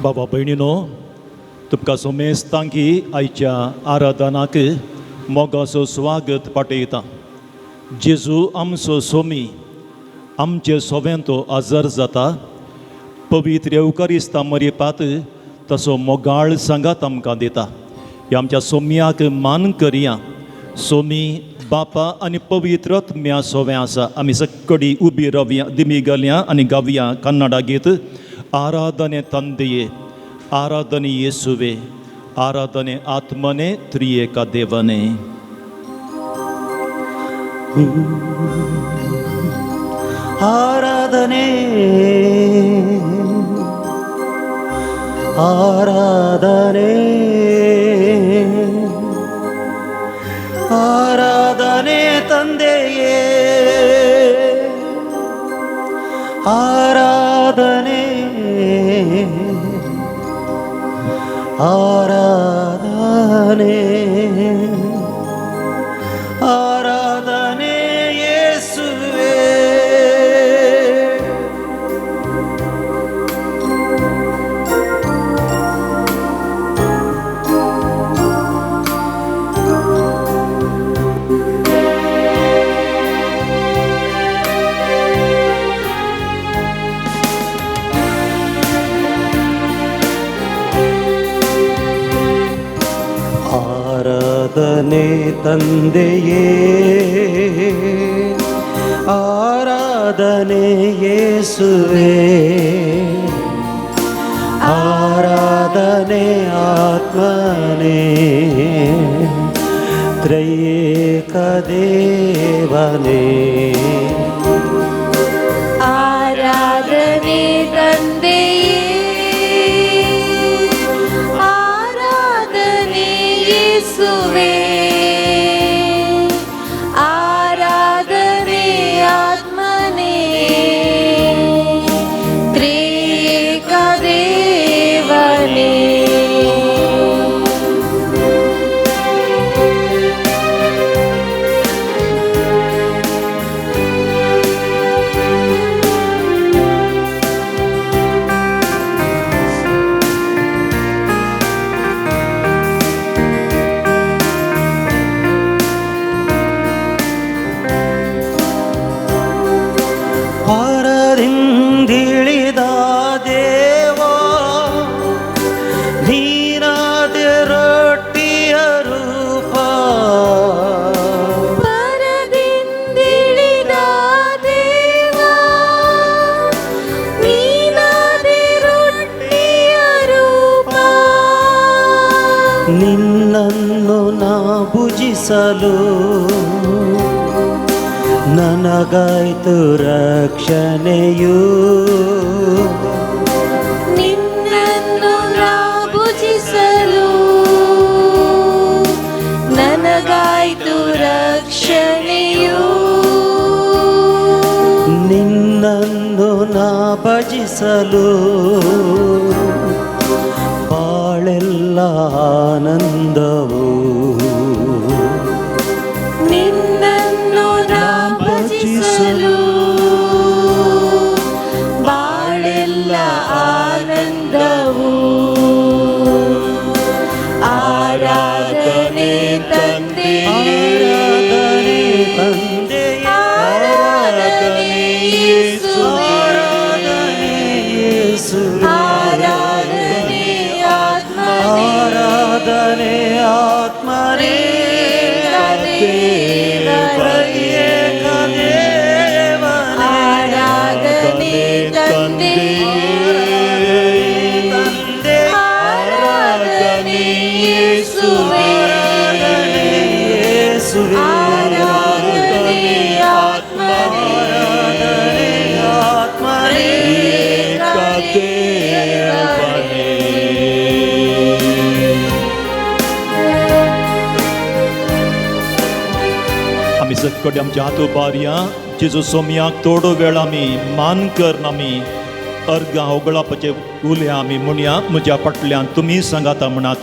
बाबा भयणीनो, तुमकां सोमेस्तांकी आयच्या आराधनाक मोगाचो स्वागत पाठयता. जेजू आमचो सोमी आमचे सोवें तो आजर जाता. पवित्र येवकारिस्ता मरिपात तसो मोगाळ सांगात आमकां दिता. ह्या आमच्या सोम्याक मान करया. सोमी बापा आनी पवित्र आत्म्या सोवें आसा. आमी सक्कडी उबी रावया, दिमी घालया आनी गावया कन्नडा गीत. आराधने ತಂದೆಯೇ, ಆರಾಧನೆ ಯೇಸುವೆ, ಆರಾಧನೆ ಆತ್ಮನೇ, ತ್ರಿಯೇಕ ದೇವನೇ. ಆರಾಧನೆ, ಆರಾಧನೆ, ಆರಾಧನೆ ತಂದೆಯೇ, ಆರಾಧನೆ, ಆರಾಧನೆ, ಆರಾಧನೆ ಯೇಸುವೇ. ಆರಾಧನೆ ತಂದೆಯೇ, ಆರಾಧನೆ ಯೇಸುವೇ, ಆರಾಧನೆ ಆತ್ಮನೇ, ತ್ರಯೇಕ ದೇವನೇ. ಆರಾಧನೆ ತಂದೆಯೇ, ಆರಾಧನೆ ಯೇಸುವೆ, ಆರಾಧನೆ ಆತ್ಮನೇ, ತ್ರಿಯೇಕ ದೇವನೇ. ಪರದಿಂದಿಳಿದ ದೇವ, ನೀನಾದೆ ರೊಟ್ಟಿಯ ರೂಪ. ಪರದಿಂದಿಳಿದ ದೇವ, ನೀನಾದೆ ರೊಟ್ಟಿಯ ರೂಪ. ನಿನ್ನನ್ನು ನಾ ಭುಜಿಸಲು ನನಗಾಯ್ತು ರಕ್ಷಣೆಯು. ನಿನ್ನನ್ನು ನಾ ಭುಜಿಸಲು ನನಗಾಯ್ತು ರಕ್ಷಣೆಯು. ನಿನ್ನನ್ನು ನಾ ಭಜಿಸಲು ಬಾಳೆಲ್ಲ ಆನಂದವು. ನಿನ್ನನ್ನು ನಾ ಭಜಿಸಲು ಬಾಳೆಲ್ಲ ಆನಂದವು. ಆರಾಧನೆ ತಂದೆ, ಆರಾಧನೆ ತಂದೆ, ಆರಾಧನೆ ಯೇಸುವೆ, ಆರಾಧನೆ ಯೇಸುವೆ, ಆರಾಧನೆ ಆತ್ಮನೇ, ಆರಾಧನೆ ಆತ್ಮನೇ, ತ್ರಯೇಕ ದೇವನೇ. ಆರಾಧನೆ ತಂದೆ, ತಂದೆ, ಆರಾಧನೆ ಯೇಸುವೆ, ಯೇಸುವೆ, ಆರಾಧನೆ ಆತ್ಮನೇ, ಆರಾಧನೆ ಆತ್ಮನೇ, ದೇವನೇ. आमी सकट आमच्या हात उबारया. जेजू सोमयाक थोडो वेळ आमी मान करन आमी अर्गां होगळापाचे उलया. आमी म्हणया, म्हज्या फाटल्यान तुमी सांगाता म्हणात.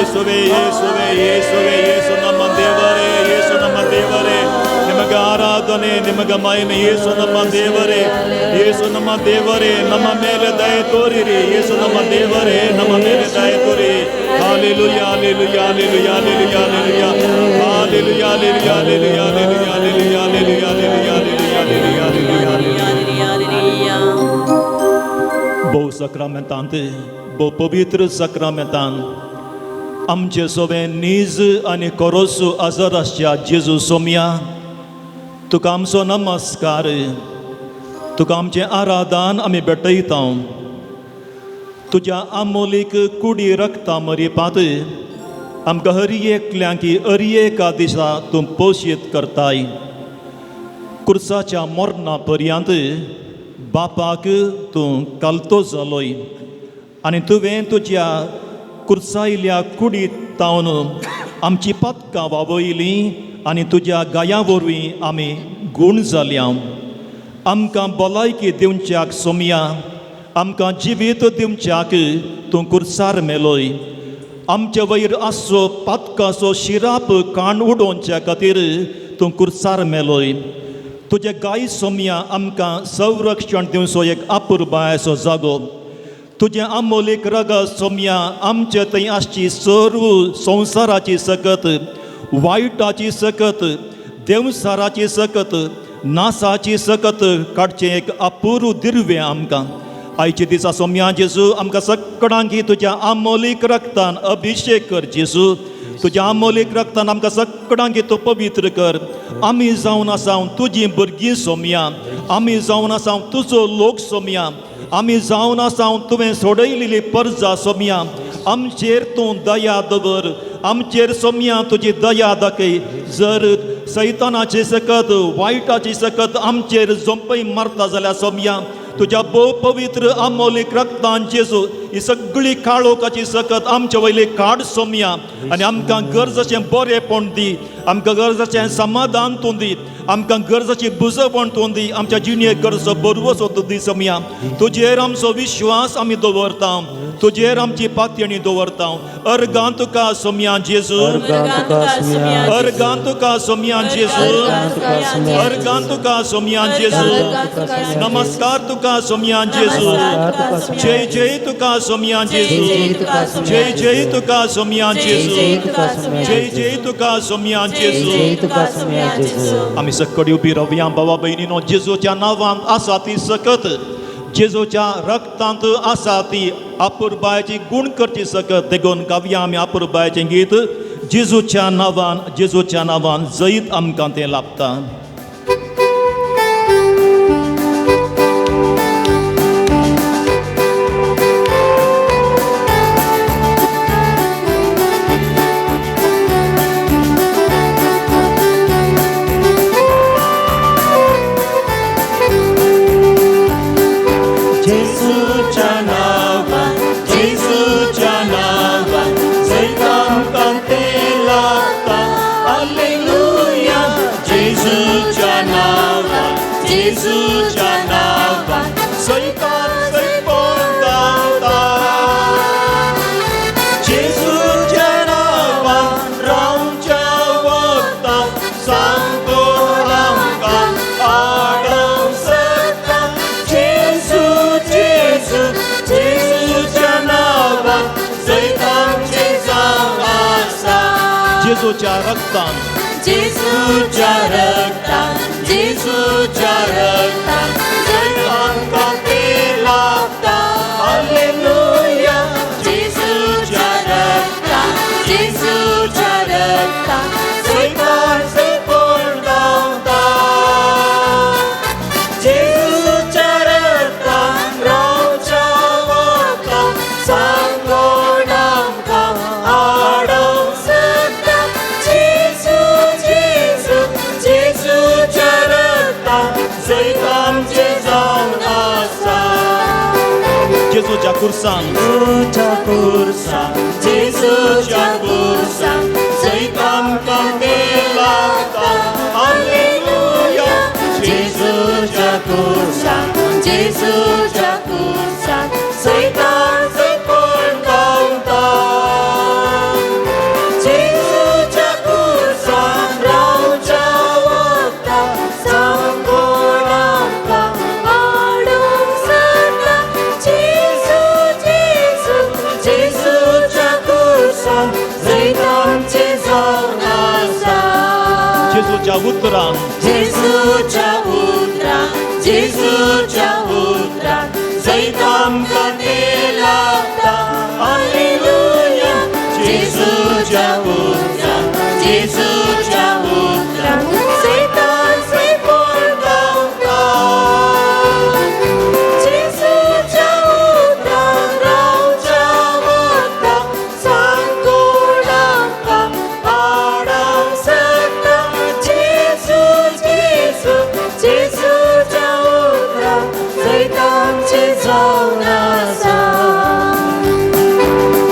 ಯೇಸುವೆ ಯೇಸುವೆ ಯೇಸುವೆ ಯೇಸು ನಮ್ಮ ದೇವರೇ, ಯೇಸು ನಮ್ಮ ದೇವರೇ, ನಿಮಗೆ ಆರಾಧನೆ, ನಿಮಗೆ ಮಹಿಮೆ. ಯೇಸು ನಮ್ಮ ದೇವರೇ, ಯೇಸು ನಮ್ಮ ದೇವರೇ, ನಮ್ಮ ಮೇಲೆ ದಯೆ ತೋರಿರಿ. ಯೇಸು ನಮ್ಮ ದೇವರೇ, ನಮ್ಮ ಮೇಲೆ ದಯೆ ತೋರಿ. Hallelujah, hallelujah, hallelujah, hallelujah, hallelujah, hallelujah, hallelujah, hallelujah, hallelujah, hallelujah, hallelujah, hallelujah, hallelujah, hallelujah. भोव सक्रामेंतांत, भोव पवित्र सक्रामेंतान आमचे सोवे नीज आनी कोरोसू आजर आसच्या जेजू सोमया, तुका आमचो नमस्कार, तुका आमचें आराधन आमी भेटयता. तुज्या आमोलीक कुडी रक्ता मरिपात आमकां हर एकल्यांक हर एका दिसा तूं पोशीत करताय. कुर्साच्या मरणा पर्यंत बापाक तूं कालतो जालोय आनी तुवें तुज्या कुर्सायल्या कुडीत तावन आमची पातकां वावयलीं आनी तुज्या गाया वरवीं आमी गूण जाल्या. आमकां भलायकी दिवच्याक सोमया, आमकां जिवीत दिवच्याक तूं कुर्सार मेलोय. आमचे वयर आसचो पातकाचो शिराप काण उडोवच्या खातीर तूं कुर्सार मेलोय. तुजे गाय सोमया आमकां संरक्षण दिवचो एक अपुरबायेचो जागो. तुजें आमोलीक रगत सोमया आमचे थंय आसची सर्व संवसाराची सकत, वायटाची सकत, देंवसाराची सकत, नासाची सकत काडचें एक अपूर्व दिर्वें आमकां. आयच्या दिसा सोमया जेजू आमकां सगळ्यांक तुज्या आमोलीक रक्तान अभिशेक कर. जेजू, तुज्या आमोलीक रक्तान आमकां सगळ्यांक तूं पवित्र कर. आमी जावन आसा तुजी भुरगीं सोमया, आमी जावन आसा तुजो लोक सोमया, आमी जावन आसा तुवें सोडयलेली परजा सोमया. आमचेर तूं दया दवर, आमचेर सोमया तुजी दया दाखय. जर सैतानाची सकत, वायटाची सकत आमचेर झोंपय मारता जाल्यार सोमया तुज्या भोव पवित्र आमोलीक रक्तान जेजू ही सगळी काळोखाची सकत आमचे वयली काड सोमया. आनी आमकां गरजेचें बरेंपण दी, आमकां गरजेचें समाधान तूं दी, आमकां गरजेची बुजवण तूं दी, आमच्या जिणेक गरजो बरवसो तूं दी सोमया. तुजेर आमचो विश्वास आमी दवरता, तुजेर आमची पातयणी दवरता. अर्गां तुका सोमया जेजू, अर्गां तुका सोमया जेजू, अर्गां तुका सोमया जेजू, नमस्कार तुका सोमया जेजू, जय जय तुका सोमया जेजू, जय जय तुका सोमया जेजू, जय जय तुका सोमया जेजू. आमी सकडी उबी रावया बाबा भयणीनो. जेजूच्या नांवान आसा ती सकत, जेजूच्या रक्तांत आसा ती अपुरबायेची गूण करची सकत. देखून गावया आमी अपुरबायेचें गीत. जेजूच्या नांवान, जेजूच्या नांवान जैत आमकां तें लाभता. जेजूच्या नावान, जेजूच्या नावान जैत आमकां तें लाभता. हालेलुया. जेजूच्या नावान, जेजूच्या नावान सैतान सैपोन धांवता. जेजूच्या नावान रावच्या वखदान सांगो आमकां आडोवंक शकता. जेजू, जेजू, जेजूच्या नावान जैत आमचें जावन आसा. जेजूच्या रक्तान, जेजूच्या रक्तान, जेजूच्या रक्तान जैत आमकां तें लाभता. हालेलुया. जेजूच्या रक्तान, जेजूच्या रक्तान सैतान सैपोन धांवता. जेजूच्या रक्तान रावच्या वखदान सांगोण आमकां आडोवंक शकता. जेजू, जेजू, जेजूच्या रक्तान जैत आमचें जावन आसा. जेजूच्या कुर्सान, जेजूच्या कुर्सान, जेजूच्या कुर्सान जैत आमकां तें लाभता. हालेलुया. जेजूच्या कुर्सान, जेजूच्या कुर्सान सैतान सैपोन धांवता. जेजूच्या उतरान, जेजूच्या उतरान, जेजूच्या उतरान जैत आमकां तें लाभता. हालेलुया. जेजूच्या उतरान, जेजूच्या उतरान सैतान पळ धांवता. जेजूच्या उतरान रावच्या वखदान सांग कोण आमकां आडावंक शकता? जेजू, जेजू, जेजूच्या उतरान जैत आमचें जावन आसा.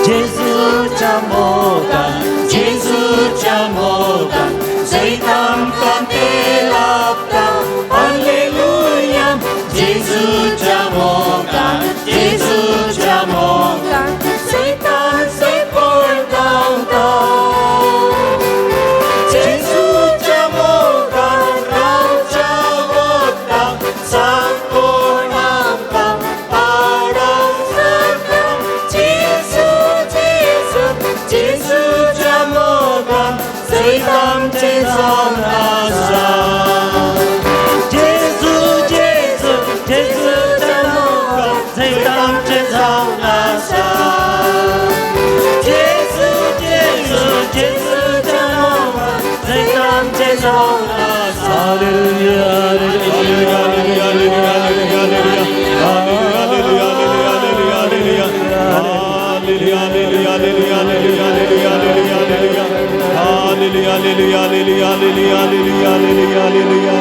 जेजूच्या मोगान, जेजूच्या मोगान जैत आमकां तें लाभता. हालेलुया. जेजूच्या मोगान, जेजूच्या मोगान सैतान पळ धांवता. जेजूच्या मोगान रावच्या वखदान सांग कोण आमकां आडावंक शकता? जेजू, जेजू, जेजूच्या मोगान जैत आमचें जावन आसा. जेजू, जेजू, जेजूच्या मोगान जैत आमचें जावन आसा. जेजू, जेजू, जेजूच्या मोगान जैत आमचें जावन आसा. Hallelujah, hallelujah, hallelujah, hallelujah, hallelujah, hallelujah, hallelujah, hallelujah, hallelujah, hallelujah, hallelujah, hallelujah, hallelujah, hallelujah, hallelujah, hallelujah, hallelujah, hallelujah.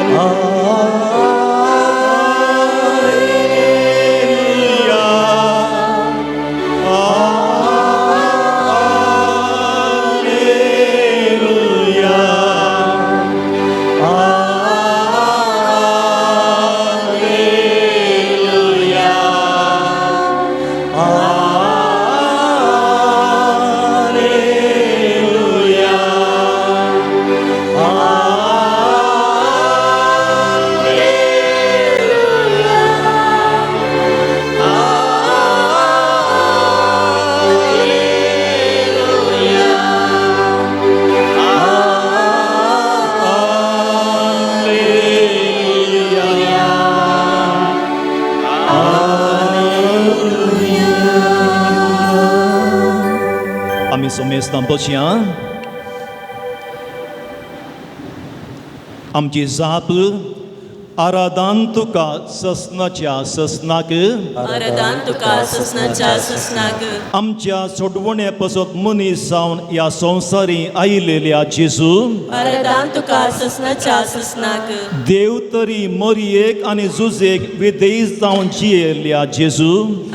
आमी समेस्तां बसया. आमची जाप: आराधान तुका ससनाच्या ससनाक. आराधान तुका ससनाच्या ससनाक. आमच्या सोडवणे पसत मनीस जावन ह्या संवसारी आयिल्ल्या जेजू. आराधान तुका ससनाच्या ससनाक. देव तरी मरयेक आनी जुजेक विधेयी जावन जियेल्ल्या जेजू.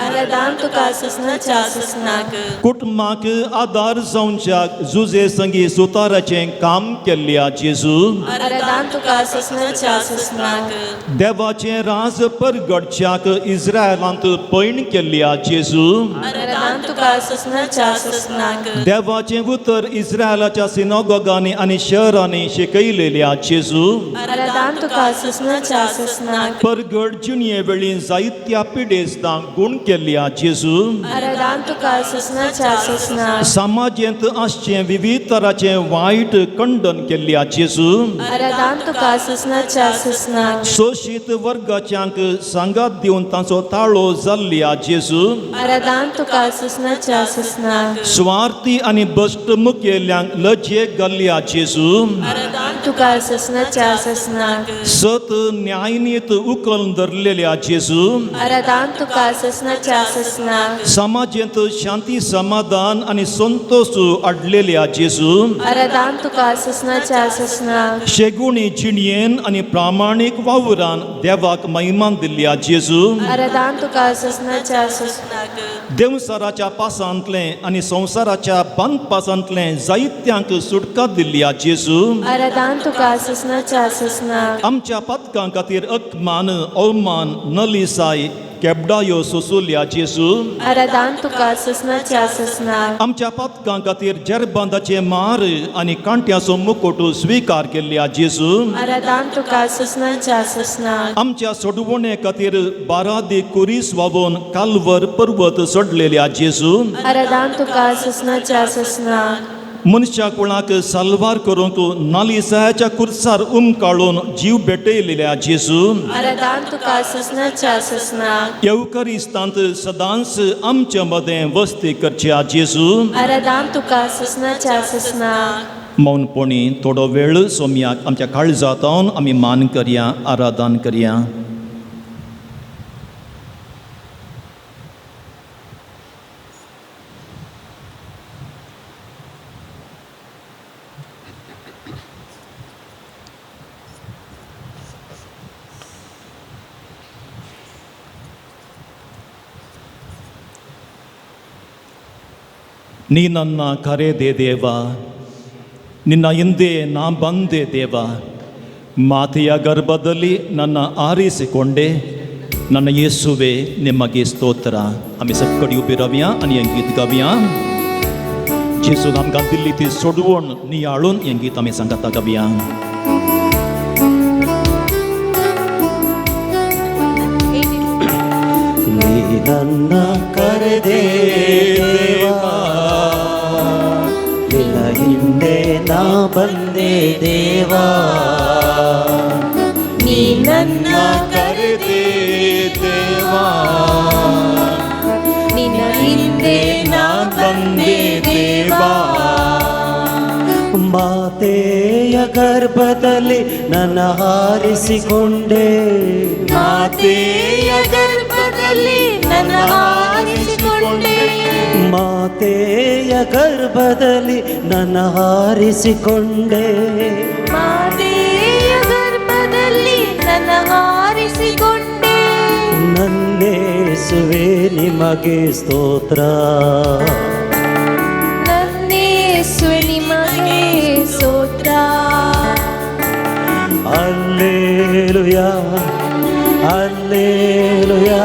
आराधान तुका ससनाच्या ससनाक. कुटुंबाक आदार जावच्याक जुजे संगी सुताराचें काम केल्ल्या जेजू. आराधान तुका ससनाच्या ससनाक. देवाचें राज परगटच्याक इस्रायलांत पैण केल्ल्या जेजू. आराधान तुका ससनाच्या ससनाक. देवाचें उतर इस्रायलाच्या सिनोगोगांनी आनी शहरांनी शिकयलेल्या जेजू. आराधान तुका ससनाच्या ससनाक. परगट जिणये वेळी जायत्या पिडेस्तांक गूण केल्ल्या जेजू. आराधान तुका ससनाच्या ससनाक. समाजेंत आसचें विविध तराचें वायट खंडन केल्ल्या जेजू. आराधान तुका ससनाच्या ससनाक. सोशीत वर्गाच्यांक सांगात दिवन तांचो ताळो जाल्ल्या जेजू. आराधान तुका ससनाच्या ससनाक. स्वार्थी आनी भश्ट मुखेल्यांक लजेक घाल्ल्या जेजू. आराधान तुका ससनाच्या ससनाक. सत न्यायनीत उखल धरलेल्या जेजू. आराधान तुका ससनाच्या ससनाक. समाजेंत शांती, समाधान आनी संतोष हाडलेल्या जेजू. आराधान तुका ससनाच्या ससनाक. शेगुणी जिणयेन आनी प्रामाणीक वावरान देवाक महिमान दिल्ल्या जेजू. आराधान तुका ससनाच्या ससनाक. देवसाराच्या पासांतलें आनी संवसाराच्या बांदपासांतलें जायत्यांक सुटका दिल्ल्या जेजू. आराधान तुका ससनाच्या ससनाक. आमच्या पातकां खातीर अकमान, अवमान, नलिसाय, केबडायो सोसुल्या जेजू. आराधान तुका ससनाच्या ससनाक. आमच्या पातकां खातीर जेरबांदाचे मार आनी कांट्याचो मुकोट स्विकार केल्ल्या जेजू. आराधान तुका ससनाच्या ससनाक. आमच्या सोडवणे खातीर बारादी कुरीस वावोवन कालवर पर्वत सोडलेल्या जेजू. आराधान तुका ससनाच्या ससनाक. मनशा कुळाक साल्वार करूंक नालिसाच्या कुर्सार उमकाळून जीव भेटयलेल्या जेजू, आराधान तुका ससनाच्या ससनाक. येवकरिस्तांत सदांच आमच्या मदें वस्ती करच्या जेजू, आराधान तुका ससनाच्या ससनाक. मौनपणी थोडो वेळ सोमयाक आमच्या काळजांत आमी मान करया, आराधन करया. ನೀ ನನ್ನ ಕರೆದೆ ದೇವ, ನಿನ್ನ ಹಿಂದೆ ನಾ ಬಂದೆ ದೇವ. ಮಾತೆಯ ಗರ್ಭದಲ್ಲಿ ನನ್ನ ಆರಿಸಿಕೊಂಡೆ ನನ್ನ ಯೇಸುವೆ, ನಿಮಗೆ ಸ್ತೋತ್ರ. आमी सगळी उबी रावया आनी हें गीत गावया. जेजून आमकां दिल्ली ती सोडवण नियाळून हें गीत आमी सांगता गावया. ನೀ ನನ್ನ ಕರೆದೆ ದೇವಾ, ನಿನ್ನ ಹಿಂದೆ ನಾ ಬಂದೆ ದೇವಾ. ನೀ ನನ್ನ ಕರೆದೆ ದೇವಾ, ನಿನ್ನ ಹಿಂದೆ ನಾ ಬಂದೆ ದೇವಾ. ಮಾತೆಯ ಗರ್ಭದಲ್ಲಿ ನನ್ನ ಹಾರಿಸಿಕೊಂಡೆ, ಮಾತೆಯ ಗರ್ಭದಲ್ಲಿ ನನ್ನ ಆರಿಸಿಕೊಂಡೆ. ಮಾತೆಯ ಗರ್ಭದಲ್ಲಿ ನನ್ನ ಹಾರಿಸಿಕೊಂಡೆ. ಮಾತೆಯ ಗರ್ಭದಲ್ಲಿ ನನ್ನ ಆರಿಸಿಕೊಂಡೆ. ನನ್ನೇಸುವೆ ನಿಮಗೆ ಸ್ತೋತ್ರ, ನನ್ನೇಸುವೆ ನಿಮಗೆ ಸ್ತೋತ್ರ. ಅಲ್ಲೇಲುಯಾ, ಅಲ್ಲೇಲುಯಾ,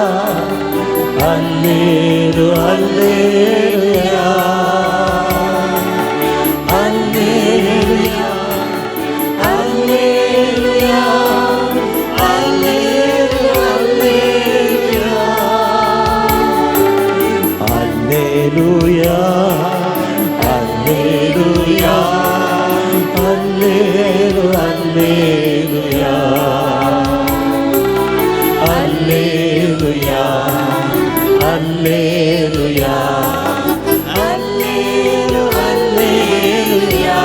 ಅಲ್ಲೇಲು ಅಲ್ಲೇಲುಯಾ, ಅಲ್ಲೇಲುಯಾ, ಅಲ್ಲೇಲುಯಾ, ಅಲ್ಲೇಲು ಅಲ್ಲೇಲುಯಾ, ಅಲ್ಲೇಲುಯಾ, ಅಲ್ಲೇಲುಯಾ, ಅಲ್ಲೇಲು ಅಲ್ಲೇಲುಯಾ, ಅಲ್ಲೇಲುಯಾ, ಅಲ್ಲೇಲುಯಾ, ಅಲ್ಲೇಲು ಅಲ್ಲೇಲುಯಾ.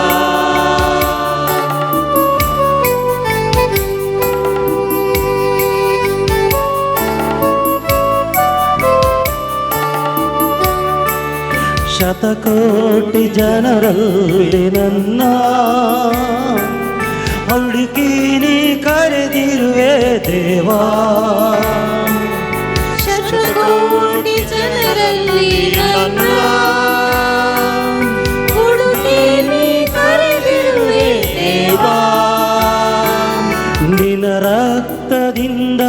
ಶತಕೋಟಿ ಜನರಲ್ಲಿ ನನ್ನ ಹುಡುಕಿ ನೀ ಕರೆದಿರುವೆ ದೇವಾ. ಶತಕೋಟಿ ಜನರಲ್ಲಿ ನನ್ನ ಹುಡುಕಿ ನೀ ಕರೆದಿರುವೆ ದೇವಾ. ನಿನ್ನ ರಕ್ತದಿಂದ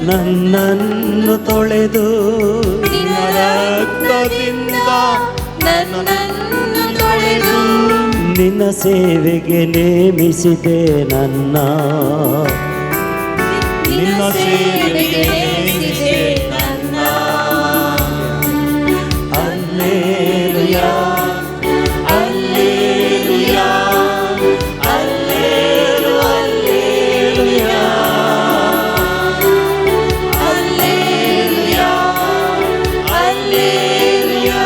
ನನ್ನನ್ನು ತೊಳೆದು, ನಿನ್ನ ರಕ್ತದಿಂದ ನನ್ನನ್ನು ತೊಳೆದು, ನಿನ್ನ ಸೇವೆಗೆ ನೇಮಿಸಿದೆ ನನ್ನ, ನಿನ್ನ ಸೇವೆಗೆ ನೇಮಿಸಿದೆ ನನ್ನ. ಅಲ್ಲೇಲುಯಾ, ಅಲ್ಲೇಲುಯಾ, ಅಲ್ಲೇಲು ಅಲ್ಲೇಲುಯಾ, ಅಲ್ಲೇಲುಯಾ, ಅಲ್ಲೇಲುಯಾ,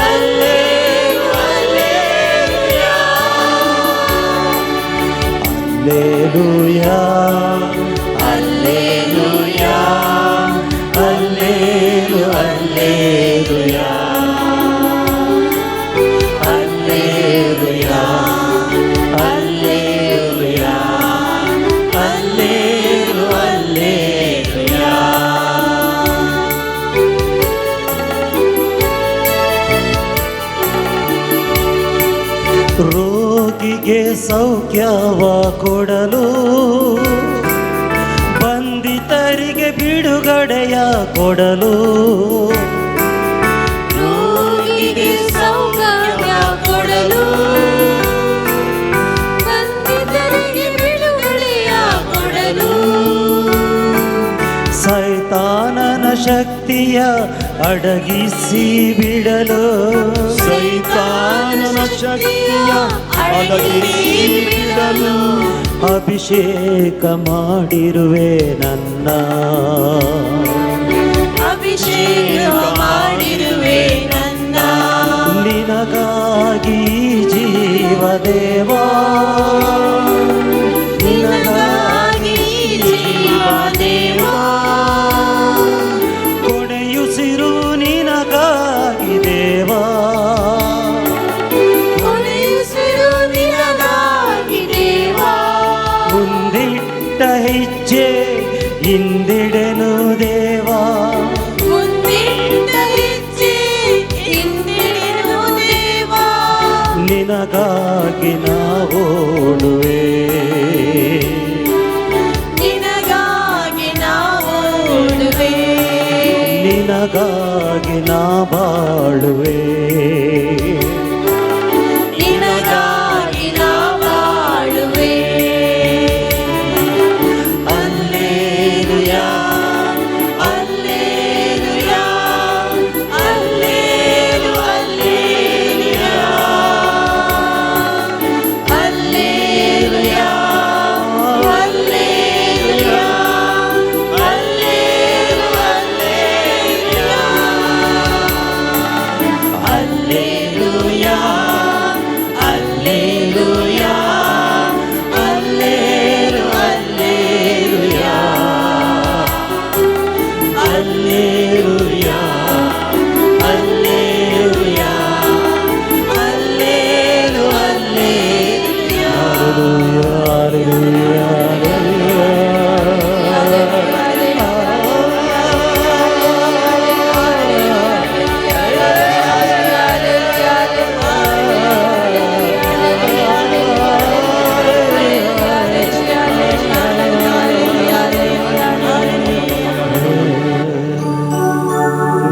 ಅಲ್ಲೇಲು ಅಲ್ಲೇಲುಯಾ, ಅಲ್ಲೇಲುಯಾ, ಅಲ್ಲೇಲುಯಾ, ಅಲ್ಲೇಲು ಅಲ್ಲೇಲುಯಾ, ಅಲ್ಲೇಲುಯಾ, ಅಲ್ಲೇಲುಯಾ, ಅಲ್ಲೇಲು ಅಲ್ಲೇಲುಯಾ. ರೋಗಿಗೆ ಸೌಖ್ಯವ ಕೊಡಲು, ಬಂಧಿತರಿಗೆ ಬಿಡುಗಡೆಯ ಕೊಡಲು, ರೋಗಿಗೆ ಸೌಖ್ಯ ಕೊಡಲು, ಬಂಧಿತರಿಗೆ ಬಿಡುಗಡೆಯ ಕೊಡಲು, ಸೈತಾನನ ಶಕ್ತಿಯ ಅಡಗಿಸಿ ಬಿಡಲು, ಸೈತಾನನ ಶಕ್ತಿಯ ಅಡಗಿಸಿ ಬಿಡಲು, ಅಭಿಷೇಕ ಮಾಡಿರುವೆ ನನ್ನ, ಅಭಿಷೇಕ ಮಾಡಿರುವೆ ನನ್ನ, ನಿನಗಾಗಿ ಜೀವದೇವಾ, ನಿನಗಾಗಿ ಜೀವದೇವಾ, ಕೊನೆಯುಸಿರು ನಿನಗಾಗಿ ದೇವಾ, ಕೊನೆಯುಸಿರು ನಿನಗಾಗಿ ದೇವಾ, ಮುಂದಿಟ್ಟ ಹೆಜ್ಜೆ ಹಿಂದಿಡೆನು ದೇವಾ, ಮುಂದಿಟ್ಟ ಹೆಜ್ಜೆ ಹಿಂದಿಡೆನು ದೇವಾ, ನಿನಗಾಗಿ ನಾವೋಡುವೆ, ನಿನಗಾಗಿ ನಾವೋಡುವೆ, ನಿನಗಾಗಿ ನಾ ಬಾಳುವೆ, ನಿನಗಾಗಿ ನಾ ಬಾಳುವೆ. ಅಲ್ಲೇಲುಯಾ, ಅಲ್ಲೇಲುಯಾ, ಅಲ್ಲೇಲು, ಅಲ್ಲೇಲುಯಾ, ಅಲ್ಲೇಲುಯಾ, ಅಲ್ಲೇಲುಯಾ, ಅಲ್ಲೇಲು, ಅಲ್ಲೇಲುಯಾ, ಅಲ್ಲೇಲುಯಾ, ಅಲ್ಲೇಲುಯಾ, ಅಲ್ಲೇಲು, ಅಲ್ಲೇಲುಯಾ, ಅಲ್ಲೇಲುಯಾ, ಅಲ್ಲೇಲುಯಾ, ಅಲ್ಲೇಲು, ಅಲ್ಲೇಲುಯಾ, ಅಲ್ಲೇಲುಯಾ,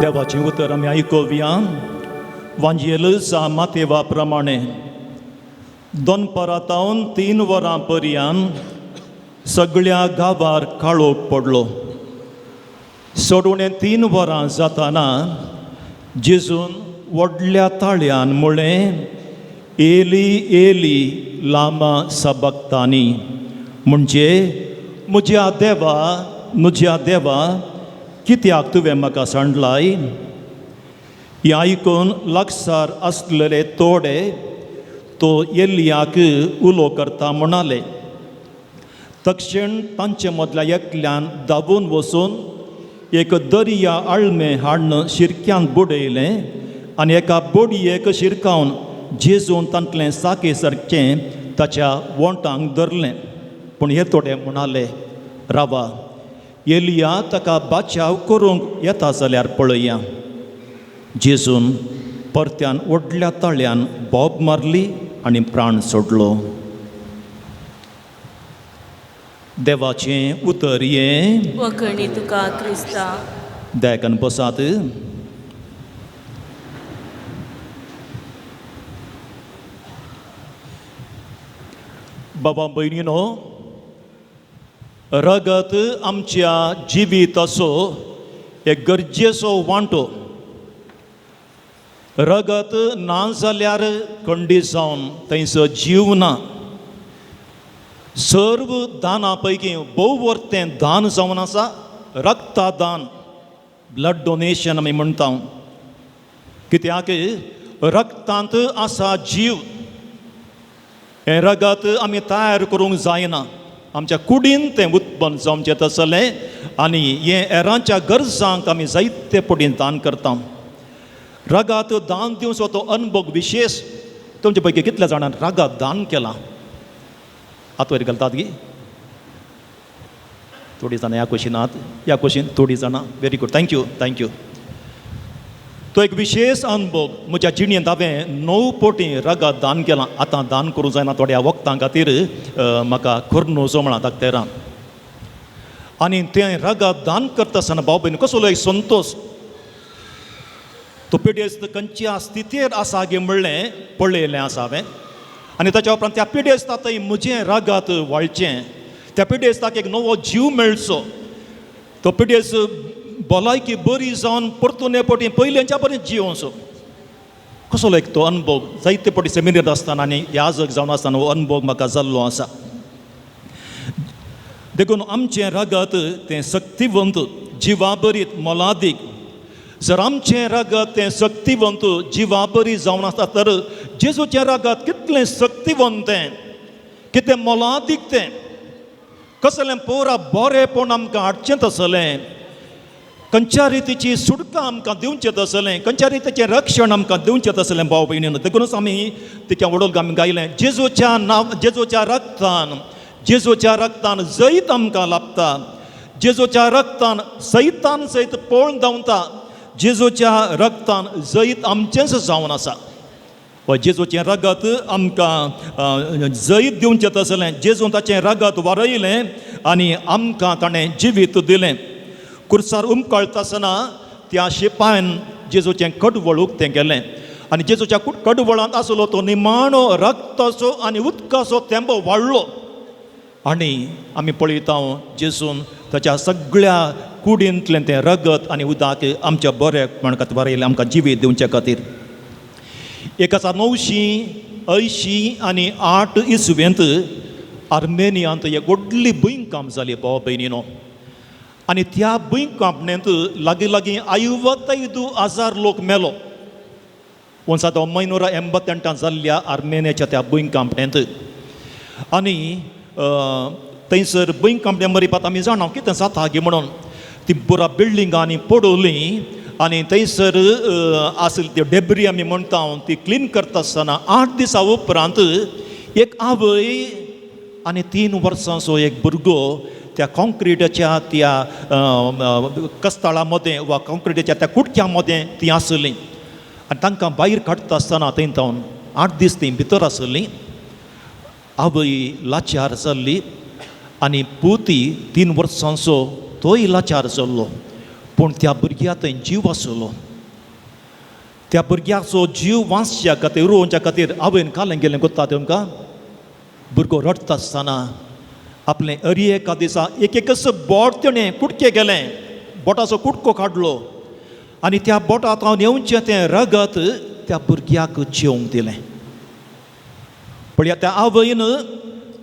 देवाचें उतर आमी आयकुया. वांजेल मातेवा प्रमाणे दनपारा तावन 3 वरां पर्यंत सगळ्या गांवार काळोख पडलो. सोडवणे 3 वरां जाताना जेजून व्हडल्या ताळ्यान म्हळें, एली एली लामा सबक्तानी, म्हणजे म्हज्या देवा म्हज्या देवा कित्याक तुवें म्हाका सांडलाय. हें आयकून लागसार आसलेले तोडे तो एलियाक उलो करता म्हणाले. तक्षण तांचे मदल्या एकल्यान धांवून वचून एक दर्या आळमें हाडून शिरक्यांत बुडयलें आनी एका बोडयेक शिरकावन जेजून तांतलें साके सारकें ताच्या वोंटांक धरलें. पूण हे थोडे म्हणाले, रावा, एलिया ताका बाचाव करूंक येता जाल्यार पळया. जेजून परत्यान व्हडल्या ताळ्यान बोब मारली आनी प्राण सोडलो. देवाचें उतर हें. वखणी तुका क्रिस्ता. दयाकन बसात. बाबा भयणीनो, रगत आमच्या जिविताचो एक गरजेचो वांटो. रगत ना जाल्यार खंडीत जावन थंयसर जीव ना. सर्व दाना पैकी भोव वर्तें दान जावन आसा रक्तदान, ब्लड डोनेशन आमी म्हणटा. कित्याक रक्तांत आसा जीव. हें रगत आमी तयार करूंक जायना, आमच्या कुडीन तें उत्पन्न जावचें तसलें आनी हें हेरांच्या गरजांक आमी जायते पटीन दान करता. रगात दान दिवचो तो अनुभव विशेष. तुमचे पैकी कितल्या जाणांनी रगात दान केलां? हात वयर घालतात गी? थोडीं जाणां ह्या कुशीन, ह्या कुशीन थोडीं जाणां. Very good, thank you, thank you. तो एक विशेष अनुभव म्हज्या जिणेंत हांवें 9 पटी रगात दान केलां. आतां दान करूंक जायना थोड्या वखदां खातीर म्हाका खोर्नो म्हळां दाक्तेरान. आनी तें रगात दान करता आसतना भाव भयणी कसलो एक संतोश. तो पिडेस्त खंयच्या स्थितीर आसा गे म्हणलें पळयलें आसा हांवें. आनी ताच्या उपरांत त्या पिडेस्ता थंय म्हजें रगात वाळचें, त्या पिडेस्ताक एक नवो जीव मेळचो, तो पिडेस्त भलायकी बरी जावन परतून हे पटी पयल्यांच्या परी जियोवचो. कसलो एक तो अनुभव, जायते पटी सेमिनार आसतना आनी याजक जावन आसतना हो अनुभव म्हाका जाल्लो आसा. देखून आमचें रगत तें शक्तिवंत, जिवाबरीत, मोलादीक. जर आमचें रगत तें शक्तिवंत, जिवाबरी जावन आसता तर जेजूचें रगत कितलें शक्तिवंत तें, कितें मोलादीक तें, कसलें पोरा बरेंपण आमकां हाडचें तसलें, खंयच्या रितीची सुटका आमकां दिवचें तसलें, खंयच्या रितीचें रक्षण आमकां दिवचें तसलें भाव भयणीन. देखूनच आमी तिका वडोल आमी गायलें, जेजूच्या नांव, जेजूच्या रक्तान, जेजूच्या रक्तान जैत आमकां लाभता, जेजूच्या रक्तान सैतान सयत पळून धांवता, जेजूच्या रक्तान जैत आमचेंच जावन आसा. वा जेजूचें रगत आमकां जैत दिवचें तसलें, जेजून ताचें रगत वारयलें आनी आमकां ताणें जिवीत दिलें. कुर्सार उमकळटा आसतना त्या शिपायन जेजूचें कडवळ उक्तें केलें आनी जेजूच्या कडवळांत आसलो तो निमाणो रक्ताचो आनी उदकाचो तेंबो वाडलो. आनी आमी पळयता जेजून ताच्या सगळ्या कुडींतलें तें रगत आनी उदक आमच्या बरेपणा खातीर वारयलें, आमकां जिवीत दिवचे खातीर. 1988 इसवेंत आर्मेनियांत एक व्हडली भुंयकांप जाली भाव भयणीनो. आनी त्या भुंयकांपणेंत लागीं लागीं 52,000 लोक मेलो. वनसातो म्हयनोरा एंबत्यांटां जाल्ल्या आर्मेनियाच्या त्या भुंयकांपणेंत. आनी थंयसर भुंयकांपणे मरिपात आमी जाणा कितें जाता गी म्हणून ती पुरा बिल्डिंगांनी पडवली आनी थंयसर आसली ती डेब्री आमी म्हणटा ती क्लीन करता आसतना 8 दिसां उपरांत एक आवय आनी 3 वर्सांचो एक भुरगो त्या कॉन्क्रिटाच्या त्या कस्ताळा मदें वा कॉन्क्रिटाच्या त्या कुडक्या मदें ती आसली आनी तांकां भायर काडटा आसतना थंय तावन 8 दीस ती भितर आसली. आवय लाचार जाल्ली आनी पुती 3 वर्सांचो तोय लाचार जाल्लो. पूण त्या भुरग्या थंय जीव आसलो. त्या भुरग्याचो जीव वाचच्या खातीर, रोवच्या खातीर आवयन कालें गेलें कोत्ता तुमकां. भुरगो रडटा आसतना आपलें अरी एका दिसा एक एकच बोट तेणें कुडके गेलें, बोटाचो कुडको काडलो आनी त्या बोटांत हांव येवचें तें रगत त्या भुरग्याक जेवंक दिलें. पळया त्या आवयन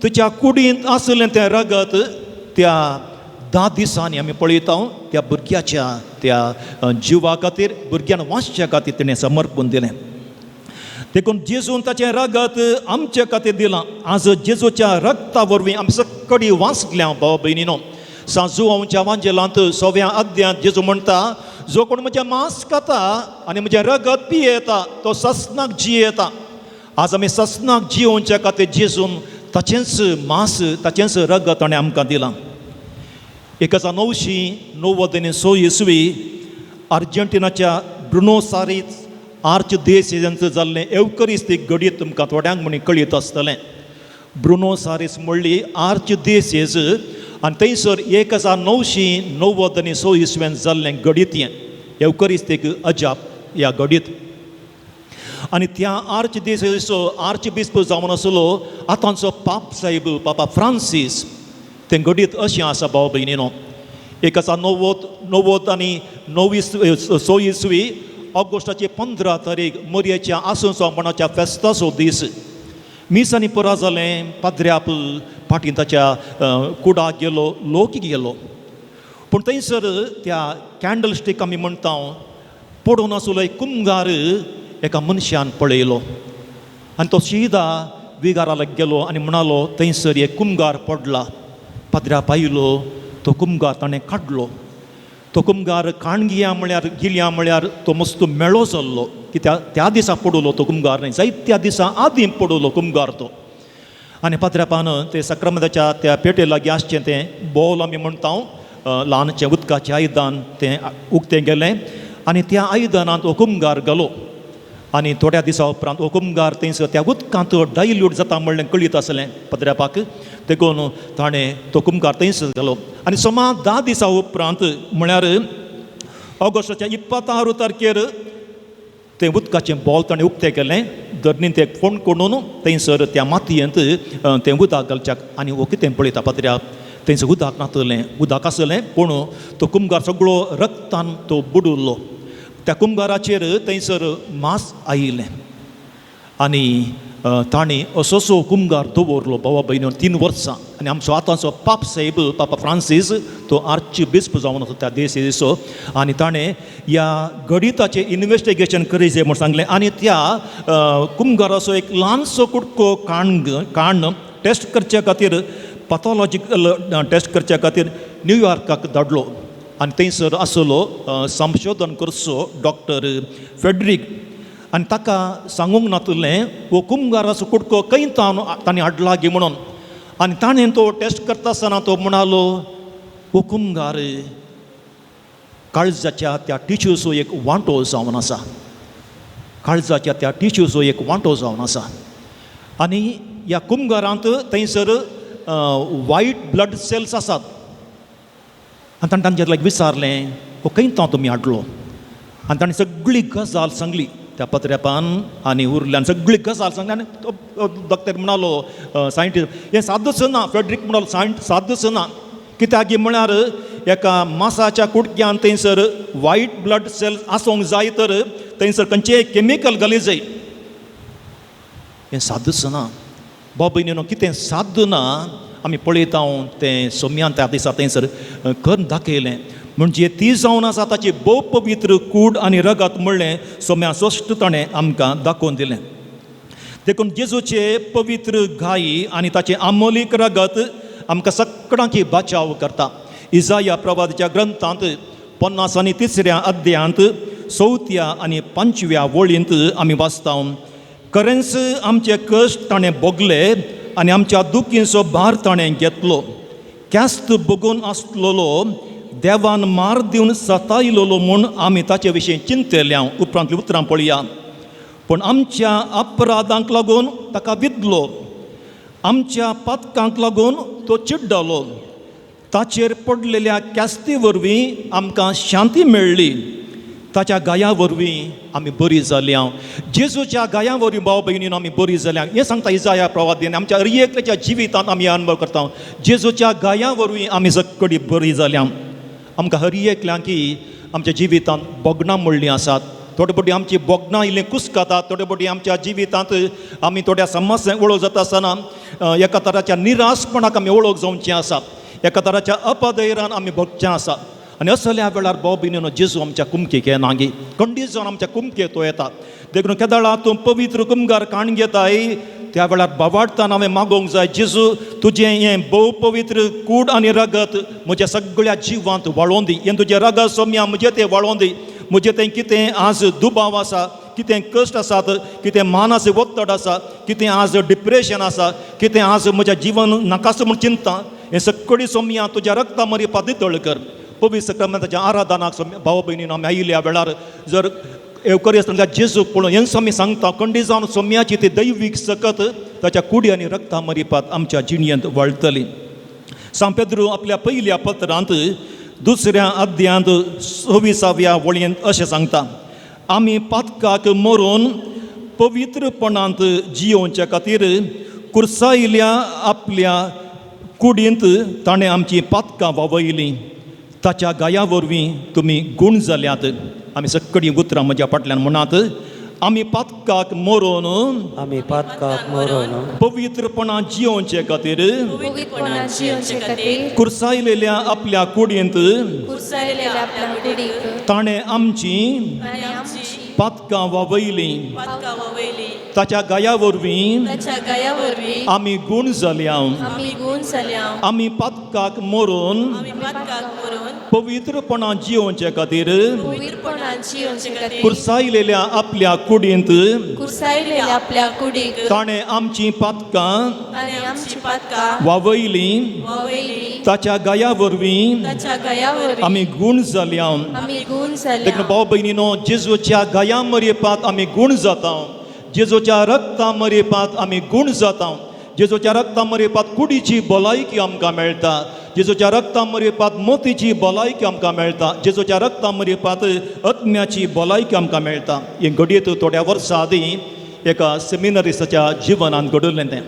तिच्या कुडींत आसलें तें रगत त्या 10 दिसांनी आमी पळयता त्या भुरग्याच्या त्या जिवा खातीर, भुरग्यान वाचच्या खातीर तिणें समर्पण दिलें. देखून जेजून ताचें रगत आमचे खातीर दिलां. आज जेजूच्या रगता वरवीं आमी सकडी वाचल्या भाव भयणीनो. सांजुआंवच्या वांजेलांत 6व्या अध्यांत जेजू म्हणटा, जो कोण म्हजें मांस खाता आनी म्हजें रगत पियेता तो ससनाक जियेता. आज आमी ससनाक जियोवच्या खातीर जेजून ताचेंच मांस, ताचेंच रगत ताणें आमकां दिलां. 1996 इसवी अर्जेंटिनाच्या ब्रुनोस आयर्स आर्च देश जाल्लें एवकरिस्तीक घडयेत तुमकां थोड्यांक म्हणी कळीत आसतलें. ब्रुनोस आयर्स म्हणली आर्च देश आनी थंयसर 1996 इसवेन जाल्लें घडीत हें एवकरिस्तीक अजाप ह्या घडीत. आनी त्या आर्च देशेचो आर्च बिस्प जावन आसलो आतांचो पाप साहेब पापा फ्रांसीस. तें घडीत अशें आसा भाव भयणीनो. 1996 इसवी ऑगस्टाची 15 तारीख मोरयेच्या आसूंचो मणाच्या फेस्ताचो दीस. मीस आनी पुरा जालें, पाद्र्याप फाटीं ताच्या कुडाक गेलो, लोक गेलो. पूण थंयसर त्या कॅन्डल स्टीक आमी म्हणटा पडून आसलो एक कुमगार एका मनशान पळयलो आनी तो शिदा विगाराला गेलो आनी म्हणालो थंयसर एक कुमगार पडला. पाद्र्याप आयलो, तो कुमगार ताणें काडलो. तो कुमगार काणगिया म्हळ्यार गिलया म्हळ्यार तो मस्त मेळो जाल्लो कित्याक त्या दिसा पडलो तो कुमगार न्हय, जायत्या दिसा आदीं पडलो कुमगार तो. आनी पाद्र्यापान ते सक्रामदाच्या त्या पेटे लागीं आसचें तें बोल आमी म्हणटा ल्हानचें उदकाचें आयदन तें उक्तें गेलें आनी त्या आयदनांत हो कुमगार घालो. आनी थोड्या दिसा उपरांत हो कुमगार थंयसर त्या उदकांत डायल्यूट जाता म्हणलें कळीत आसलें पाद्र्यापाक, देखून ताणें तो कुमगार थंयसर घालो. आनी सुमार 10 दिसां उपरांत म्हळ्यार ऑगस्टाच्या 26 तारखेर तें उदकाचें बॉल ताणें उक्तें केलें, धरणीन तें फोण करून थंयसर त्या मातयेंत तें उदक घालच्याक. आनी हो कितें पळयता पाद्र्याप, थंयसर उदक नातलें, उदक आसलें पूण तो कुमगार सगळो रक्तान तो बुडुल्लो. त्या कुमगाराचेर थंयसर मांस आयिल्लें आनी तांणी असोसो कुमगार दवरलो भावा भयणी 3 वर्सां. आनी आमचो आतांचो पाप साहेब पापा फ्रांसीस तो आर्च बिस्प जावन आसा त्या देशेचो आनी ताणें ह्या गणिताचें इन्वेस्टिगेशन करी जाय म्हूण सांगलें. आनी त्या कुमगाराचो एक ल्हानसो कुडको काण टेस्ट करचे खातीर, पॅथॉलॉजिकल टेस्ट करचे खातीर न्यूयॉर्काक धाडलो. आनी थंयसर आसलो संशोधन करचो डॉक्टर फेड्रीक आनी ताका सांगूंक नातलें हो कुमगाराचो कुडको खंय ताणें हाडला गी म्हणून. आनी ताणें तो टेस्ट करता आसतना तो म्हणालो हो कुमगार काळजाच्या त्या टिश्यूचो एक वांटो जावन आसा, काळजाच्या त्या टिश्यूचो एक वांटो जावन आसा. आनी ह्या कुमगारांत थंयसर वायट ब्लड सेल्स आसात. आनी ताणें तांचे लागीं विचारलें हो खंय तो तुमी हाडलो. आनी ताणें सगळी गजाल सांगली त्या पत्र्यापान आनी उरल्यान सगळी गजाल सांगली. आनी तो डॉक्टर म्हणालो सायंटिस्ट हें सादच ना, फेड्रीक म्हणालो सादच ना, कित्याक म्हळ्यार एका मासाच्या कुडक्यान थंयसर वायट ब्लड सेल्स आसूंक जाय तर थंयसर खंयचें केमिकल घाली जाय. हें सादच ना बाबा भयणीनो, कितें साद ना आमी पळयता तें सोम्यान त्या दिसा थंयसर करून दाखयलें. म्हणजे ती जावन आसा ताची भोव पवित्र कूड आनी रगत म्हणलें सोम्या स्वश्ट ताणें आमकां दाखोवन दिलें. देखून जेजूचे पवित्र घाई आनी ताचें आमोलीक रगत आमकां सगळ्यांकी बचाव करता. इजाया प्रवादाच्या ग्रंथांत 53 अध्यायांत 4 आनी 5 वळींत आमी वाचता, खरेंच आमचे कश्ट ताणें भोगले आनी आमच्या दुखींचो भार ताणें घेतलो. क्यास्त भोगून आसलेलो देवान मार दिवन सतायलेलो म्हूण आमी ताचे विशीं चिंतल्या. उपरांतलीं उतरां पळया, पूण आमच्या अपराधांक लागून ताका विदलो, आमच्या पातकांक लागून तो चिड्डलो. ताचेर पडलेल्या क्यास्ती वरवीं आमकां शांती मेळ्ळी, ताच्या गाया वरवीं आमी बरी जाल्या. जेजूच्या गाया वरवीं भाव भयणीन आमी बरी जाल्या हें सांगता इजाया प्रवादीन. आमच्या हर एकल्याच्या जिवितांत आमी अनुभव करता, जेजूच्या गाया वरवीं आमी सगळी बरी जाल्या. आमकां हर एकल्यांकी आमच्या जिवितांत भोगणां म्हणलीं आसात. थोडे फावटी आमची भोगणां इल्लीं कुसकातात, थोडे फावटी आमच्या जिवितांत आमी थोड्या समस्यांक वळख जाता आसतना एका तराच्या निराशपणाक आमी वळख जावचें आसा, एका तराच्या अपधैर्यान आमी भोगचें आसा. आनी असल्या वेळार भाव भयणीनो जेजू आमच्या कुमकेक येना गी, खंडीत जावन आमच्या कुमकेक तो येता. देखून केदळा तूं पवित्र कुमगार काण घेताय त्या वेळार बावाडताना हांवें मागोवंक जाय, जेजू तुजें हें भोव पवित्र कूड आनी रगत म्हज्या सगळ्या जिवांत वाळोवन दी, हें तुजें रगत सोम्या म्हजें तें वाळोवन दी. म्हजें तें कितें आज दुबाव आसा, कितें कश्ट आसात, कितें मानसीक ಒತ್ತಡ आसा, कितें आज डिप्रेशन आसा, कितें आज म्हज्या जिवन नाकासो म्हूण चिंता, हें सगळी सोम्या तुज्या रगता मरी पादितळ कर. पवित्र सक्रामेंताच्या आराधनाक भाव भयणीन आमी आयिल्ल्या वेळार जर येवकरी आसतना जेजूक पळोवन हेंच आमी सांगता, खंडीत जावन सोम्याची ती दैवीक सकत ताच्या कुडी आनी रगता मरिपात आमच्या जिणयेंत वळटली. सांत पेद्रू आपल्या पयल्या पत्रांत 2 अध्यायांत 26व्या वळयेंत अशें सांगता, आमी पातकाक मरून पवित्रपणांत जियोवच्या खातीर कुर्सायल्या आपल्या कुडींत ताणें आमची पातकां वावयलीं, ताच्या गाया वरवीं तुमी गूण जाल्यात. आमी सगळीं उतरां म्हज्या फाटल्यान म्हणात, आमी पातकाक मरोन, आमी पातकाक मरोन, पवित्रपणान जियोवचे खातीर पवित्रपणान जियोवचे खातीर कुर्सायलेल्या आपल्या कुडींत कुर्सायलेल्या आपल्या कुडीक ताणें आमची आमची पातकां वावयलीं, पातकां वावयलीं, ताच्या गाया वरवीं ताच्या गाया वरवीं आमी गूण जाल्या. आमी गूण जाल्या. आमी पातकाक मरोन, आमी पातकाक मरोन, पवित्रपणान जियोवचे खातीर पवित्रपणान जियोवचे खातीर कुर्सायलेल्या आपल्या कुडींत कुर्सायलेल्या आपल्या कुडीक ताणें आमची पातकां ताणें आमची पातकां वावयलीं, वावयलीं, ताच्या गाया वरवीं ताच्या गाया वरवीं आमी गूण जाल्या. आमी गूण जाल्या. देखून भाव भयणीनो जेजूच्या गाया मरेपात आमी गूण जाता, जेजूच्या रक्ता मरेपात आमी गूण जाता, जेजूच्या रक्ता मरेपात कुडीची भलायकी आमकां मेळटा, जेजूच्या रक्ता मरेपात मोतीची भलायकी आमकां मेळटा, जेजूच्या रक्ता मरेपात आत्म्याची भलायकी आमकां मेळटा. हें घडयेत थोड्या वर्सां आदीं एका सेमिनरिस्टाच्या जिवनांत घडलें तें.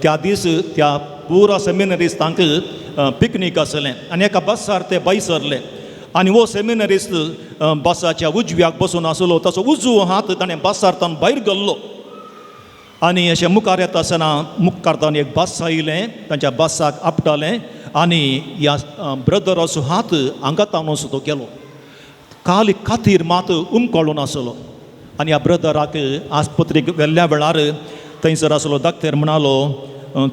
त्या दीस त्या पुरा सेमिनरिस्तांक पिकनीक आसलें आनी एका बसार ते भायर सरले आनी हो सेमिनरिस्त बसाच्या उजव्याक बसून आसलो. ताचो उजवो हात ताणें बसार तावन भायर घाल्लो आनी अशें मुखार येता आसतना मुखार तावन एक बस आयलें, तांच्या बसाक आपटालें आनी ह्या ब्रदराचो हात हांगा तावन असो तो गेलो. काल खातीर मात उमकळून आसलो आनी ह्या ब्रदराक आस्पत्रेक व्हेल्ल्या वेळार थंयसर आसलो डॉक्टर म्हणालो,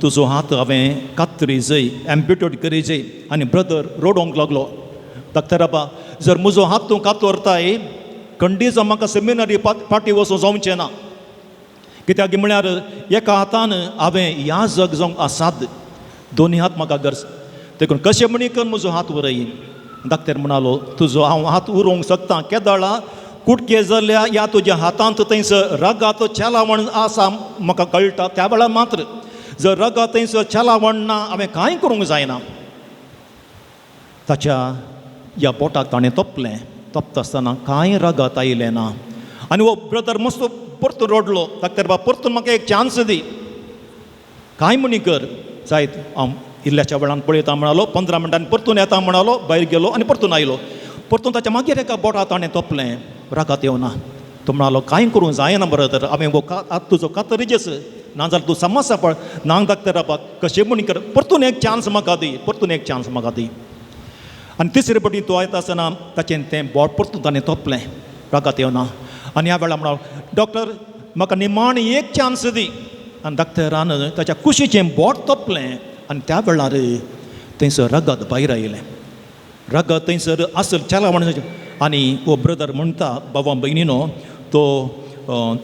तुजो हात हांवें कातरी जय, एम्प्युटेट करी जय. आनी ब्रदर रडोंक लागलो, डॉक्टर बाबा, जर म्हजो हात तूं कातरताय खंडीत म्हाका सेमिनरी फाटीं वचूंक जावचें ना, कित्याक म्हळ्यार एका हातान हांवें ह्या जग जावंक आसात, दोनी हात म्हाका गरज, देखून कशें म्हणी कर म्हजो हात उरय. डॉक्टर म्हणालो, तुजो हांव हात उरोवंक शकता केदळा कुटके जाल्या ह्या तुज्या हातांत थंयसर रगात चेलावण आसा म्हाका कळटा त्या वेळार मात्र, जर रगात थंयसर चेलावण ना हांवें कांय करूंक जायना. ताच्या ह्या बोटाक ताणें तोपलें, तोपता आसतना कांय रगत आयलें ना आनी हो ब्रदर मस्त परतून रडलो, डॉक्टर बाब परतून म्हाका एक चान्स दी, कांय म्हणी कर जायत, हांव इल्ल्याच्या वेळान पळयता म्हणालो, 15 मिनटांनी परतून येता म्हणालो, भायर गेलो आनी परतून आयलो. परतून ताच्या मागीर एका बोटा ताणें तोपलें, रगत येवना. तो म्हणालो, कांय करूंक जायना ब्रदर, हांवें हो आतां तुजो कातरीचेच ना जाल्यार तूं समस्या पळ ना. डॉक्टर बाबा कशें म्हणी कर, परतून एक चान्स म्हाका दी, परतून एक चान्स म्हाका दी. आनी तिसरे पटी तो येता आसतना ताचें तें बोट परतून ताणें तोपलें, रगत येवना. आनी ह्या वेळार म्हणालो, डॉक्टर म्हाका निमाणी एक चान्स दी. आनी डॉक्टरान ताच्या कुशीचें बोट तोपलें आनी त्या वेळार थंयसर रगत भायर आयलें, रगत थंयसर आसल चेलावण. आनी हो ब्रदर म्हणटा, बाबा भयणीनो, तो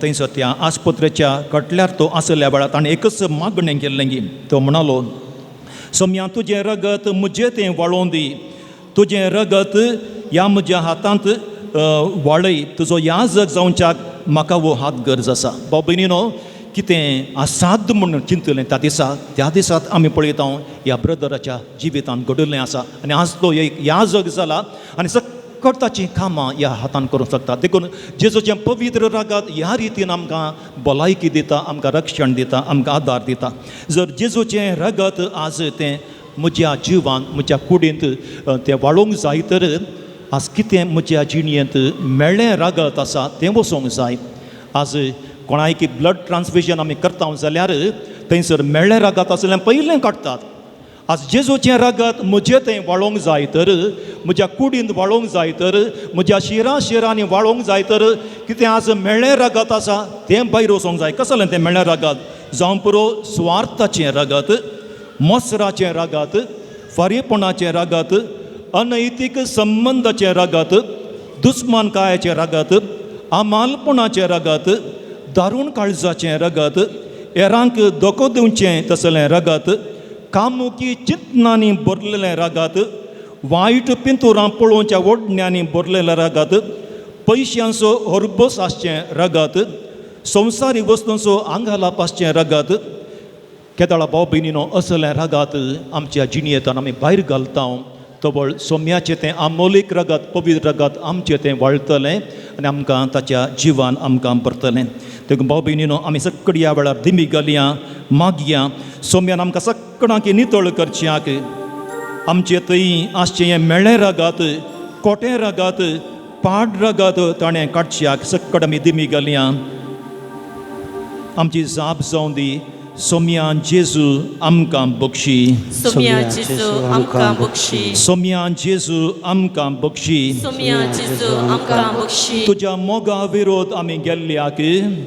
थंयसर त्या आस्पत्रेच्या कटल्यार तो आसल्या वेळार ताणें एकच मागणें केल्लें की तो म्हणालो, सोम्या तुजें रगत म्हजें तें वाळोवन दी, तुजें रगत ह्या म्हज्या हातांत वाळय, तुजो याजक जावच्याक म्हाका हो हात गरज आसा. बाबा भयणीनो, कितें असाध्य म्हूण चिंतलें त्या दिसा, त्या दिसात आमी पळयता ह्या ब्रदराच्या जिवितांत घडिल्लें आसा आनी आज तो एक याजक जाला आनी सकट ताचीं कामां ह्या हातान करूंक शकता. देखून जेजूचें पवित्र रगत ह्या रितीन आमकां भलायकी दिता, आमकां रक्षण दिता, आमकां आदार दिता. जर जेजूचें रगत आज तें म्हज्या जिवान म्हज्या कुडींत तें वाळोवंक जाय तर आज कितें म्हज्या जिणयेंत मेळ्ळें रगत आसा तें वचोंक जाय. आज कोणायकी ब्लड ट्रान्सफ्युजन आमी करता जाल्यार थंयसर मेळ्ळें रगत आसल्यार पयलें काडटात. आज जेजूचें रगत म्हजें थंय वाळोवंक जाय तर, म्हज्या कुडींत वाळोवंक जाय तर, म्हज्या शिरां शिरांनी वाळोवंक जाय तर कितें आज मेळ्ळें रगत आसा तें भायर वचोंक जाय. कसलें तें मेळ्ळें रगत? जावं पुरो सुवार्थाचें रगत, मोसराचें रगत, फारीपणाचें रगत, अनैतीक संबंदाचें रगत, दुस्मानकायाचें रगत, आमालपणाचें रगत, दारूण काळजाचें रगत, हेरांक धोको दिवचें तसलें रगत, कामुकी चिंतनांनी भरलेलें रगत, वायट पिंतुरां पळोवच्या ओडण्यांनी भरलेलें रगत, पयशांचो हरबस आसचें रगत, संवसारी वस्तूंचो आंगालाप आसचें रगत. केदळा भाव भयणीनो, असलें रगत आमच्या जिणयेंतल्यान आमी भायर घालता तवळ सोम्याचें तें आमोलीक रगत, पवित्र रगत आमचें तें वाळटलें आनी आमकां ताच्या जिवान आमकां भरतलें. देखून भाव भयणीनो, आमी सगळी ह्या वेळार दिमी घालया, मागया सोम्यान आमकां सगळ्यांक नितळ करच्याक. आमचे थंय आसचें हें मेळ्ळें रगत, कोटें रगत, पाड रगत ताणें काडच्याक सगळी आमी दिमी घालया. आमची जाप जावं दी, सोम्या जेजू आमकां बक्षी, सोम्या जेजू आमकां बक्षी, सोम्या जेजू आमकां बक्षी. सोम्या जेजू आमकां बक्षी. तुज्या मोगा विरोध आमी गेल्ल्याक,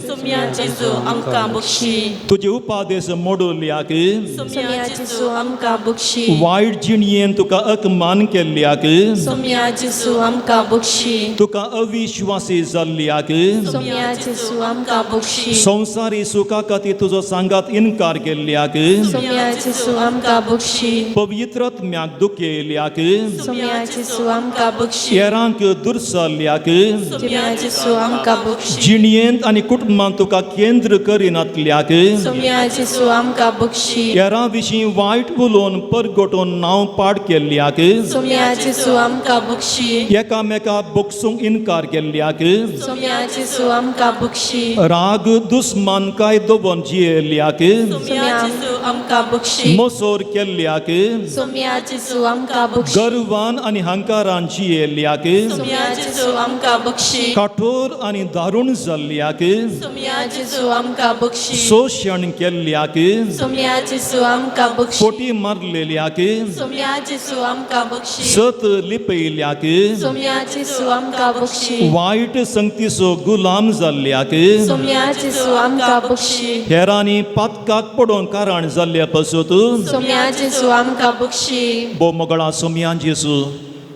सोम्या जेजू आमकां बक्षी. तुजे उपादेश मोडल्याक, सोम्या जेजू आमकां बक्षी. वायट जिणयेन तुका अपमान केल्ल्याक, सोम्या जेजू आमकां बक्षी. तुका अविश्वासी जाल्ल्याक, सोम्या जेजू आमकां बक्षी. संवसारी सुखा खातीर तुजो सांगात इनकार केल्ल्याक, सोम्या जेजू आमकां बक्षी. पवित्रत्म्याक दुखयल्याक, सोम्या जेजू आमकां बक्षी. हेरांक दुर्सल्ल्याक, सोम्या जेजू आमकां बक्षी. जिणयेंत आनी कुटुंबांत तुका केंद्र करिनातल्याक, सोम्या जेजू आमकां बक्षी. हेरां विशीं वायट उलोवन परगटून नांव पाड केल्ल्याक, सोम्या जेजू आमकां बक्षी. एकामेका बक्षूंक इनकार केल्ल्याक, सोम्या जेजू आमकां बक्षी. राग दुस्मानकाय दवरून जियेल्ल्याक, सोम्या जेजू आमकां बक्षी मोसोर केल्ल्याक सोम्या जेजू आमकां बक्षी गर्वान आनी हंकारान जियेल्ल्याक सोम्या जेजू आमकां बक्षी कठोर आनी दारूण जाल्ल्याक सोम्या जेजू आमकां बक्षी शोशण केल्ल्याक सोम्या जेजू आमकां बक्षी फोटी मारलेल्याक सोम्या जेजू आमकां बक्षी सत लिपयल्याक सोम्या जेजू आमकां बक्षी वायट संगतीचो गुलाम जाल्ल्याक सोम्या जेजू आमकां बक्षी हेरांनी पातकाक पडोवन कारण जाल्ल्या पासत सोम्या जेजू आमकां बक्षी भोव मोगळा सोमयान जेजू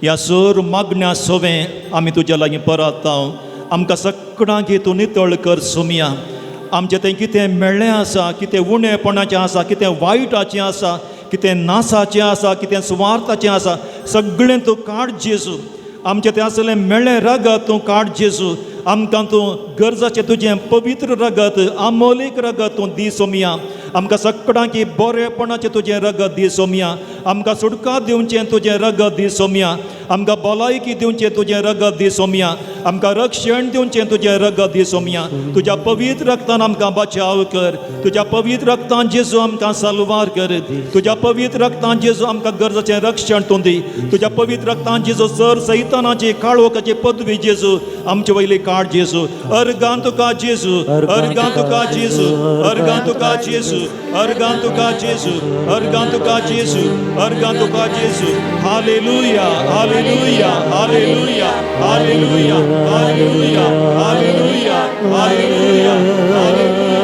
ह्या सर मागण्या सोवें आमी तुज्या लागीं परत आमकां सगळ्यांक तूं नितळ कर सोमया. आमचें तें कितें मेळ्ळें आसा, कितें उणेपणाचें आसा, कितें वायटाचें आसा, कितें नासाचें आसा, कितें सुवार्थाचें आसा, सगळें तूं काड जेजू. आमचें तें आसलें मेळ्ळें रगत तूं काड जेजू. आमकां तूं गरजाचें तुजें पवित्र रगत, आमोलीक रगत तूं दी सोमया. आमकां सगळ्यांक बरेपणाचें तुजें रगत दी सोमया. आमकां सुटका दिवचें तुजें रगत दी सोमया. आमकां भलायकी दिवचें तुजें रगत दी सोमया. आमकां रक्षण दिवचें तुजें रगत दी सोमया. तुज्या पवित्र रक्तान आमकां बचाव कर. तुज्या पवित्र रक्तान जेजू आमकां सलवार कर. तुज्या पवित्र रक्तान जेजू आमकां गरजाचें रक्षण तूं दी. तुज्या पवित्र रक्तान जेजू सर सैतानाची काळोखाची पदवी जेजू आमचे वयली काड जेजू. अर्गान तुका जेजू, अर्गान तुका जेजू, अर्गान तुका जेजू, अर्गान तुका जेजू, अर्गान तुका जेजू, अर्गान तुका जेजू. Hallelujah, hallelujah, hallelujah, hallelujah, hallelujah, hallelujah, hallelujah, hallelujah, hallelujah.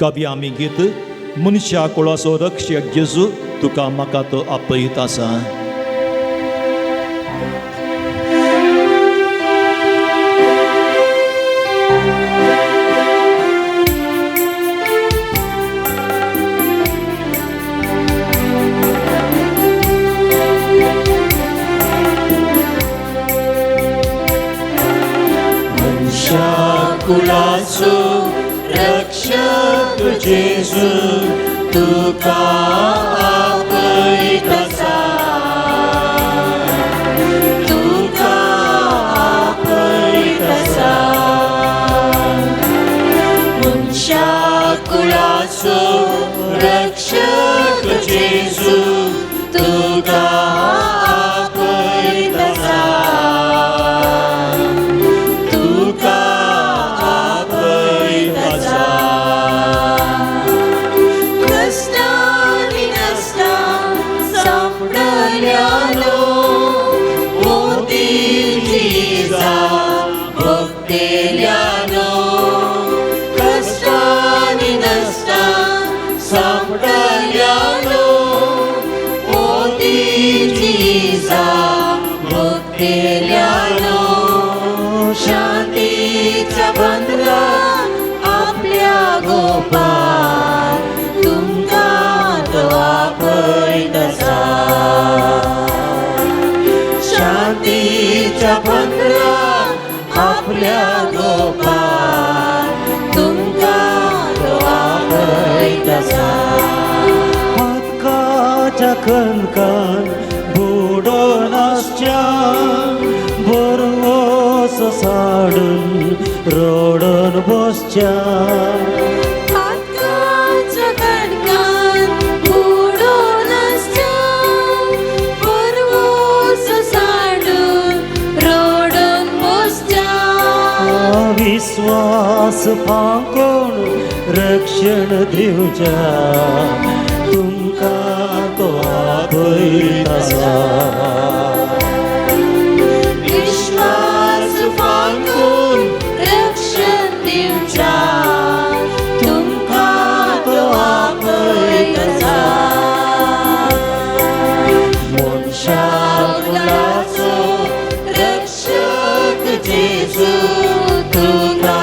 गावया आमी गीत मनशा कुळाचो रक्षक जेजू तुका म्हाका तो आपयत आसा. कुळाचो रक्षक जेजू तुका आपयत आसा, तुका आपयत आसा. मनशा कुळाचो रक्षक जेजू तुका आपयत आसा, तुका आपयत आसा. कश्टांनी नश्टां सांपडल्यानो मोतीची जाप भोगतेल्यानो. कश्टांनी नश्टां सांपडल्यानो मोतीची जाप भोगतेल्यानो. शांतीच्या बंदरा आपल्या गोपाल तुमकां तो आपयत आसा. शांतीच्या बंदरा आपल्या गोपाल तुमकां तो आपयत आसा. पातकाच्या कणकान बुडोन आसच्या बरवस साडून रडून बसच्या. पातकाच्या कणकान बुडोन आसच्या बरवस साडून रडून बसच्या. विस्वास फांकोण रक्षण दिवच्या तुमकां तो आपयत आसा. विश्वास फांकून रक्षण दिवच्या तुमकां तो आपयत आसा. मनशा कुळाचो रक्षक जेजू तुका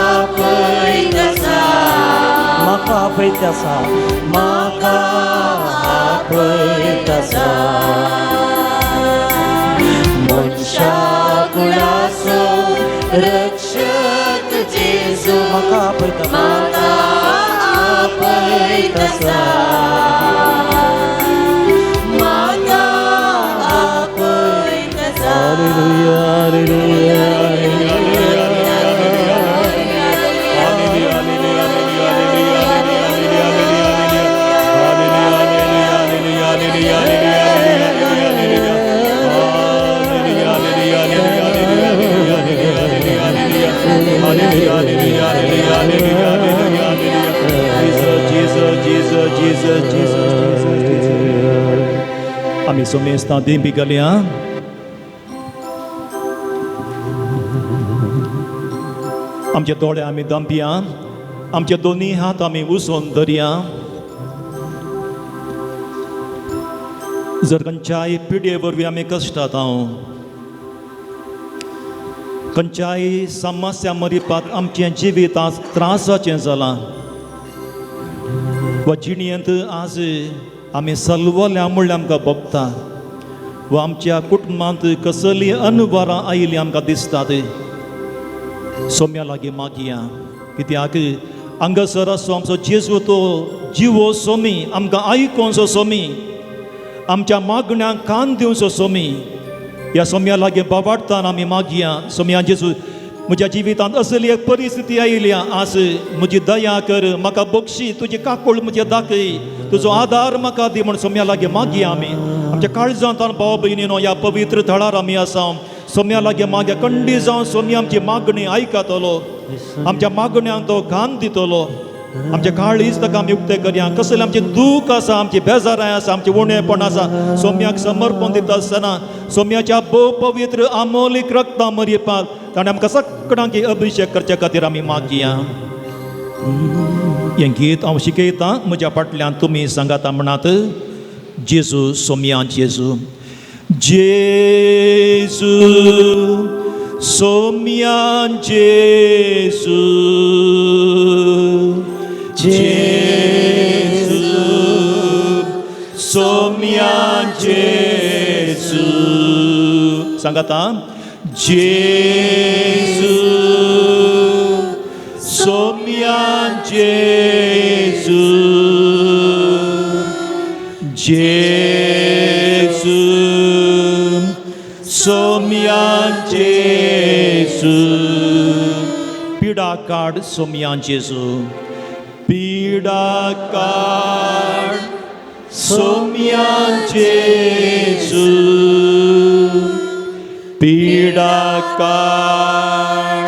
आपयत आसा, म्हाका आपयत आसा, म्हाका आपयत आसा. मनशा कुळाचो रक्षक जेजू म्हाका आपयत आसा, म्हाका आपयत आसा, म्हाका आमी सोमेस्तां दिंबी घालया. आमचे दोळे आमी दंपया, आमचे दोनी हात आमी उसोन धरया. जर खंयच्याय पिडये वरवीं आमी कश्टात हांव, खंयच्याय समस्या मरिपात आमचें जिवीत आज त्रासाचें जालां वा जिणेंत आज आमी सलवल्या म्हणल्यार आमकां भोगता वा आमच्या कुटुंबांत कसली अनवरां आयिल्लीं आमकां दिसतात, सोम्या लागीं मागया. कित्याक हांगासर आसो आमचो जेजू, तो जिवो सोमी, आमकां आयकोनचो सोमी, आमच्या मागण्यांक कान दिवचो सोमी. ह्या सोम्या लागीं बाबाडटान आमी मागया, सोम्या जेजू म्हज्या जिवितांत असली एक परिस्थिती आयल्या, आज म्हजी दया कर, म्हाका बक्षी, तुजी काकूळ म्हजे दाखय, तुजो आदार म्हाका दी म्हूण सोम्या लागीं मागया. आमी आमच्या काळजांत भाव भयणीनो ह्या पवित्र थळार आमी आसा, सोम्या लागीं मागया. कंडी जावन सोमी आमची मागणी आयकतलो, आमच्या मागण्यांक तो कान दितलो. आमच्या काळीज ताका आमी उक्तें करया. कसलें आमचें दूख आसा, आमची बेजाराय आसा, आमचें उणेपण आसा, सोम्याक समर्पण दिता आसतना सोम्याच्या भोव पवित्र आमोलीक रक्ता मरिपाक ताणें आमकां सगळ्यांक अभिशेक करचे खातीर आमी मागया. हें गीत हांव शिकयतां, म्हज्या फाटल्यान तुमी सांगाता म्हणात, जेजू सोम्या जेजू, जेजू सोम्या जेजू, जेजू सोम्या जेजू. सांगाता, जेजू सोम्या जेजू, जेजू सोम्या जेजू. पिडा काड सोम्या जेजू, पिडा काड सोम्या जेजू, पिडा काड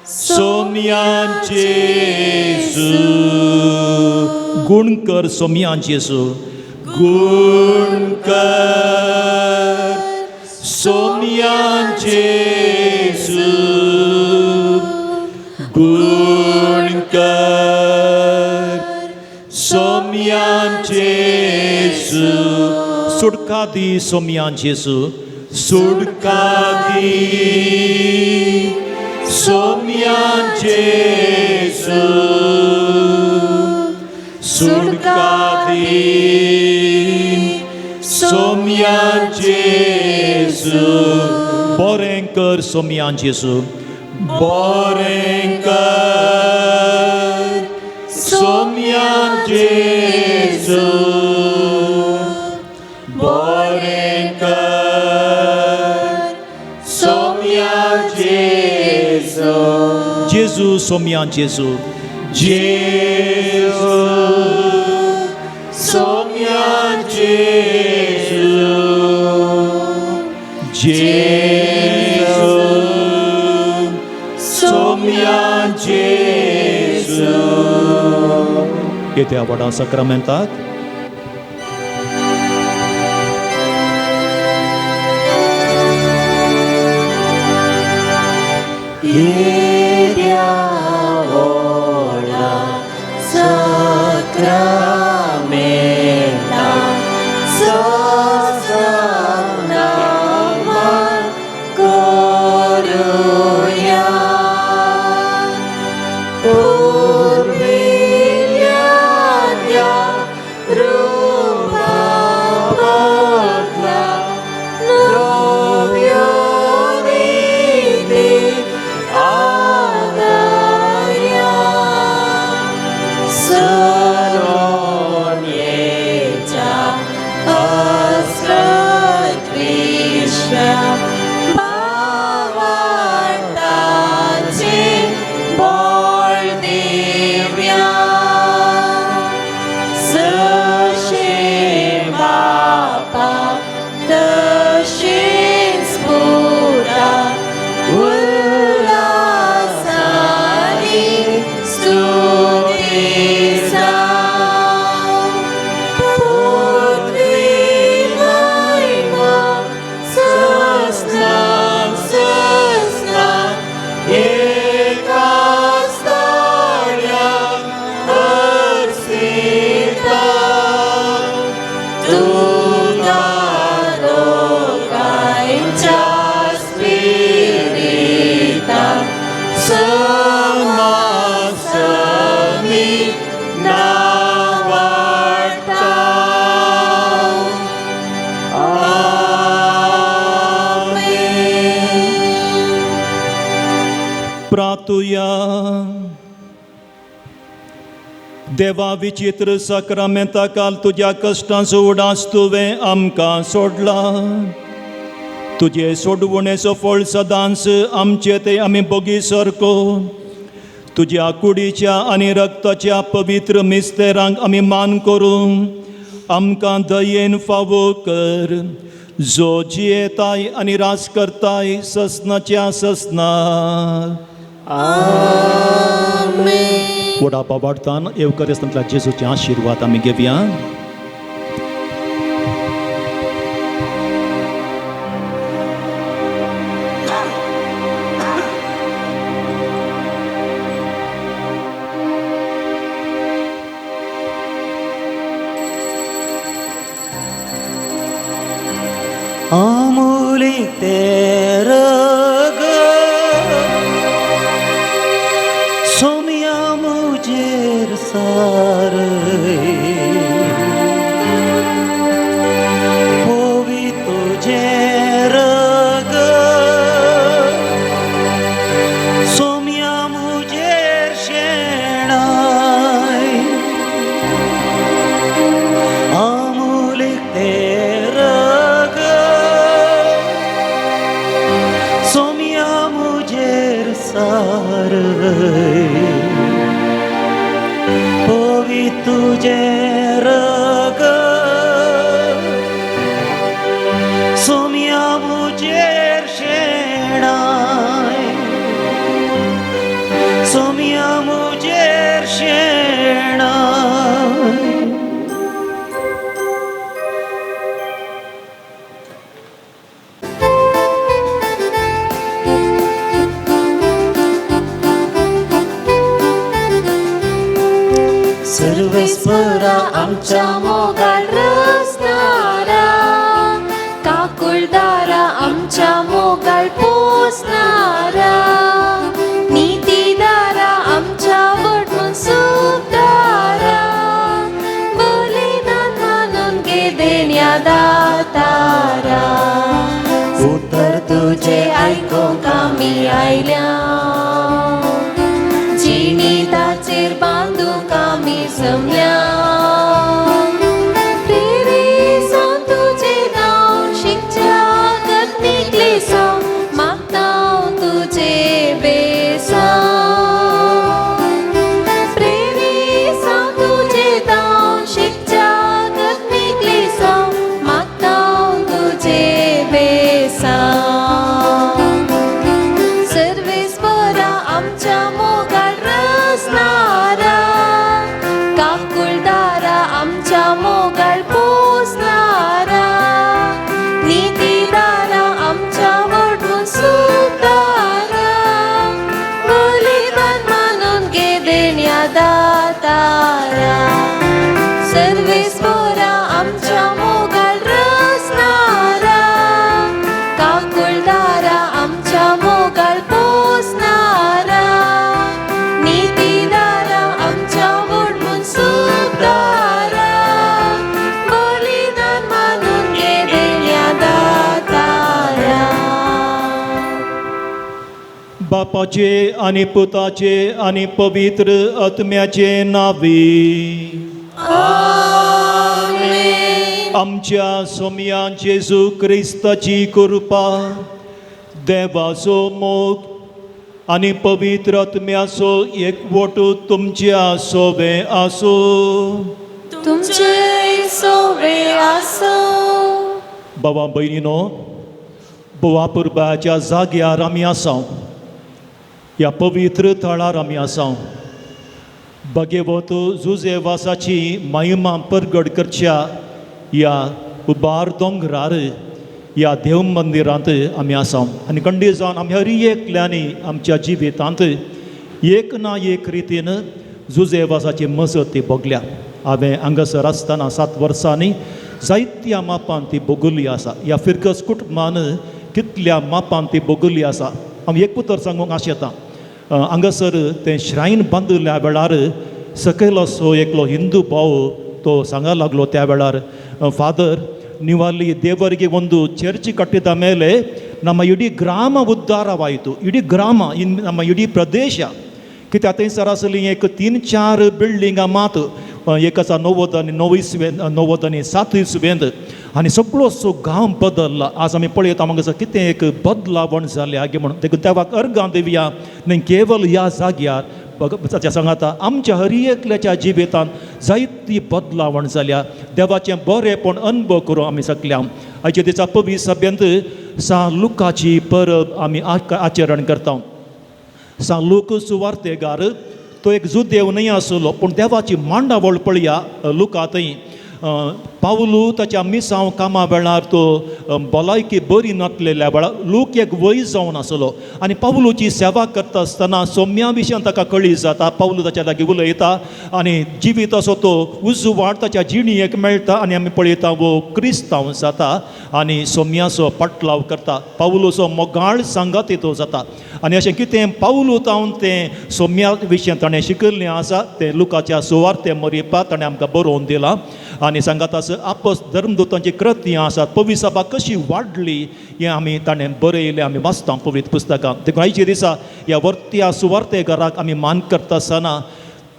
सोम्या जेजू. गुण कर सोम्या जेजू, गुण कर सोम्या जेजू, गुण कर सोम्या जेजू. सुटका दी सोम्या जेजू, सुटका दी सोम्या जेजू, सुटका दी सोम्या जेजू. बरें कर सोम्या जेजू, बरें कर सोम्या जेजू, बरें कर सोम्या जेजू. जेजू सोम्या जेजू, जेजू सोम्या जेजू, जेजू सोम्या जेजू. येत्या व्हडा साक्रामेंताक येद्या व्हडा साक्रामेंताक सजनामान करुया. पुर्विल्ल्या त्या रुपा बदला नव्यो रिती आदाया. प्रार्थुया. देवा विचित्र साक्रामेंता काल तुज्या कश्टांचो उडास तुवें आमकां सोडला. तुजे सोडवणेचो फळ सदांच आमचे ते आमी बोगी सारको. तुज्या कुडीच्या आनी रक्ताच्या पवित्र मिस्तेरांक आमी मान करूंक आमकां दयेन फावो कर, जो जियेताय आनी राज करताय ससनाच्या ससना. व्हडा बाबाडतान येवकरेस्तांतल्या जेजूचे आशिर्वाद आमी घेवया. आमुली तेरग सोमिया मुझेर सारे पोवी तुझे रग सोमिया मुझेर शेणाय आमुली तेरग सोमिया मुझेर सारे पोवी तुझे रग सोमिया मुझेर शेणाय सोमिया मुझेर शेणाय. सर्वेस्परा आमच्या मोगाळ रचणारा, काकुळदारा आमच्या मोगाळ पोसणारा, नीतीदारा आमच्या वटून सुखदारा, बलिदान मानून घे देण्या दातारा. उतर तुझे आयकूंक आमी आयल्या, जिणी ताचेर बांदूंक आमी जमल्या. प्रेरिसांव तुजें नांव शिकच्या गतनिकलेसांव मागतांव तुजें बेसांव. प्रेरिसांव तुजें नांव शिकच्या गतनिकलेसांव मागतांव तुजें बेसांव. सर्वेस्परा आमच्या मोगाळ रचणारा, काकुळदारा आमच्या मोगाळ पोसणारा, नीतीदारा आमच्या वटून सुखदारा, बलिदान मानून घे देण्या दातारा. सर्वेस्परा आमच्या मोगाळ रचणारा, काकुळदारा आमच्या मोगाळ पोसणारा, नीतीदारा आमच्या वटून सुखदारा, बलिदान मानून घे देण्या दातारा. बापाचे आनी पुताचे आनी पवित्र आत्म्याचे नावी आमच्या सोमया जेजू क्रिस्ताची कृपा, देवाचो मोग आनी पवित्र आत्म्याचो एकवट तुमच्या सोबे आसूं. तुमचे सोवे आसूं. बाबा भयणीनो, बोवा पुरबाच्या जाग्यार आमी आसा, ह्या पवित्र थळार आमी आसा. भगवत जुजेवासाची महिमा परगट करच्या ह्या उबार दोंगरार ह्या देव मंदिरांत आमी आसा. आनी गंडी जावन आमी हर एकल्यांनी आमच्या जिवितांत एक ना एक रितीन जुजेवासाची मजत ती भोगल्या. हांवें हांगासर आसतना 7 वर्सांनी जायत्या मापान ती भोगुल्ली आसा. ह्या फिरकस कुटुंबान कितल्या मापान ती भोगुल्ली आसा. हांव एक उतर सांगूंक आशेतां, हांगासर तें श्रायन बांदिल्ल्या वेळार सकयल असो एकलो हिंदू भाव तो सांगा लागलो त्या वेळार, फादर निवाली ದೇವರಿಗೆ ಒಂದು ಚರ್ಚ್ ಕಟ್ಟಿದ ಮೇಲೆ ನಮ್ಮ ಇಡೀ ಗ್ರಾಮ ಉದ್ಧಾರವಾಯಿತು. ಇಡೀ ಗ್ರಾಮ ಇನ್ ನಮ್ಮ ಇಡೀ ಪ್ರದೇಶ. कित्याक थंयसर आसली एक 3-4 बिल्डिंगां मात, एक आसा 90 आनी 9 इसवेंत, 90 आनी 7 इसवेंत, आनी सगळोसो गांव बदल्ला. आज आमी पळयता हांगासर कितें एक बदलावण जालें आगे म्हणून. देखून देवाक अर्गां दिवया न्ही केवल ह्या जाग्यार ताच्या सांगाता आमच्या हर एकल्याच्या जिवितांत जायती बदलावण जाल्या. देवाचें बरेंपण अनुभव करूं आमी सगळ्यांक. आयच्या दिसा पवित्र सभेंत सां लुकाची परब आमी आचरण करता. सां लूक सुवार्तेगार तो एक जुदेव न्हय आसलो, पूण देवाची मांडावळ पळया लुका थंय. पावलू ताच्या मिसांव कामा वेळार तो भलायकी बरी नासलेल्या वेळार लूक एक वय जावन आसलो आनी पावलूची सेवा करता आसतना सोम्या विशयान ताका कळी जाता. पावलू ताच्या लागीं उलयता आनी जिवीत असो तो उजवाड ताच्या जिणेक मेळटा आनी आमी पळयता वो क्रिस्तांव जाता आनी सोम्याचो पाटलाव करता. पावलूचो मोगाळ सांगाती तो जाता आनी अशें कितें पावलू तावन तें सोम्या विशयान ताणें शिकयल्लें आसा तें लुकाच्या सुवार्ते मरिपा ताणें आमकां बरोवन दिलां. आनी सांगात आसा आपस धर्मदूतांची कृती आसात, पवित्र सभा कशी वाडली हें आमी ताणें बरयलें, आमी वाचता पवित्र पुस्तकां. देखून आयच्या दिसा ह्या वर्त्या सुवार्तेकाराक आमी मान करता आसतना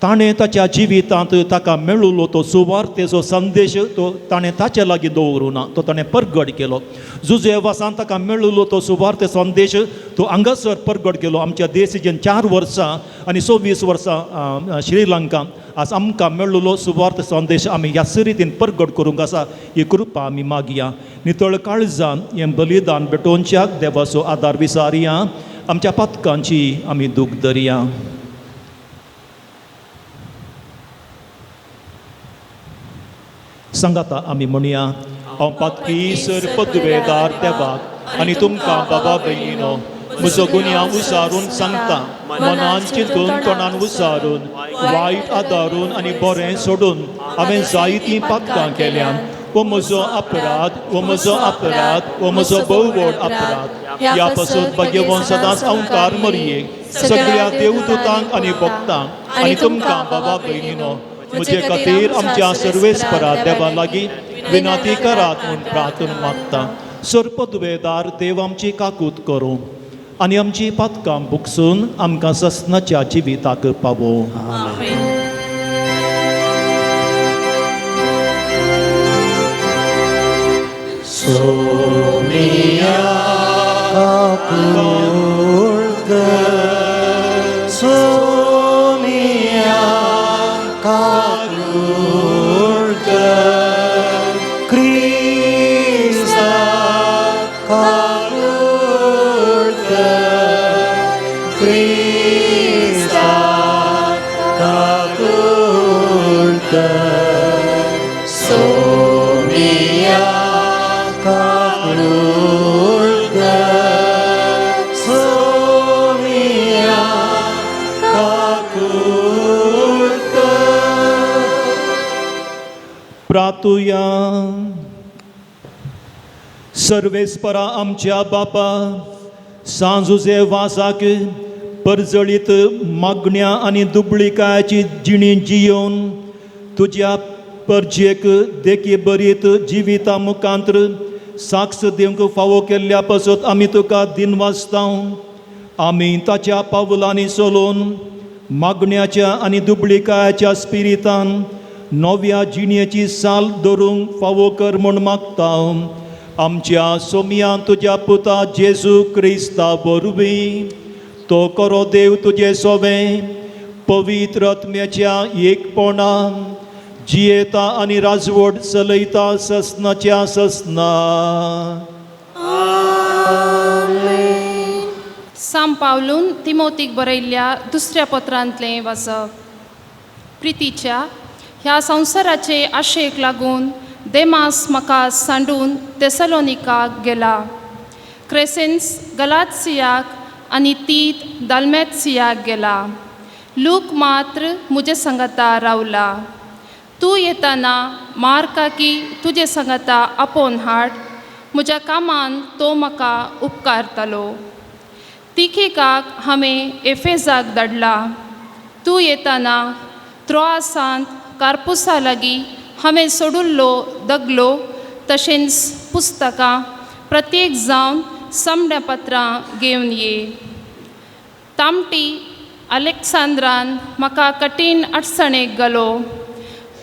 ताणें ताच्या जिवितांत ताका मेळिल्लो तो सुवार्तेचो संदेश तो ताणें ताच्या लागीं दवरूं ना, तो ताणें परगट केलो. जुजेवासान ताका मेळिल्लो तो सुवार्ते संदेश तो हांगासर परगट केलो. आमच्या देश 4 वर्सां आनी 26 वर्सां श्रीलंका आज आमकां मेळिल्लो सुवार्थ संदेश आमी ह्या रितीन परगट करूंक आसा. ही कृपा आमी मागया. नितळ काळजान हें बलिदान भेटोवच्याक देवाचो आदार विसारया. आमच्या पातकांची आमी दूख धरया. सांगाता आमी म्हणया, हांव पातकी सर पदवेदार देवाक आनी तुमकां बाबा भयणीनो म्हजो गुन्यांव उसारून सांगता. मनान चिंतून तोंडान उसारून वायट आदारून आनी बरें सोडून हांवें जायतीं पातकां केल्यान. वो म्हजो अपराध, वो म्हजो अपराध, वो म्हजो भोव व्हड अपराध. ह्या पासून भाग्यवंत सदांच अंकार मरयेक सगळ्या देवदूतांक आनी भक्तांक आनी तुमकां बाबा भयणीनो म्हजे खातीर आमच्या सर्वेस्परा देवा लागीं विनंती करात म्हूण प्रार्थना मागता. सर्पदुवेदार देव आमची काकूत करूं आनी आमची पातकां बुकसून आमकां ससनाच्या जिविताक पावो. सोमिया काकूळ कर, सोमिया काकूळ कर, क्रिस्ता काकूळ कर, क्रिस्ता काकूळ कर, सोमिया काकूळ कर, सोमिया काकूळ कर. प्रातुया. सर्वेस्परा आमच्या बापा सांजुजे वासाक परजळीत मागण्या आनी दुबळिकायाची जिणी जियोवन तुज्या परजेक देखी बरीत जिविता मुखांत्र साक्ष दिवंक फावो केल्ल्या पासत आमी तुका दिनवासता. आमी ताच्या पावलांनी चलोवन मागण्याच्या आनी दुबळिकायाच्या स्पिरितान नव्या जिणेची साल धरूंक फावो कर म्हूण मागता. आमच्या सोमयान तुज्या पुता जेजू क्रिस्ता वरवीं तो करो देव तुजे सोवें पवित्र आत्म्याच्या एकपणान जियेता आनी राजवट चलयता ससनाच्या ससना. साम पावलून तिमोतीक बरयल्ल्या दुसऱ्या पत्रांतलें वाचप. प्रितीच्या ह्या संवसाराचे आशेक लागून देमास म्हाका सांडून तेसलोनिकाक गेला. क्रेसेन्स गलात्सियाक आनी तीत दालमॅत्सियाक गेला. लूक मात्र म्हजे संगता रावला. तूं येताना मार्काकी तुजे संगता आपोवन हाड. म्हज्या कामान तो म्हाका उपकारतालो. तिखिकाक हांवें एफेजाक धाडला. तूं येताना त्रोआसांत कार्पुसा लागीं हांवें सोडिल्लो दगलो तशेंच पुस्तकां प्रत्येक जावन समड्या पत्रां घेवन ये. तामटी अलेक्सांद्रान म्हाका कठीण अडचणेक घालो.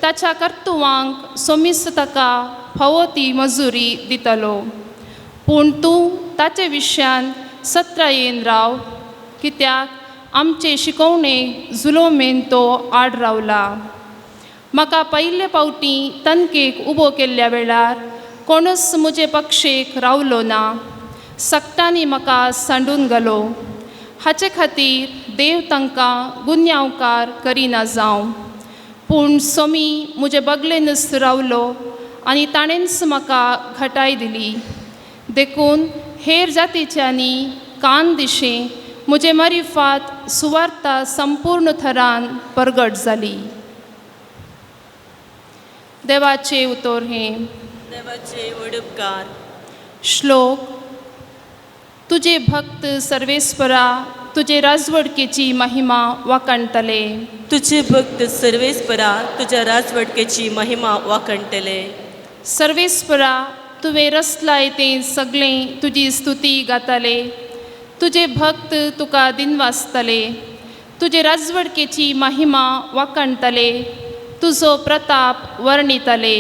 ताच्या कर्तुवांक सोमीस ताका फावो ती मजुरी दितलो. पूण तूं ताचे विशयान सत्रायेन राव, कित्याक आमचे शिकवणे जुलोमेन तो आड रावला. म्हाका पयले पावटी तनकेक उबो केल्ल्या वेळार कोणूच म्हजे पक्षेक रावलो ना. सक्तांनी म्हाका सांडून घालो. हाचे खातीर देव तांकां गुन्यांवकार करिना जावं. पूण सोमी म्हजे बगलेनच रावलो आनी ताणेंच म्हाका घटाय दिली. देखून हेर जातीच्यांनी कान दिशें म्हजे मारिफात सुवार्ता संपूर्ण थरान परगट जाली. देवाचे उतर हें. देवाचे वडपकार. श्लोक. तुजे भक्त सर्वेस्परा तुजे राजवडकेची महिमा वाखाणतले. तुझे भक्त सर्वेस्परा तुज्या राजवटकेची महिमा वाखणटले. सर्वेस्परा तुवें रचलाय तें सगळें तुजी स्तुती गाताले. तुजे भक्त तुका दिनवासतले. तुजे राजवडकेची महिमा वाखाणतले. तुजो प्रताप वर्णितले.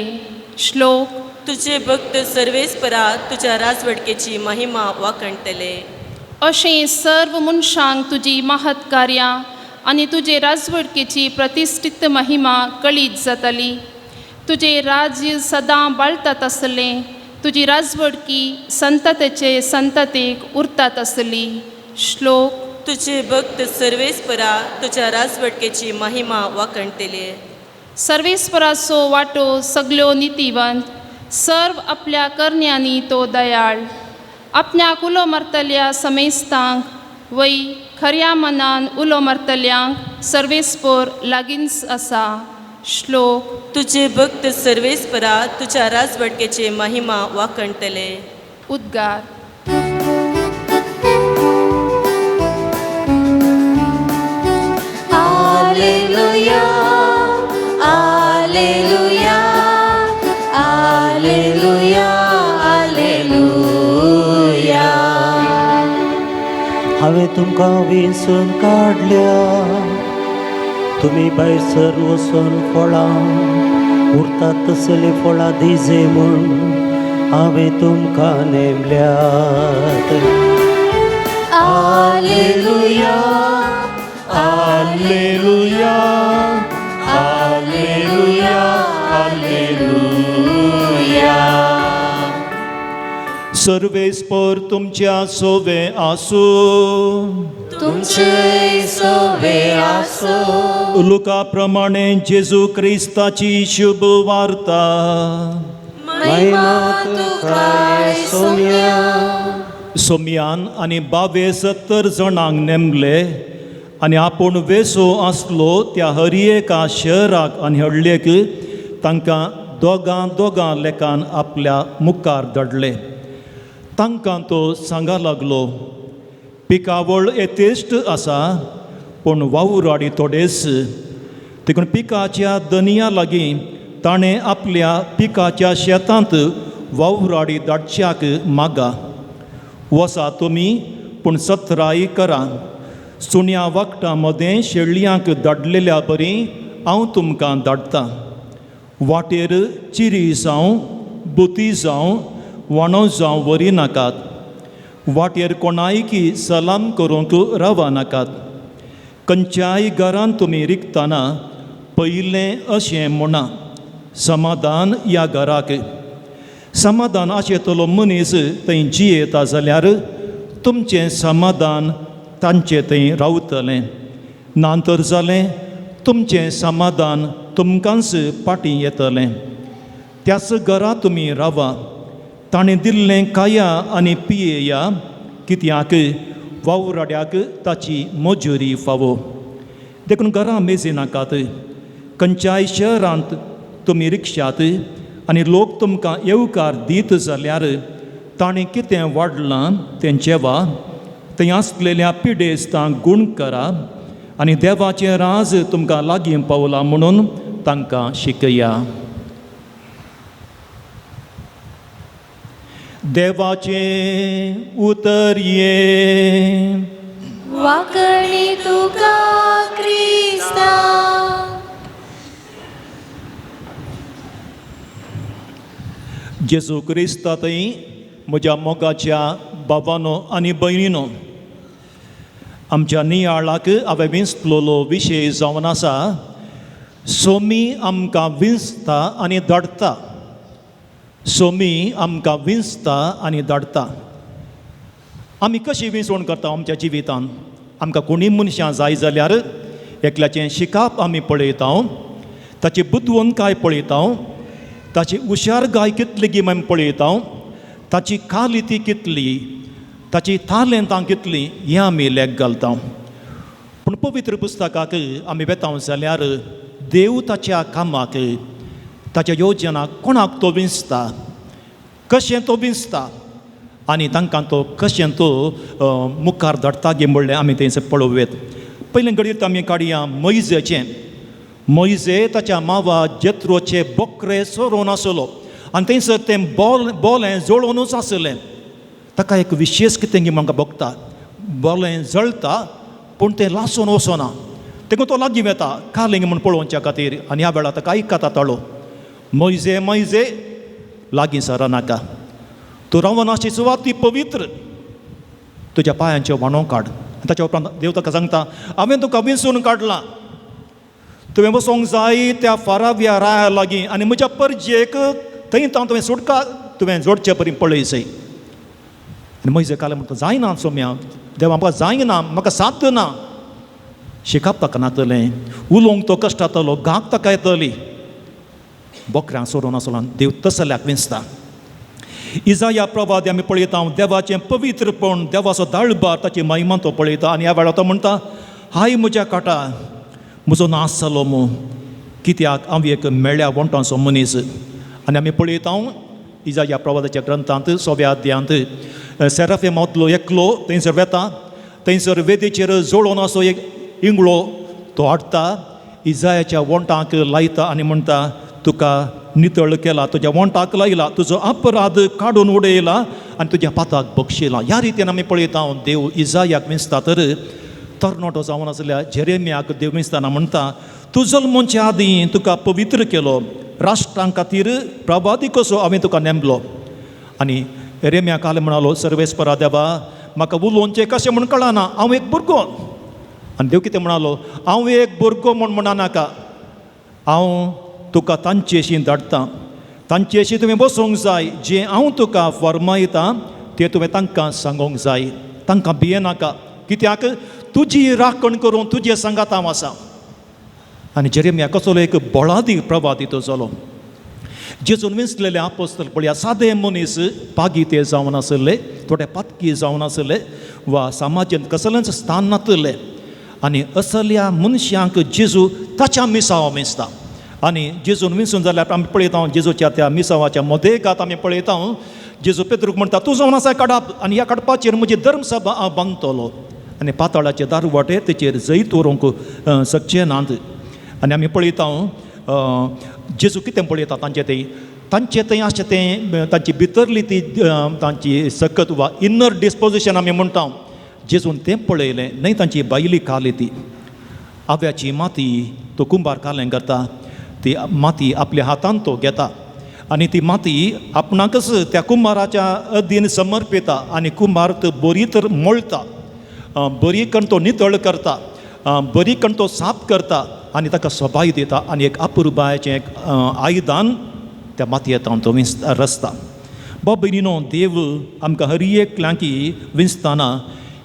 श्लोक. तुझे भक्त सर्वेस्परा तुज्या राजवटकेची महिमा वाखणटले. अशें सर्व मनशांक तुजी महत् कार्यां आनी तुजे राजवडकेची प्रतिश्ठीत महिमा कळीत जातली. तुजें राज्य सदां बाळतात आसलें. तुजी राजवडकी संततेचे संततेक उरतात आसली. श्लोक. तुझे भक्त सर्वेस्परा तुज्या राजवटकेची महिमा वाखणटले. सर्वेस्पराचो वांटो सगल्यो नितीवंत. सर्व आपल्या करण्यांनी तो दयाळ. आपल्याक उलो मारतल्या समेस्तांक वय खऱ्या मनान उलो मारतल्यांक सर्वेस्पोर लागींच आसा. श्लोक. तुझे भक्त सर्वेस्परा तुज्या राजवटकेची महिमा वाखणटले. उद्गार. Alleluia, Alleluia, Alleluia, Alleluia. हांवें तुमकां विंचून काडल्या, तुमी भायर सर वचून फळां उरतात तसलीं फळां दिजे म्हूण हांवें तुमकां नेमल्यात. Alleluia, Alleluia, Alleluia, Alleluia. सर्वेस्पर तुमच्या सोवे आसूं. तुमचे सोवे आसो. लुका प्रमाणे जेजू क्रिस्ताची शुभ वार्ता. महिमा तुका सोम्या. सोमयान आनी बावे 70 जाणांक नेमले आनी आपूण वेसो आसलो त्या हर एका शहराक आनी हडलेक तांकां दोगां दोगां लेखान आपल्या मुखार धाडले. तांकां तो सांगा लागलो, पिकावळ येथेश्ट आसा पूण वावुराडी थोडेच. देखून पिकाच्या दनया लागीं ताणें आपल्या पिकाच्या शेतांत वावुराडी धाडच्याक मागा. वसा तुमी पूण सत्राय करा. सुण्या वखदां मदें शेळयांक धाडलेल्या बरी हांव तुमकां धाडटा. वाटेर चिरी जावं बुती जावं वाणो जावं व्हरी नाकात. वाटेर कोणायकी सलाम करूंक रावा नाकात. खंयच्याय घरान तुमी रिगतना पयलें अशें म्हणा, समाधान ह्या घराक. समाधान आशेतलो मनीस थंय जियेता जाल्यार तुमचें समाधान तांचे थंय रावतलें. ना तर जालें तुमचें समाधान तुमकांच फाटीं येतलें. त्याच घरा तुमी रावा. ताणें दिल्लें खाया आनी पियेया, कित्याक वावराड्याक ताची मजुरी फावो. देखून घरां मेजी नाकात. खंयच्याय शहरांत तुमी रिक्षात आनी लोक तुमकां येवकार दीत जाल्यार ताणें कितें वाडलां तें जेवा. थंय आसलेल्या पिडेस्तांक गूण करा आनी देवाचें राज तुमकां लागीं पावलां म्हणून तांकां शिकया. देवाचें उतर हें. वाकणी तुका क्रिस्ता. जेजू क्रिस्ता थंय म्हज्या मोगाच्या बाबानो आनी भयणीनो, आमच्या नियाळाक हांवें विंचलोलो विशय जावन आसा, सोमी आमकां विंचता आनी धाडटा. सोमी आमकां विंचता आनी धाडटा. आमी कशी विंचवण करता आमच्या जिवितांत? आमकां कोणीय मनशां जाय जाल्यार एकल्याचें शिकाप आमी पळयता, ताची बुदवंतकाय पळयता, ताची हुशारकाय कितली गी आमी पळयता, ताची कालिती कितली, ताची तालेंतां कितली, हें आमी लेख घालता. पूण पवित्र पुस्तकाक आमी वेता जाल्यार देव ताच्या कामाक, ताच्या योजनाक कोणाक तो विंचता, कशें तो विंचता आनी तांकां तो कशें तो मुखार धाडटा गे म्हणलें आमी थंयसर पळोवयेत. पयलें घडयेत आमी काडया मोयजेचें. मोयजे ताच्या मावा जेत्रोचे बोकरे चरोवन आसलो आनी थंयसर तें बोलें जळोवनूच आसलें. ताका एक विशेश कितें गी म्हाका भोगता, बोलें जळटा पूण तें लासून वचना. तेका तो लागीं वेता कालिंग म्हूण पळोवच्या खातीर आनी ह्या वेळार ताका आयकता ताळो, मोयजे मोयजे लागीं सर नाका, तूं रावन आसची सुवात ती पवित्र, तुज्या पांयांच्यो व्हाणो काड. ताच्या उपरांत देव ताका सांगता, हांवें तुका विंचून काडलां, तुवें वचोंक जाय त्या फाराव्या राया लागीं आनी म्हज्या परजेक थंय तुवें सुटका तुवें जोडचे परी पळय सय. आनी मोयजे काल म्हणटा, जायना सोम्या देवा, म्हाका जायना, म्हाका साथ ना. शिकप ताका नातलें, उलोवंक तो कश्टातलो, गाक ताका येतली, बोकऱ्यांक सोडून आसलो देव तसल्याक विंचता. इजाया प्रवादी आमी पळयता देवाचें पवित्रपण, देवाचो दाळबार, ताची महिमा तो पळयता आनी ह्या वेळार तो म्हणटा, हाय म्हज्या काटा, म्हजो नाश जालो मू, कित्याक हांव एक मेळ्या वण्टांचो मनीस. आनी आमी पळयता इजाया प्रवादाच्या ग्रंथांत सव्या अध्यायांत सेराफे मावतलो एकलो थंयसर वेता, थंयसर वेदीचेर जळोवन असो एक इंगळो तो हाडटा, इजायाच्या वण्टांक लायता आनी म्हणटा, तुका नितळ केला, तुज्या वण्टाक लायला, तुजो अपराध काडून उडयला आनी तुज्या पाताक बक्षिला. ह्या रितीन आमी पळयता देव इजायाक विंचता. तर तरणाटो जावन आसल्या जेरेमियाक देव विंचतना म्हणटा, तूं जल्मोच्या आदीं तुका पवित्र केलो, राष्ट्रां खातीर प्रवादी कसो हांवें तुका नेमलो. आनी एरेमिया काल म्हणालो, सर्वेस्परा देवा, म्हाका उलोवचें कशें म्हूण कळना, हांव एक भुरगो. आनी देव कितें म्हणालो, हांव एक भुरगो म्हूण म्हणनाका, हांव तुका तांचेशी धाडटा, तांचेशी तुवें बसूंक जाय, जें हांव तुका फर्मायता तें तुवें तांकां सांगूंक जाय, तांकां भियेनाका, कित्याक तुजी राखण करूंक तुजे सांगात हांव आसा. आनी जेरेमिया कसलो एक बळादी प्रवादी तो जालो. जेजून विंचलेले आपोस्तल पळया, सादे मनीस, पागी ते जावन आसले, थोडे पातकी जावन आसले वा समाजांत कसलेंच स्थान नातलें, आनी असल्या मनशांक जेजू ताच्या मिसांव विंचता. आनी जेजून विंचून जाल्यार आमी पळयता जेजूच्या त्या मिसावाच्या मदेगात आमी पळयता जेजू पेत्रूक म्हणटा, तूं जावन आसा काडप आनी ह्या काडपाचेर म्हजी धर्मसभा हांव बांदतलो आनी पातळाचे दारवाटे तेचेर जैत व्हरूंक शकचे नात. आनी आमी पळयता जेजू कितें पळयता तांचे थंय, तांचे थंय आसचें तें तांची भितरली ती तांची सकत वा इनर डिस्पोजिशन आमी म्हणटा, जेजून तें पळयलें न्हय, तांची भायली काली ती आव्याची माती तो कुंबार कालें करता, ती माती आपल्या हातान तो घेता आनी ती माती आपणाकच त्या कुंबाराच्या अधीन समर्पिता आनी कुंबार तो बरी तर मोळटा, बरी कण तो नितळ करता, बरी कण तो साफ करता आनी ताका सोबाय दिता आनी एक अपुरबायेचें एक आयदान त्या मातयेंत तो रचता. बाब भयणीनो, देव आमकां हर एकल्यांकी विंचतना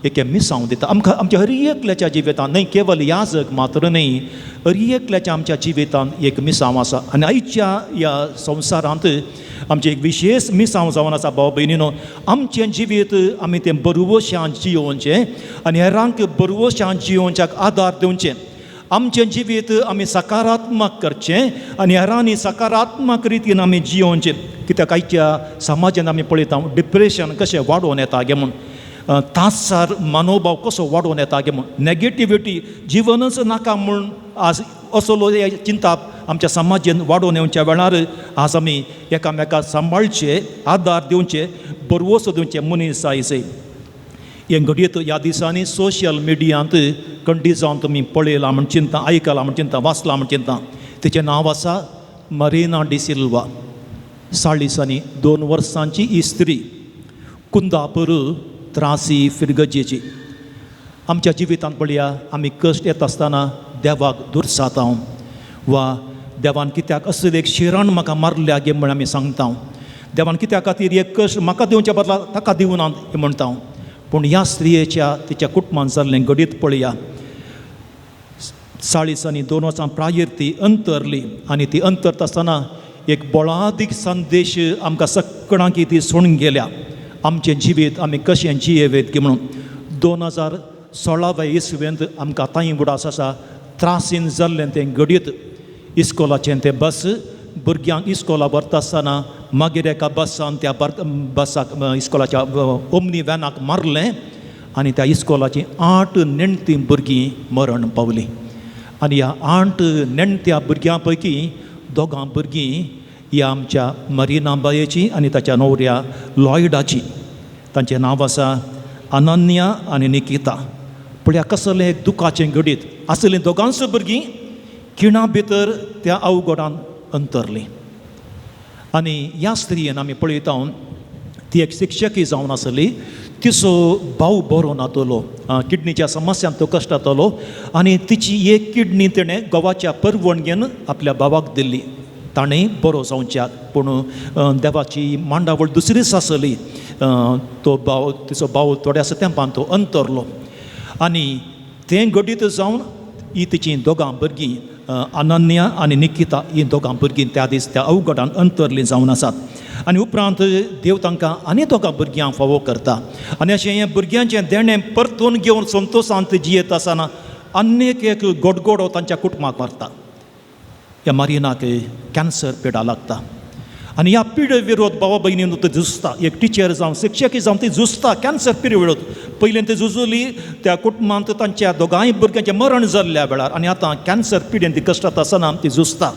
एक मिसांव दिता आमकां आमच्या हर एकल्याच्या जिवितांत, न्हय केवल याजक मात्र न्हय, हर एकल्याच्या आमच्या जिवितांत एक मिसांव आसा. आनी आयच्या ह्या संवसारांत आमचें एक विशेश मिसांव जावन आसा. भाव भयणीनो, आमचें जिवीत आमी तें बरवशान जियोवचें आनी हेरांक बरवशान जियोवच्याक आदार दिवचें. आमचें जिवीत आमी सकारात्मक करचें आनी हेरांनी सकारात्मक रितीन आमी जियोवचें. कित्याक आयच्या समाजान आमी पळयता डिप्रेशन कशें वाडोवन येता गे म्हूण, तासार मनोभाव कसो वाडोवन येता गे म्हूण, नेगेटिविटी जिवनच नाका म्हूण आज असलो चिंताप आमच्या समाजेन वाडोवन येवच्या वेळार आज आमी एकामेका सांबाळचे, आदार दिवचे, बरवसो दिवचे मनीस जायचे. हें घडयेत ह्या दिसांनी सोशल मिडियांत कंडी जावन तुमी पळयलां म्हण चिंता, आयकलां म्हण चिंता, वाचलां म्हण चिंता. तिचें नांव आसा मरिना डिसिल्वा. 42 वर्सांची ही स्त्री, कुंदापूर त्रासी फिरगजेची. आमच्या जिवितांत पळया आमी कश्ट येता आसतना देवाक दुर्साता वा देवान कित्याक असली एक शिरण म्हाका मारल्या गे म्हण आमी सांगता, देवान कित्या खातीर एक कश्ट म्हाका दिवच्या बदला ताका दिवना हें म्हणटा. पूण ह्या स्त्रियेच्या तिच्या कुटुंबान जाल्लें घडीत पळया. 42 वर्सां प्रायेर ती अंतरली आनी ती अंतरता आसतना एक बळादीक संदेश आमकां सगळ्यांक ती सोडून गेल्या. आमचें जिवीत आमी कशें जियेवेत की म्हणून 2016 इसवेंत आमकां आतांय उडास आसा त्रासीन जाल्लें तें घडीत. इस्कोलाचें तें बस भुरग्यांक इस्कोला व्हरता आसतना मागीर एका बसान त्या बसाक इस्कोलाच्या ओमनी व्हॅनाक मारलें आनी त्या इस्कोलाचीं 8 नेणटीं भुरगीं मरण पावलीं. आनी ह्या 8 नेणट्या भुरग्यां पैकी 2 भुरगीं ह्या आमच्या मरिना बायेची आनी ताच्या न्हवऱ्या लॉयडाची. तांचें नांव आसा अनन्या आनी निकिता. पळया कसलें एक दुखाचें घडीत आसलीं दोगांच भुरगीं खिणा भितर त्या अवघडान अंतरलीं. आनी ह्या स्त्रियेन आमी पळयता ती एक शिक्षकी जावन आसली. तिचो भाव बरो नातलो, किडनीच्या समस्यांत तो कश्ट जातालो आनी तिची एक किडनी तिणें घोवाच्या परवणगेन आपल्या भावाक दिल्ली, ताणें बरो जावच्याक. पूण देवाची मांडावळ दुसरीच आसली. तो भाव, तिचो भाव थोड्याशा तेंपान तो अंतरलो आनी तें घडीत जावन ही तिचीं 2 भुरगीं अनन्या आनी निकिता हीं 2 भुरगीं त्या दीस त्या अवघडान अंतरलीं जावन आसात. आनी उपरांत देव तांकां आनी 2 भुरग्यांक फावो करता आनी अशें हें भुरग्यांचें देणें परतून घेवन संतोशांत जियेत आसतना आनीक एक गोडगोडो तांच्या कुटुंबाक मारता. ह्या मारिनाक कॅन्सर पिडा लागता आनी ह्या पिडे विरोध बाबा भयणीन ती झुजता. एक टिचर जावं शिक्षकी जावं ती झुजता कॅन्सर पिडे विरोध. पयलीं ती झुजली त्या कुटुंबांत तांच्या 2 भुरग्यांचें मरण जाल्ल्या वेळार आनी आतां कॅन्सर पिडेन ती कश्टात आसतना ती झुजता.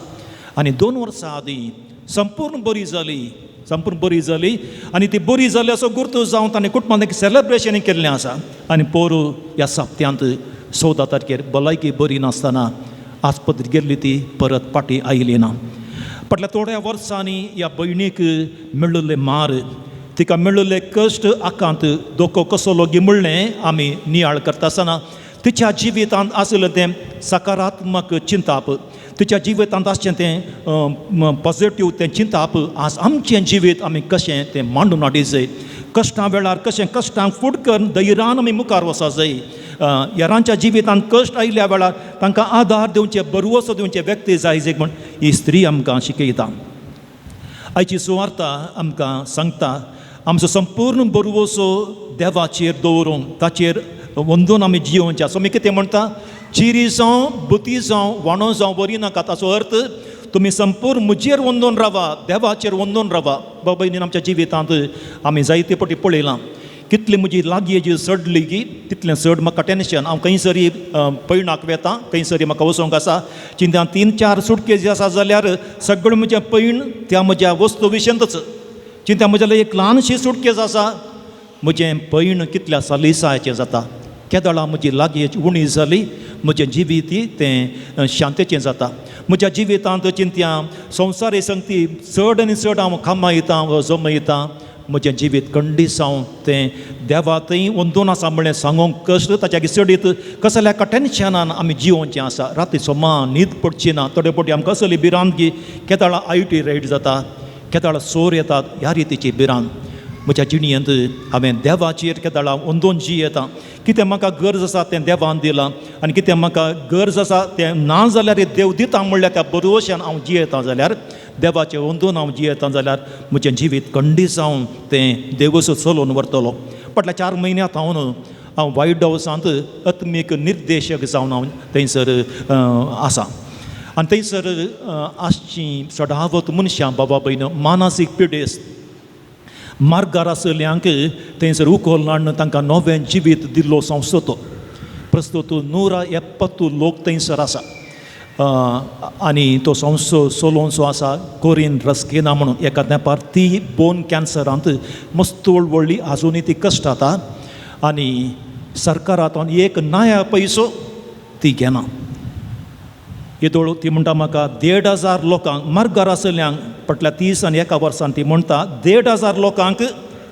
आनी 2 वर्सां आदीं संपूर्ण बरी जाली, संपूर्ण बरी जाली आनी ती बरी जाली असो गुर्तू जावन ताणें कुटुंबांत एक सेलेब्रेशन केल्लें आसा. आनी पोरू ह्या सप्त्यांत 14 तारखेर भलायकी बरी नासतना आस्पत्रेक गेल्ली ती परत फाटीं आयली ना. फाटल्या थोड्या वर्सांनी ह्या भयणीक मेळिल्ले मार, तिका मेळिल्ले कश्ट, आकांत, धोको कसलो गिमळ्ळें आमी नियाळ करता आसतना तिच्या जिवितांत आशिल्लें तें सकारात्मक चिंताप, तिच्या जिवितांत आसचें तें पॉझिटीव तें चिंताप आज आमचें जिवीत आमी कशें तें मांडून हाडी जाय. कश्टां वेळार कशें कश्टांक फूट करून धैर्यान आमी मुखार वचूंक जाय. हेरांच्या जिवितांत कश्ट आयिल्ल्या वेळार तांकां आदार दिवचे, बरवसो दिवचे व्यक्ती जाय जे म्हण ही स्त्री आमकां शिकयता. आयची सुवार्ता आमकां सांगता आमचो संपूर्ण बरवसो देवाचेर दवरूंक, ताचेर वंदून आमी जियोवचें. सो आमी कितें म्हणटा, चिरी जावं बुती जावं वाणो जावं वरी नाका. ताचो अर्थ तुमी संपूर्ण म्हजेर वंदून रावा, देवाचेर वंदून रावा. बाबा भयणीन आमच्या जिवितांत आमी जायते पटी पळयलां कितली म्हजी लागीं जी चडली की तितलें चड म्हाका टेन्शन. हांव खंयसरी पयणाक वेता, खंयसरी म्हाका वचोंक आसा, चिंता 3-4 सुटकेजी आसा जाल्यार सगळें म्हजें पयण त्या म्हज्या वस्तू विशयंतच. चिंता म्हज्या एक ल्हानशी सुटकेज आसा, म्हजें पयण कितल्या सालिसाचें जाता. केदळा म्हजी लागीं उणी जाली म्हजें जिवीत तें शांतेचें जाता. म्हज्या जिवितांत चिंत्या संवसारी संगती चड आनी चड हांव कमायतां जमयतां, म्हजें जिवीत कंडीसांव तें देवा थंय वंदून आसा म्हणलें सांगूंक कश्ट. ताच्या चडीत कसल्या एका टेन्शनान आमी जिवोवचें आसा. राती सोमा न्हीद पडची ना. थोडे फावटी आमकां कसली भिरांत की केदळा I T ride जाता, केदळा चोर येतात, ह्या रितीची भिरांत. म्हज्या जिणयेंत हांवें देवाचेर केदळा वंदून जियेता. कितें म्हाका गरज आसा तें देवान दिलां आनी कितें म्हाका गरज आसा तें ना जाल्यार देव दिता म्हणल्यार त्या बरवशान हांव जियेता जाल्यार, देवाचें वंदून हांव जियेता जाल्यार म्हजें जिवीत कंडीसांव तें देवूच चलोवन व्हरतलो. फाटल्या 4 म्हयन्यांत हांव हांव वायट हावसांत आत्मीक निर्देशक जावन हांव थंयसर आसा. आनी थंयसर आसचीं चडावत मनशां बाबा भयण मानसीक पिडेस्त मार्गार आसल्यांक थंयसर उखल हाडून तांकां नवें जिवीत दिल्लो संस्थो तो. प्रस्तुत 170 लोक थंयसर आसा. आनी तो संस्थो चलोवचो आसा कोरीन रस्किना म्हणून. एका तेंपार ती बोन कॅन्सरांत मस्त व्हडली, आजुनूय ती कश्ट जाता आनी सरकारांतून एक नया पयसो ती घेना. येदोळ ती म्हणटा म्हाका 1500 लोकांक मार्गार आसल्यांक फाटल्या 30 आनी एका वर्सान ती म्हणटा 1500 लोकांक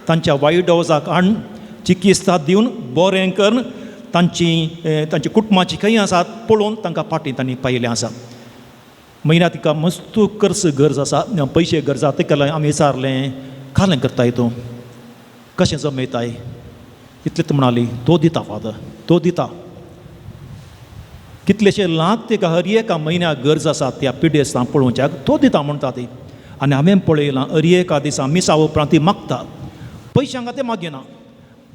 तांच्या वायट डोजाक हाडून चिकित्सा दिवन बरें करून तांची तांची कुटुंबाची खंय आसात पळोवन तांकां फाटीं तांणी पायलें आसा. म्हयन्या तिका मस्त खर्च गरज आसा, पयशे गरज आसा. तेका लागून आमी विचारलें कालें करताय तूं, कशें जमयताय? इतलें ती म्हणाली तो दिता फादर, तो दिता. कितलेशे लाख तिका हर एका म्हयन्याक गरज आसा त्या पिडेस्तां पळोवच्याक, तो दिता म्हणटा ती. आनी हांवें पळयलां हर एका दिसा मिसा उपरांत ती मागता, पयशांक खातीर मागिना,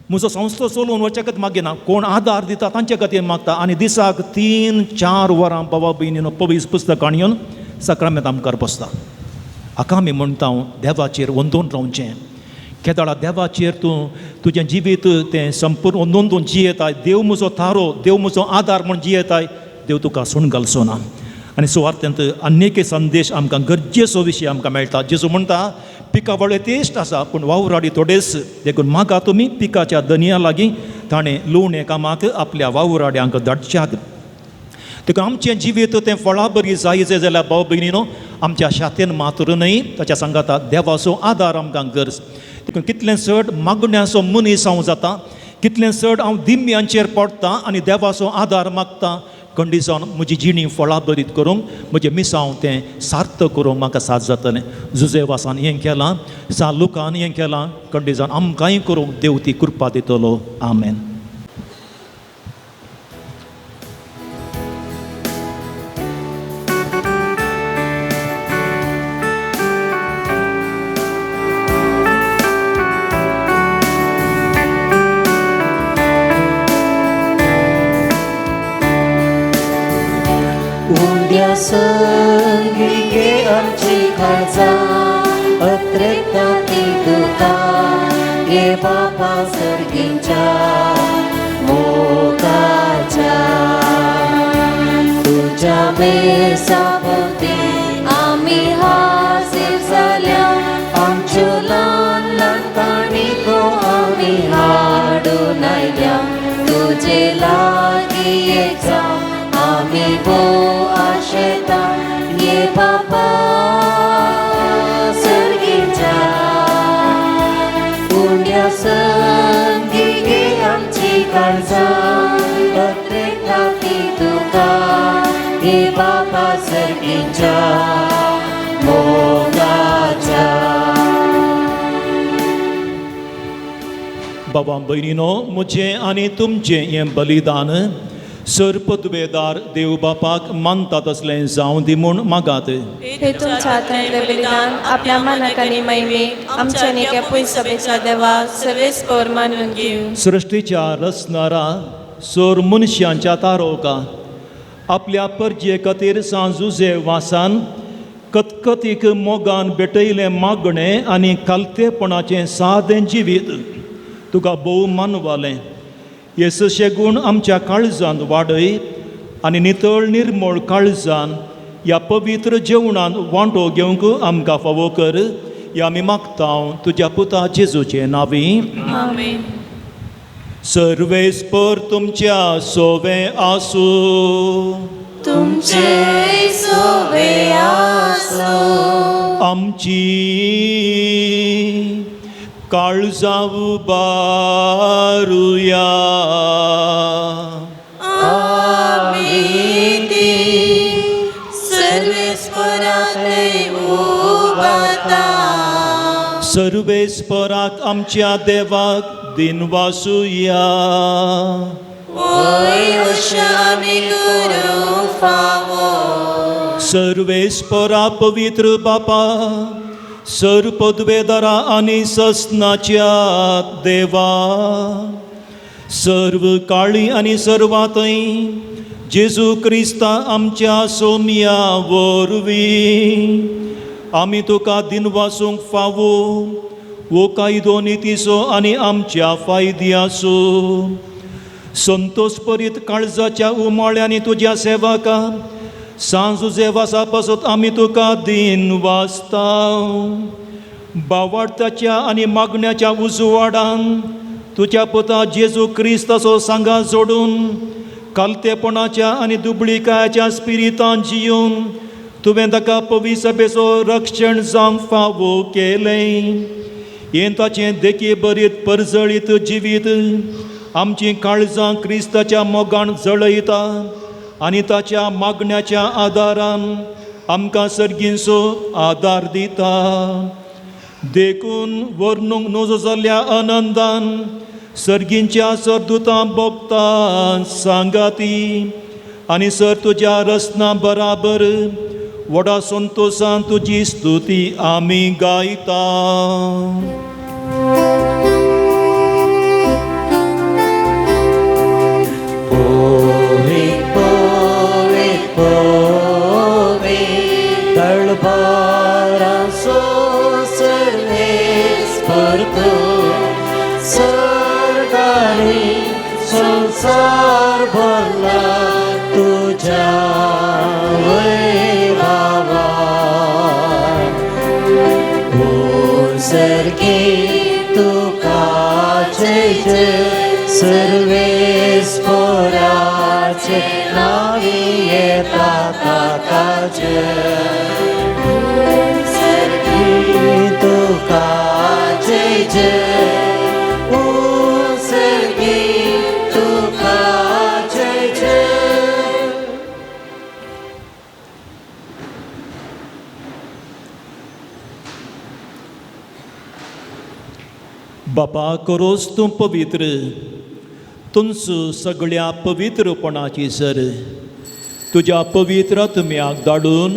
म्हजो संस्था चलोवन वचच्या खातीर मागिना, कोण आदार दिता तांचे खातीर मागता. आनी दिसाक 3-4 वरां बाबा भयणीनो पवीस पुस्तकां येवन सक्रामेंता मुखार बसता. हाका आमी म्हणटा देवाचेर अंदून रावचें. केदोळा देवाचेर तूं तुजें जिवीत तें संपूर्ण अंदून तूं जियेताय, देव म्हजो थारो, देव म्हजो आदार म्हूण जियेताय, देव तुका सोडून घालचो ना. आनी सुवार्थेंत आनी एक संदेश आमकां गरजेचो विशय आमकां मेळटा. जेजू म्हणटा पिकावळ यथेश्ट आसा पूण वावराडी थोडेच, देखून मागा तुमी पिकाच्या दनया लागीं ताणें लुवणे कामाक आपल्या वावराड्यांक धाडच्याक. देखून आमचें जिवीत तें फळां बरी जायचे जाल्यार भाव भयणीनो आमच्या शातेन मात्र न्हय ताच्या सांगाता देवाचो आदार आमकां गरज. देखून कितलें चड मागण्याचो मनीस हांव जाता, कितलें चड हांव दिम्यांचेर पडटा आनी देवाचो आदार मागता, कंडिजावन म्हजी जिणी फळां बरीत करूंक म्हजें मिसांव तें सार्थ करूंक म्हाका साथ जातलें. जुजेवासान हें केलां, सा लुकान हें केलां, कंडिजावन आमकांय करूंक देव ती कृपा दितलो. आमेन. संगी गे आमची काळजां अत्रेता ती तुका गे बापा सर्गींच्या मोगाच्या तुज्या मेसा भोवती आमी हाजीर जाल्या, आमच्यो ल्हान ल्हान काणयो आमी हाडून आयल्या, तुजे लागीं एक जावं आमी भोव आशेता ये बापा सर्गीच्या उंड्या संगी गे आमची काळजां अत्रेता ती तुका गे बापा सर्गीच्या मोगाच्या. बाबा भयणीनो म्हजें आनी तुमचें हें बलिदान सर्पदुबेदार देव बापाक मानता तसलें जावं दी म्हूण मागात. हे तुमच्या हातांतलें बलिदान आपल्या मानाक आनी महिमेक आमच्या आनी एका पयसभेच्या देवा सर्वेस्पर मानून घेवं. सृश्टीच्या रचणारा सोर मनशांच्या तारोका आपल्या परजे खातीर सांजुजे वासान कतकतीक मोगान भेटयलें मागणें आनी खालतेपणाचें सादें जिवीत तुका भोव मानवालें. येसशे गूण आमच्या काळजांत वाडय आनी नितळ निर्मळ काळजान ह्या पवित्र जेवणांत वांटो घेवंक आमकां फावो कर. ह्या आमी मागता तुज्या पुता जेजूचे नांवी. आमेन. सर्वेस्पर तुमच्या सोवे आसूं. तुमचे सोवे आसूं. आमची काळजां उबारुया. आमी ती सर्वेस्पराक उबारता. सर्वेस्पराक आमच्या देवाक दिनवासुया. वय अशें आमी करूंक फावो. सर्वेस्परा पवित्र बापा सर्पद्वेदरा आनी ससनाच्या देवा सर्व काळी आनी सर्वांतय जेजू क्रिस्ता आमच्या सोम्या वरवीं आमी तुका दिनवासूंक फावो वो कायदो नितीचो आनी आमच्या फायद्याचो. संतोष परीत काळजाच्या उमाळ्यांनी तुज्या सेवका सांज जुजेवासा पासत आमी तुका दिन वाचता. बावडताच्या आनी मागण्याच्या उजवाडान तुज्या पुता जेजू क्रिस्ताचो सांगा जोडून कालतेपणाच्या आनी दुबळीकायाच्या स्पिरितान जियोन तुवें ताका पविसभेचो रक्षण जावंक फावो केलें. हें ताचें देखी बरीत परजळीत जिवीत आमचीं काळजां क्रिस्ताच्या मोगान जळयता आनी ताच्या मागण्याच्या आदारान आमकां सर्गींचो आदार दिता. देखून वर्णूंक नजो जाल्ल्या आनंदान सर्गींच्या सरदुतां भोगता सांगाती आनी सर तुज्या रसना बराबर व्हडा संतोसान तुजी स्तुती आमी गायता. पोवी पोवी पोवी तळबारांचो सर्वेस्पर तूं सरदारी संवसार भरला तुज्या वैभावान. सर्गी तुका जय जय सर्वेस्पराचे नावी येता ताका जय. सर्गी तुका जय जय सर्गी तुका जय जय. बापा करोस तूं पवित्र तुमच सगळ्या पवित्रपणाची सर तुज्या पवित्र आत्म्याक धाडून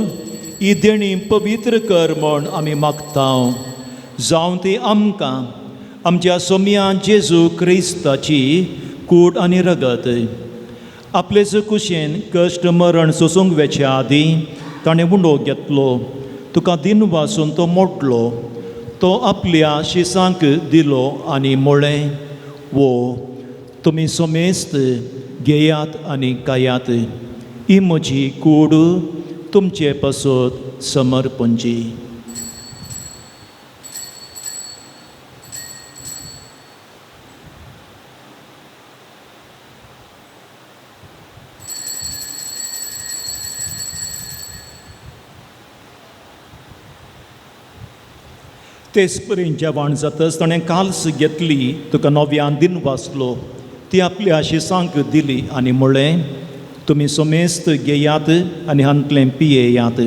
ही देणी पवित्र कर म्हण आमी मागता. जावं ती आमकां आमच्या सोम्या जेजू क्रिस्ताची कूड आनी रगत. आपलेच कुशेन कश्ट मरण सोसूंक वेच्या आदीं ताणें उंडो घेतलो, तुका दिन वासून तो मोडलो, तो आपल्या शिसांक दिलो आनी म्हळें, वो तुमी समेस्त घेयात आनी खायात, ही म्हजी कूड तुमचे पासत समर्पणची. तेच परीन जेवण जातच ताणें काल्स घेतली, तुका नव्यान दिन वाचलो, ती आपल्या शिसांक दिली आनी म्हळें, तुमी समेस्त घेयात आनी हांतलें पियेयात,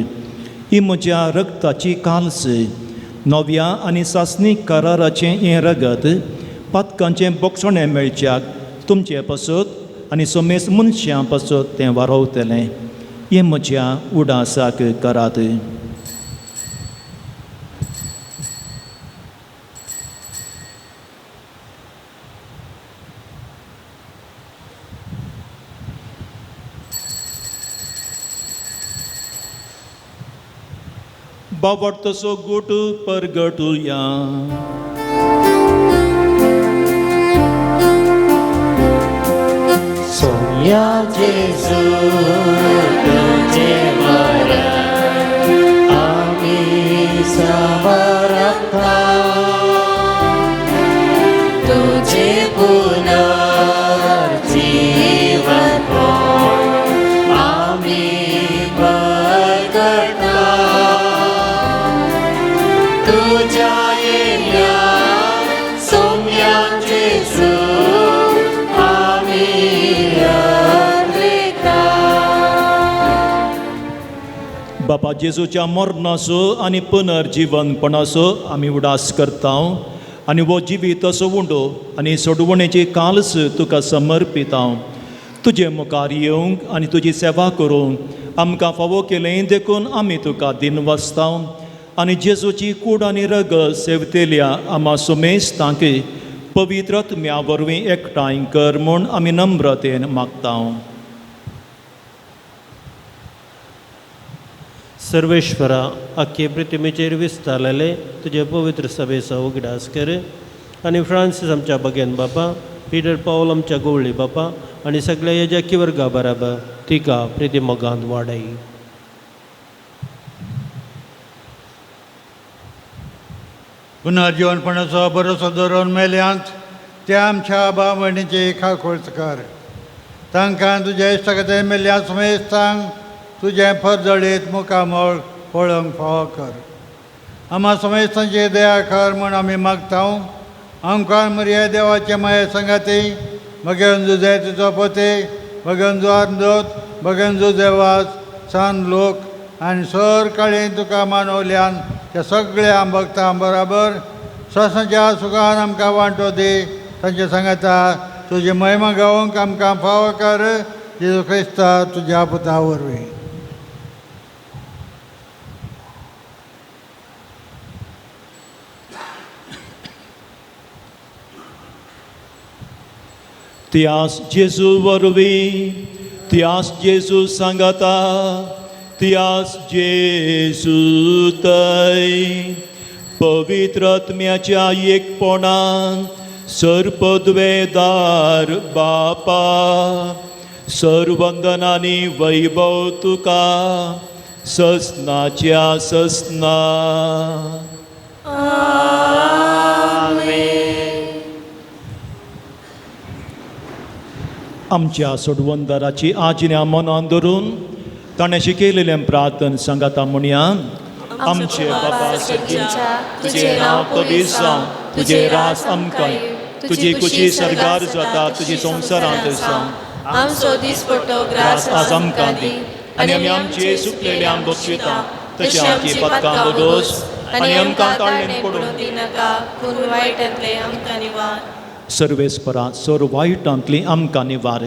ही म्हज्या रगताची काल्स, नव्या आनी सासणी कराराचें हें रगत पातकांचें बोगसणें मेळच्याक तुमचे पासत आनी समेस्त मनशां पासत तें वारोवतलें. हें म्हज्या उडासाक करात. बाबट तसो गोट परगटुया. सोम्या जेजू तुझे मरण आमी समर्पता, तुझे पुनर्जीवन आमी परगटा. तुझ्या येण्या सोम्या जेजू आमी अर्पिता. बापा जेजूच्या मरणाचो आनी पुनर्जीवनपणाचो आमी उडास करता आनी हो जिवीत असो उंडो आनी सोडवणेची काल्स तुका समर्पिता. तुजे मुखार येवंक आनी तुजी सेवा करूंक आमकां फावो केलें देखून आमी तुका दिन वाचता आनी जेजूची कूड आनी रगत सेवतेल्या आमा सुमेस्तांक पवित्र आत्म्या वरवीं एकठांय कर म्हूण आमी नम्रतेन मागता. सर्वेश्वरा आख्खे प्रतिमेचेर विस्तारलेले तुजे पवित्र सभेचो उगडास कर आनी फ्रांसीस आमच्या बगेन बापा, पिटर पावल आमच्या गोवळी बापा आनी सगळ्या हेज्या किवर्गा बराबर तिका प्रिती मोगान वाडय. पुनर्जीवनपणाचो भरोसो दवरून मेल्यांत त्या आमच्या भाव भयणीची खाकोळच कर. तांकां तुज्या इश्टागते मेल्ल्या समेस्तांक तुजें परजळीत मुखामळ पळोवंक फावो कर. आमा समेस्तांची दया कर म्हूण आमी मागता. आमकां मरिया देवाचे माये संगाती भगेवन जुझे तुजो पोते भगवन जुआर भगवन जुझेवास सान लोक आनी सर काळी तुका मानवल्यान त्या सगळ्या भक्तां बराबर ससाच्या सुखान आमकां वांटो दी. तांचे सांगाता तुजी महिमा गावंक आमकां फावो कर. जेजू क्रिस्ता तुज्या पुता वरवीं. त्यास जेजू वरवीं, त्यास जेजू सांगाता, त्यास जेजू तय पवित्र आत्म्याच्या एकपणान सर्पद्वेदार बापा सर्वंदनानी वैभव तुका ससनाच्या ससना. आमच्या सोडवंदाराची आज्ञा मनान धरून ताणें शिकयलेलें प्रार्थन सांगाता म्हणया. आमचे बाबा सर्गींच्या, तुजें नांव पवित्र जावं, तुजें राज आमकां, तुजी खुशी सर्गार जाता तुजी संवसारांत जावं. आमचो दिसपट्टो ग्रास आज आमकां दी आनी आमी आमचे सुकलेले बक्षिता तशें आमची पदकां बगोस आनी आमकां ताळणेन पडून दिनाका, पूण वायटांतलें आमकां निवार. सर्वेस्परा सर वायटांतली आमकां निवार.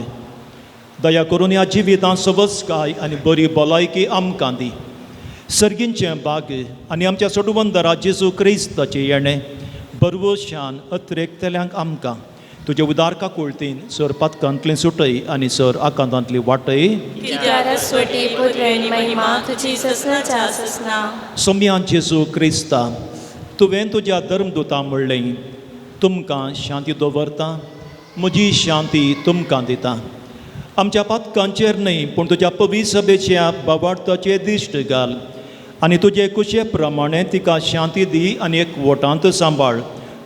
दया करून ह्या जिवितांत सवस्काय आनी बरी भलायकी आमकां दी. सर्गींचें भाग आनी आमच्या सोडवंदरा जेजू क्रिस्ताचें येणें बरवशान अत्रेकतल्यांक आमकां तुजे उदार काकुळतीन सर पातकांतली सुटय आनी सर आकांतांतली वाटय. सोम्या जेजू क्रिस्ता, तुवें तुज्या धर्मदुता म्हणलें, तुमकां शांती दवरता, म्हजी शांती तुमकां दिता. आमच्या पातकांचेर न्हय पूण तुज्या पवित्र सभेच्या बाबार्थाचेर दिश्ट घाल आनी तुजे कुशे प्रमाणे तिका शांती दी आनी एक वटांत सांबाळ.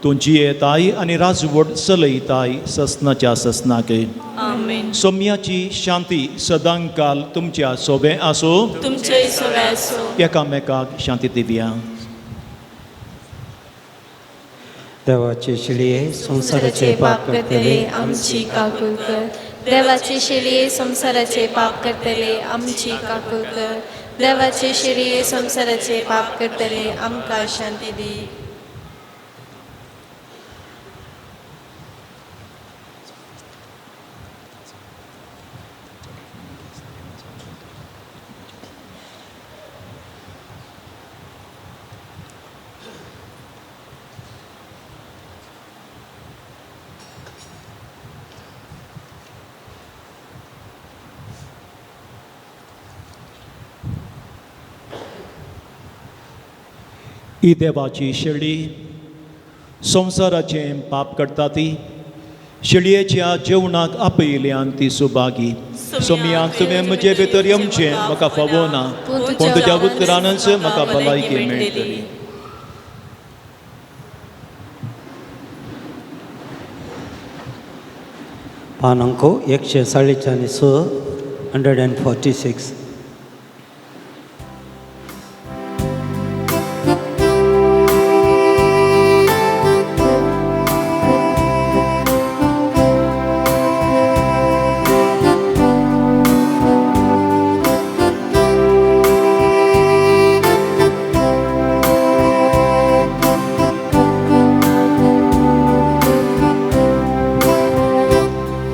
तूं जियेताय आनी राजवट चलयताय ससनाच्या ससनाक. आमेन. सोम्याची शांती सदांकाल तुमच्या सोबें आसूं, तुमचेय सोबें आसूं. एकामेकाक शांती दिवया. देवाचे शिळये संवसाराचे पाप करतले आमची काकूल कर. देवाचे शिळये संवसाराचे पाप करतले आमची काकूल कर. देवाचे शिळये संवसाराचे पाप करतले आमकां शांती दी. ही देवाची शेळी संवसाराचें पाप करता ती शेळयेच्या जेवणाक आपयल्यान ती सुभागी. सोम्या तुवें म्हजे भितर येवचें म्हाका फावो ना, पूण तुज्या उतरानच म्हाका भलायकी मेळटली. पान अंक 146, 146.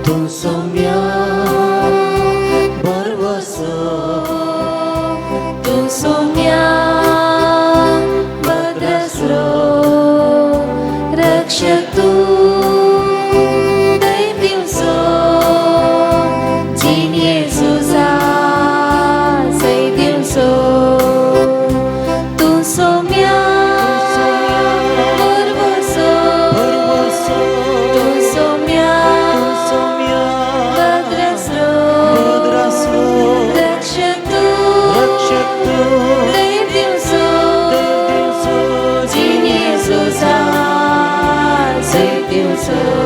तूं सोम्या बरवसो दिवसो.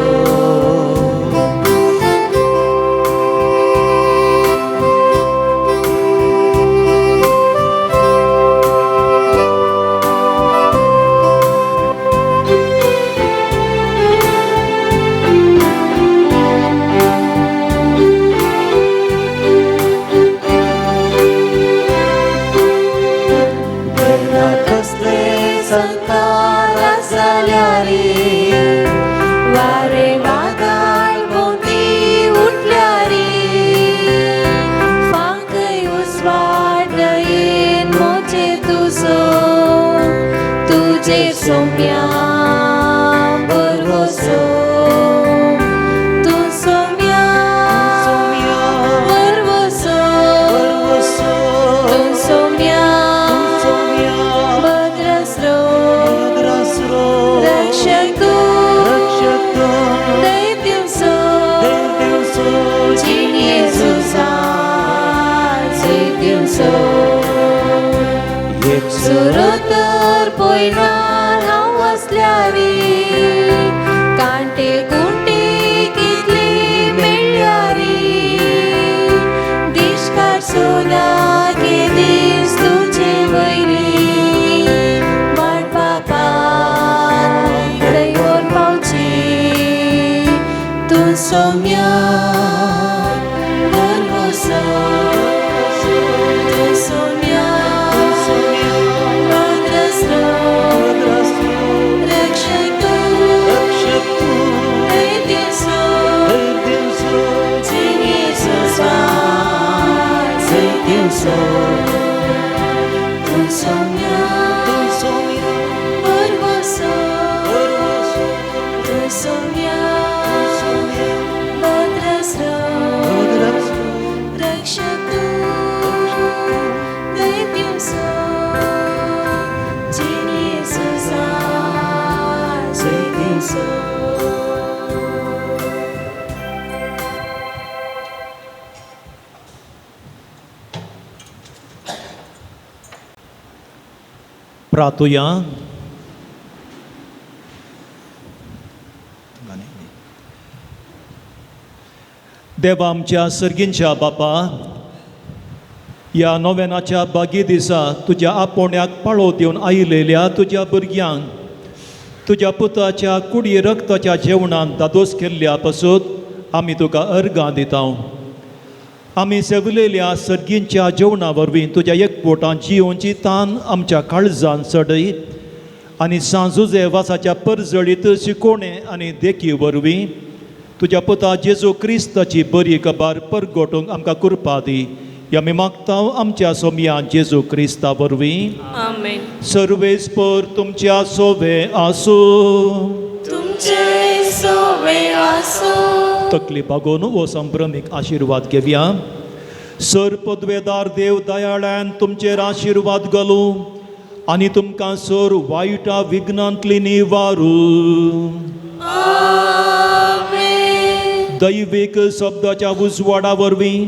सुरोतर पयणार हांव आसल्यारी कांटे कुंटे कितले मेळ्ळ्यारी दिशकार सोदा के दीस तुजे वयली वाट बापान दैवर पावची तूं सोम्या भरवसो तूं सोम्या प्रातुया. देवा आमच्या सर्गींच्या बापा, ह्या नोवेनाच्या बागी दिसा तुज्या आपोवण्याक पाळो दिवन आयिल्ल्या तुज्या भुरग्यांक तुज्या पुताच्या कुडी रक्ताच्या जेवणान दादोस केल्ल्या पासून आमी तुका अर्गां दिता. आमी सेवलेल्या सर्गींच्या जेवणा वरवीं तुज्या एकवटान जियोवची तान आमच्या काळजान चडय आनी सांजुजे वासाच्या परजळीत शिकोवणे आनी देखी वरवीं तुज्या पुता जेजू क्रिस्ताची बरी खबर परगटूंक आमकां कृपा दी. ह्या आमी मागता आमच्या सोमया जेजू क्रिस्ता वरवीं. आमेन. सर्वेस्पर तुमच्या सोवे आसूं. तुमचे सोवे आसूं. तकली बागोवन हो संभ्रमीक आशिर्वाद घेवया. सर पदवेदार देव दयाळ्यान तुमचेर आशिर्वाद घालूं आनी तुमकां सर वायटा विघ्नांतली निवारू. दैवीक शब्दाच्या उजवाडा वरवीं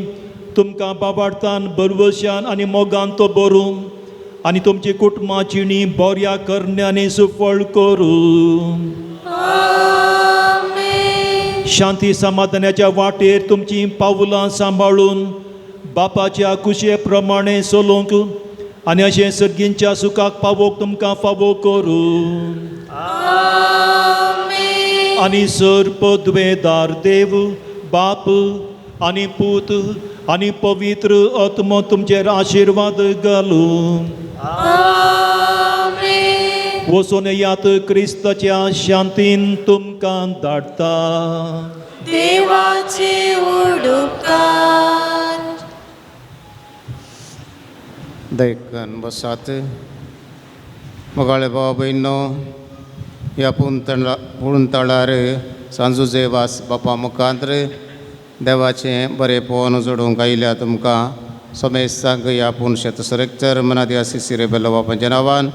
तुमकां बाबाडतान बरवशान आनी मोगान तो बरूं आनी तुमची कुटुंबा जिणी बऱ्या करण्यांनी सुफळ करूं. शांती समाधानाच्या वाटेर तुमची पावलां सांबाळून बापाच्या कुशे प्रमाणे चलूंक आनी अशें सर्गींच्या सुखाक पावोवंक तुमकां फावो करूं. आनी सर पदवेदार देव बाप आनी पूत आनी पवित्र आत्मो तुमचेर आशिर्वाद घालूं. वचून येयात क्रिस्ताच्या शांतीन तुमकां धाडटा. देवाचे उडुपकार. दैकन बसात मोगाळे भाव भयणो, ह्या पुणतळार सांजुजे वास बापा मुखांत्र देवाचें बरें जोडूंक आयल्या तुमकां समेस्तांक ह्या पूण शेतसरेक्तर मनादी आसिसी रेबेलो बापाच्या नांवान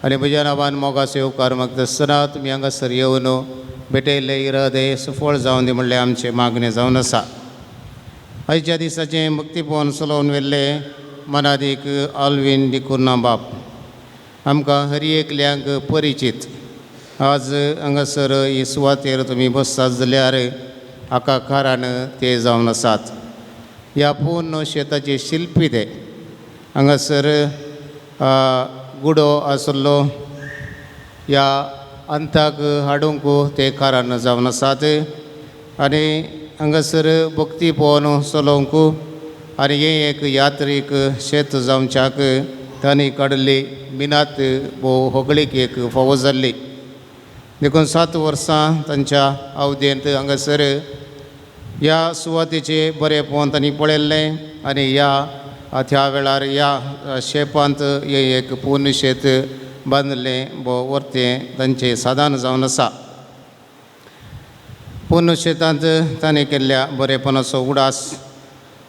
आनी म्हज्या नांवान मोगाचो येवकार मागता आसतना तुमी हांगासर येवन भेटयल्ले इरादे सुफळ जावन दी म्हणल्यार आमचें मागणें जावन आसा. आयच्या दिसाचें मुक्तीपण चलोवन व्हेल्लें मनादीक आल्वीन डिकुर्ना बाप आमकां हर एकल्यांक परिचीत. आज हांगासर ही सुवातेर तुमी बसतात जाल्यार हाका कारण ते जावन आसात. ह्या पूर्ण शेताचे शिल्पी ते हांगासर गुडो आसलो ह्या अंताक हाडूंक ते कारण जावन आसात आनी हांगासर भक्ती पळोवन चलोवंक आनी हें एक यात्रीक शेत जावच्याक तांणी काडिल्ली मिनात भोव होगळीक एक फावो जाल्ली. देखून 7 वर्सां तांच्या अवधेंत हांगासर ह्या सुवातेचें बरेंपण तांणी पळयल्लें आनी ह्या त्या वेळार ह्या शेपांत हें एक पूर्ण शेत बांदिल्लें भोव वर्तें तांचें सादान जावन आसा. पूर्ण शेतांत ताणें केल्ल्या बरेपणाचो उडास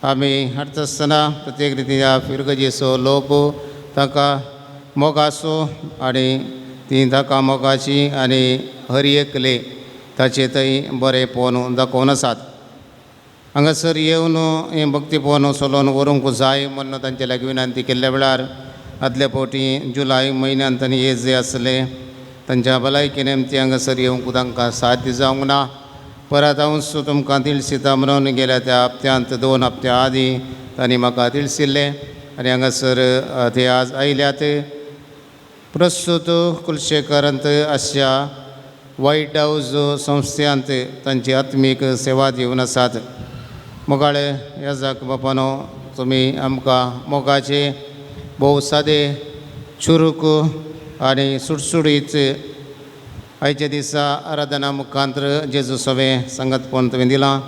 आमी हाडटा आसतना प्रत्येक रितीन ह्या फिरगजेचो लोक ताका मोगाचो आनी ती ताका मोगाची आनी हर एकले ताचे थंय बरेंपण दाखोवन आसात. हांगासर येवन हें भक्तीपण चलोवन व्हरूंक जाय म्हूण तांचे लागीं विनंती केल्ल्या वेळार आदल्या फावटी जुलय म्हयन्यांत तांणी हे जे आसले तांच्या भलायकी निमती हांगासर येवंक तांकां साध्य जावंक ना. परत हांव तुमकां तिळसिता म्हणून गेल्या त्या हप्त्यांत 2 हप्त्या आदीं तांणी म्हाका तिळसिल्लें आनी हांगासर ते आज आयल्यात. प्रस्तुत कुलशेखरांत अशा व्हायट हावज संस्थ्यांत तांची आत्मीक सेवा दिवन आसात. मोगाळे याजाक बापानो तुमी आमकां मोगाचे भोव सादे चुरूक आनी सुटसुटीत आयच्या दिसा आराधना मुखांत्र जेजू सवें सांगतपण तुवें दिलां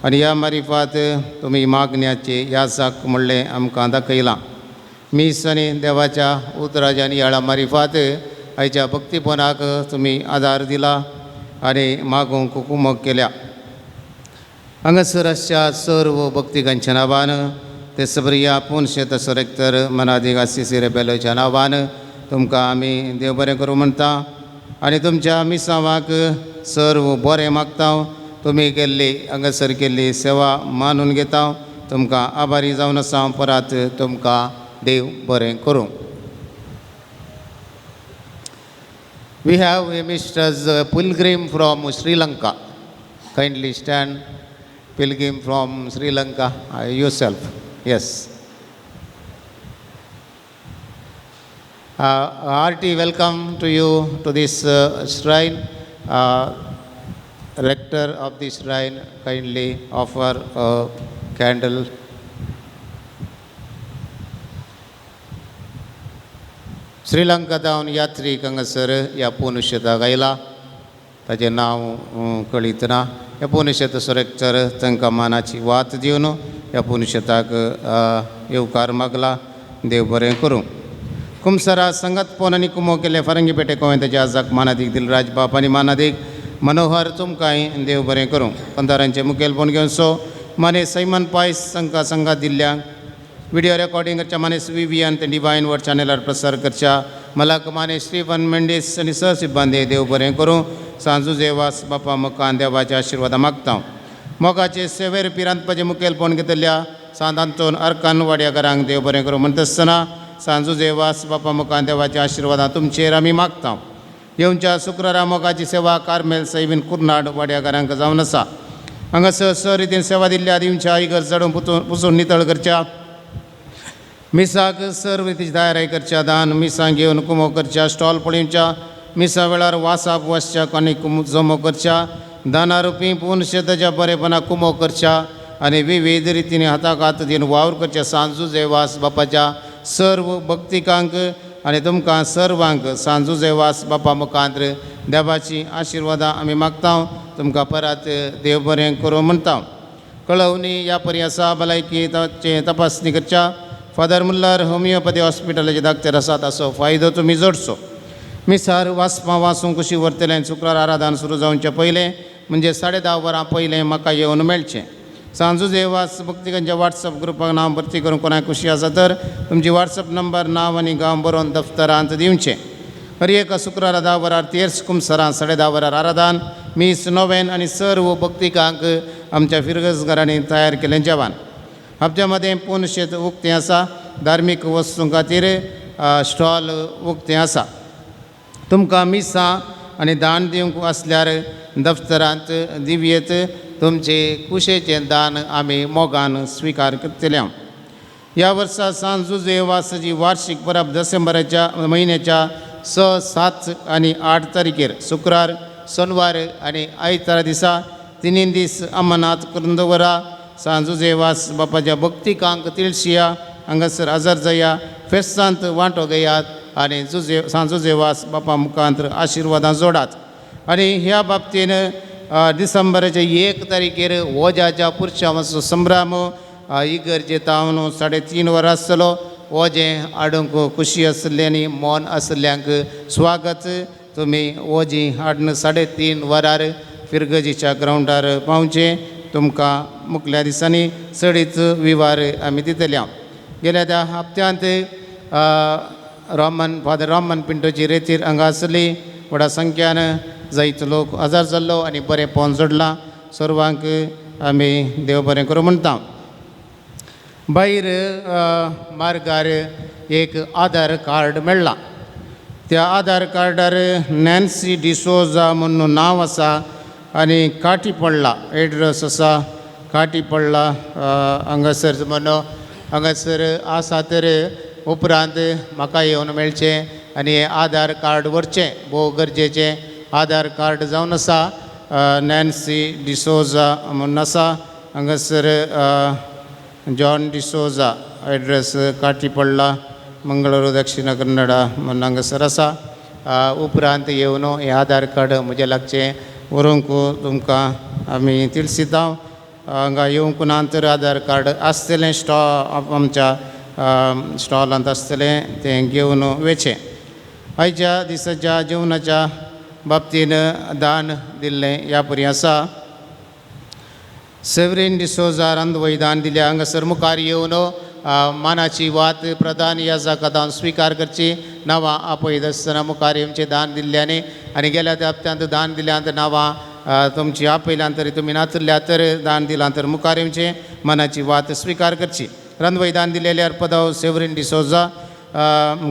आनी ह्या मारिफात तुमी मागण्याचे याजाक म्हणलें आमकां दाखयलां. मीस आनी देवाच्या उतराच्या आनी ह्या मारिफात आयच्या भक्तीपणाक तुमी आदार दिला आनी मागूंक कुमक केल्या. हांगासर आसच्या सर्व भक्तिकांच्या नांवान ते सबरिया पूण शेत सरेक्तर मनादीक आसिसी रेबेलोच्या नांवान तुमकां आमी देव बरें करूं म्हणटा आनी तुमच्या मिसांवाक सर्व बरें मागता. तुमी केल्ली हांगासर केल्ली सेवा मानून घेता. तुमकां आभारी जावन आसा. परत तुमकां देव बरें करूं. We have a Mr. Pilgrim from Sri Lanka. Kindly stand. Pilgrim from Sri Lanka, yourself. Yes. Hearty welcome to you to this shrine. Rector of this shrine, kindly offer a candle. Sri Lanka जावन यात्रीक हांगासर ह्या पुनशेताक आयला. ताचें नांव कळीत ना. ह्या पुनशेत सरेक्टर तांकां मानाची वात दिवन ह्या पुनशेताक येवकार मागला. देव बरें करूं. कुमसरा संगतपण आनी कुमो केले फारंगीपेटे गोंय आजाक मानादीक दिलराज बाप आनी मानादीक मनोहर तुमकांय देव बरें करूं. कंदारांचें मुखेलपण घेवन सो माने सैमन पायस तांकां संगात दिल्ल्यांक विडियो रेकॉर्डिंग करच्या मानेस विवियन ते डिवायन वर्ड चॅनलार प्रसार करच्या मलाक माने स्टीफन मेंडीस आनी सह सिब्बांदे देव बरें करूं. सांजू जेवास बापा मुखान देवाच्या आशिर्वादा मागता. मोगाचे सेवेर पिरांतपाचें मुखेलपण घेतल्या सांत आंतोन अर्कान वाड्याकारांक देव बरें करूं म्हणटा आसतना सांजू जेवास बापा मुखान देवाच्या आशिर्वादा तुमचेर आमी मागता. येवच्या शुक्रारा मोगाची सेवा कार्मेल सैबीन कुर्नाड वाड्याकारांक जावन आसा. हांगासर स रितीन सेवा दिल्ल्या दिवच्या इगर्ज जाडून पुसून नितळ करच्या मिसाक सर्व रितीची तयारी करच्या दान मिसां घेवन कुमो करच्या स्टॉल पळोवच्या मिसा वेळार वासाप वसच्या आनी जमो करच्या दाना रुपी पूर्ण शेताच्या बरेपणा कुमो करच्या आनी विविध रितीन हाताक हात दिवन वावर करच्या सांजू जेवास बापाच्या सर्व भक्तिकांक आनी तुमकां सर्वांक सांजू जेवास बापा मुखांत्र देवाची आशिर्वादां आमी मागता. तुमकां परत देव बरें करूं म्हणटा. कळवणी ह्या परी आसा. भलायकी तपासणी करच्या फादर मुल्लर होमियोपॅथी हॉस्पिटलाचे डाक्टर आसात असो फायदो तुमी जोडचो. मिसार वाचपां वाचूंक कुशी व्हरतलें. शुक्रार आराधन सुरू जावचें पयलें म्हणजे 10:30 वरां पयलें म्हाका येवन मेळचें. सांजू देवास भक्तिकांच्या वॉट्सअप ग्रुपाक नांव भरती करूंक कोणाक खुशी आसा तर तुमची वॉट्सअप नंबर नांव आनी गांव बरोवन दफ्तरांत दिवचें. हर एका शुक्रारा 10 वरार तेर्स कुमसरां 10:30 वरार आराधन मीस नोवेन आनी सर्व भक्तिकांक आमच्या फिरगजघरांनी तयार केलें जेवण. हप्त्या मदें पूर्ण शेत उक्तें आसा. धार्मीक वस्तूं खातीर स्टॉल उक्तें आसा. तुमकां मिसां आनी दान दिवंक आसल्यार दफ्तरांत दिवयेत. तुमचे कुशेचें दान आमी मोगान स्विकार करतले. ह्या वर्सा सांत जुजे वासाची वार्षिक परब डिसेंबराच्या म्हयन्याच्या 6, 7 आनी 8 तारखेर शुक्रार, सोनवार आनी आयतारा दिसा 3 दीस अमनात करून दवरा. सांत जुजे वास बापाच्या भक्तिकांक तिळशिया हांगासर आजार जाया फेस्तांत वांटो घेयात आनी जुजे सांत जुजे वास बापा मुखांत आशिर्वादां जोडात. आनी ह्या बाबतीन डिसेंबराच्या 1 तारखेर वोज्याच्या पुरशांचो संभ्रम इगर्जे तावन 3:30 वरां आसतलो. वोजें हाडूंक खुशी आसलें आनी मन आसल्ल्यांक स्वागत. तुमी वोजीं हाडून 3:30 वरार फिरगजीच्या ग्रावंडार पावचें. तुमकां मुखल्या दिसांनी चडीत विवार आमी दितले. गेल्या त्या हप्त्यांत रोमन फादर रोमन पिंटोची रेतीर हांगा आसली. व्हडा संख्यान जायतो लोक आजार जाल्लो आनी बरें पोवन जोडलां. सर्वांक आमी देव बरें करूं म्हणटा. भायर मार्गार एक आधार कार्ड मेळ्ळां. त्या आधार कार्डार नॅन्सी डिसोजा म्हणून नांव आसा आनी काटी पडला एड्रेस आसा काटी पडला हांगासर म्हणून हांगासर आसा. तर उपरांत म्हाका येवन मेळचें आनी हें आधार कार्ड व्हरचें भोव गरजेचें आधार कार्ड जावन आसा. नॅन्सी डिसोजा म्हणून आसा हांगासर जॉन डिसोजा एड्रेस काटी पडला मंगळूर दक्षिण कन्नडा म्हणून हांगासर आसा. उपरांत येवन हें आधार कार्ड म्हजें लागचें व्हरूंक तुमकां आमी तिळसिता. हांगा येवंक ना तर आधार कार्ड आसतलें स्टॉ आमच्या स्टॉलांत आसतलें तें घेवन वेचें. आयच्या दिसाच्या जेवणाच्या बाबतीन दान दिल्लें ह्या परी आसा. सेवरीन डिसोजा रांदवय दान दिल्या. हांगासर मुखार येवन मानाची वात प्रधान ह्या जाका स्विकार करची. नांवां आपयत आसतना मुखार येवचें दान दिल्ल्यानी आनी गेल्या त्या हप्त्यांत दान दिल्यांत नांवां तुमची आपयल्यान तरी तुमी नातल्या तर दान दिलां तर मुखार येवचें मनाची वात स्विकार करची. रांदवय दान दिलेले अर्पदाव सेवरीन डिसोजा,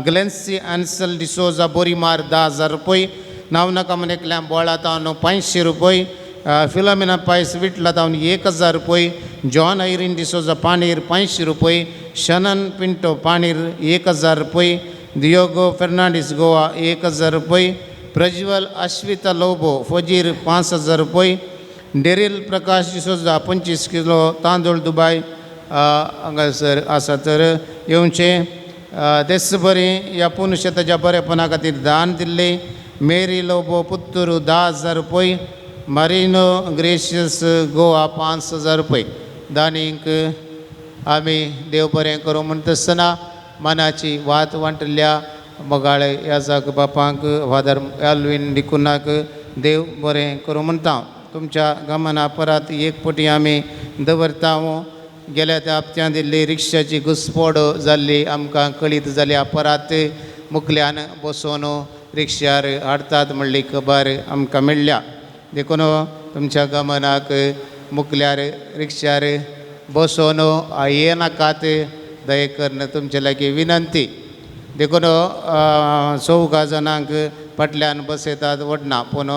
ग्लेन्सी आन्सल डिसोजा बोरीमार 10,000 रुपय, नांव नाका म्हण एकल्या बोळा तावन 500 रुपय, फिलोमिना पायस विटला तावन 1,000 रुपय, जॉन ऐरीन डिसोजा पाणीर 500 रुपय, शनन पिंटो पाणीर 1,000 रुपय, दियोगो फेर्नांडीस गोवा 1,000 रुपय, प्रज्वल अश्विता लोबो फजीर 5,000 रुपय, डेरील प्रकाश डिसोजा 25 किलो तांदूळ दुबाय हांगासर आसा. तर येवचें तेच बरी ह्या पुनशेताच्या बरेपणा खातीर दान दिल्लें मेरी लोबो पुत्तूर 10,000 रुपय, मारिनो ग्रेशियस गोवा 5,000 रुपय. दानीक आमी देव बरें करूं म्हणटा आसतना मनाची वात वांटल्या मोगाळे याजाक बापांक फादर एल्विन डिकुनाक देव बरें करूं म्हणटा. तुमच्या गमना परत एक पटी आमी दवरता. गेल्या त्या हप्त्यान दिल्ली रिक्षाची घुसपोड जाल्ली आमकां कळीत जाल्या. परत मुखल्यान बसोवन रिक्षार हाडटात म्हणली खबर आमकां मेळ्ळ्या. देखून तुमच्या गमनाक मुखल्यार रिक्षार बसोवन येनाकात दये करून तुमचे लागीं विनंती. देखून चौगा जाणांक फाटल्यान बसयतात वडना पूण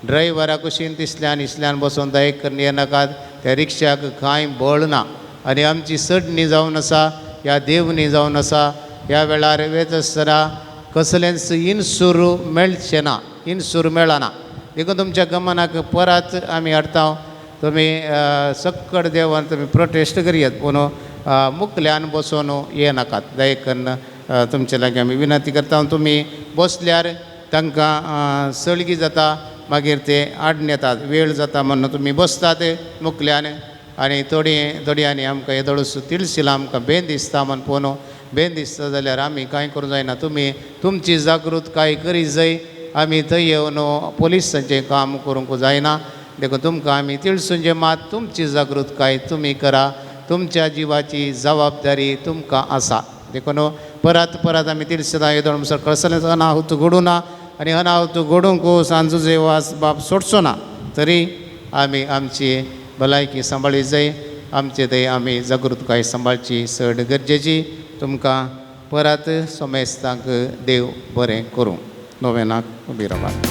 ड्रायव्हरा कुशीन तिसल्यान इसल्यान बसोवन दये करून येनाकात. त्या रिक्षाक कांय बळ ना आनी आमची चडणी जावन आसा ह्या देवणी जावन आसा. ह्या वेळार वेत आसतना कसलेंच इन्सूर मेळचें ना, इन्सूर मेळना. देखून तुमच्या गमनाक परत आमी हाडटा. तुमी सक्कड देवान तुमी प्रोटेस्ट करयात पूण मुखल्यान बसोवन येनाकात. दये करून तुमचे लागीं आमी विनंती करता. तुमी बसल्यार तांकां सळगी जाता, मागीर ते आडणे येतात, वेळ जाता म्हणून तुमी बसतात मुखल्यान आनी थोडी थोड्यांनी आमकां येदोळूच तिळसिला आमकां बेन दिसता म्हण पूण बेन दिसता जाल्यार आमी कांय करूंक जायना. तुमी तुमची जागृतकाय करी जाय. आमी थंय येवन पोलिसांचें काम करूंक जायना. देखून तुमकां आमी तिळसूंचें मात तुमची जागृतकाय तुमी करा. तुमच्या जिवाची जबाबदारी तुमकां आसा. देखून परत परत आमी तिळसता येदोळ म्हणसर कसलेंच अनाहूत घडूं ना आनी अनाहूत घडूंक सांजू वास बाप सोडचो ना. तरी आमी आमची भलायकी सांबाळी जाय. आमचे थंय आमी जागृतकाय सांबाळची चड गरजेची. तुमकां परत सोमेस्तांक देव बरें करूं. नोवेनाक उबी रावात.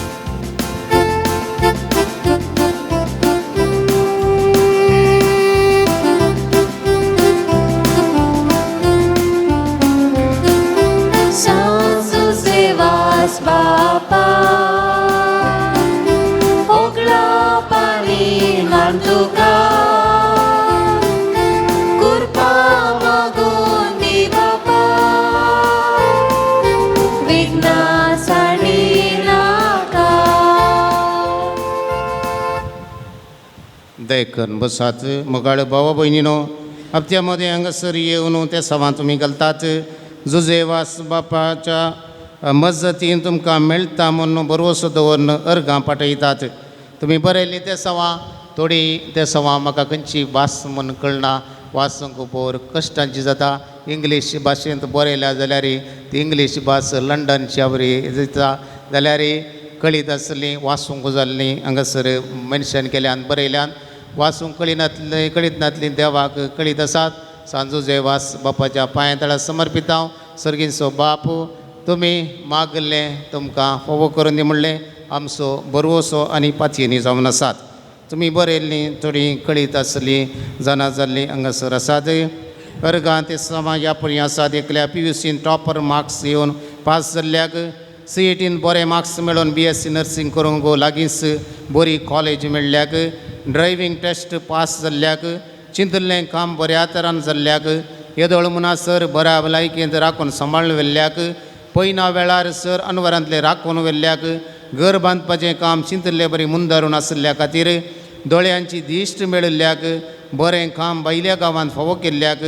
वास बापा ओगळापानी मान तुका कृपा मागून दी बापा विघ्नासाणी नाका. देखून बसात मोगाळ भावा भयणीनो हप्त्या मदें हांगासर येवन त्या सवां तुमी घालतात जुजे वास बापाच्या मजतीन तुमकां मेळटा म्हूण बरोसो दवरून अर्गां पाठयतात. तुमी बरयल्ली ते सवां थोडी ते सवां म्हाका खंयची भास म्हूण कळना वाचूंक भोर कश्टांची जाता. इंग्लीश भाशेंत बरयल्या जाल्यार ती इंग्लीश भास लंडनच्या बरी दिता जाल्यार कळीत आसली वाचूंक जाल्ली हांगासर मेन्शन केल्यान बरयल्यान वाचूंक कळिनातलें कळीत नातली देवाक कळीत आसात. सांजू जयवास बापाच्या पांया तळा समर्पित हांव. सर्गींचो बाप तुमी मागलें तुमकां फावो करून दी म्हणलें आमचो बरवसो आनी पातयेनी जावन आसात. तुमी बरयल्लीं थोडीं कळीत आसलीं जाणा जाल्लीं हांगासर आसात. अर्गां ते समाज ह्या परी आसात. एकल्या P you seen topper marks येवन पास जाल्ल्याक सी ई टीन बरे मार्क्स मेळोवन बी एस सी नर्सींग करूंक लागींच बरी कॉलेज मेळ्ळ्याक ड्रायव्हींग टेस्ट पास जाल्ल्याक चिंतिल्लें काम बऱ्या तरान जाल्ल्याक येदोळ म्हणसर बऱ्या भलायकेंत राखून सांबाळून व्हेल्ल्याक पयना वेळार सर अनवरांतलें राखून व्हेल्ल्याक घर बांदपाचें काम चिंतिल्ले बरी मुंदारून आशिल्ल्या खातीर दोळ्यांची दिश्ट मेळिल्ल्याक बरें काम भायल्या गांवांत फावो केल्ल्याक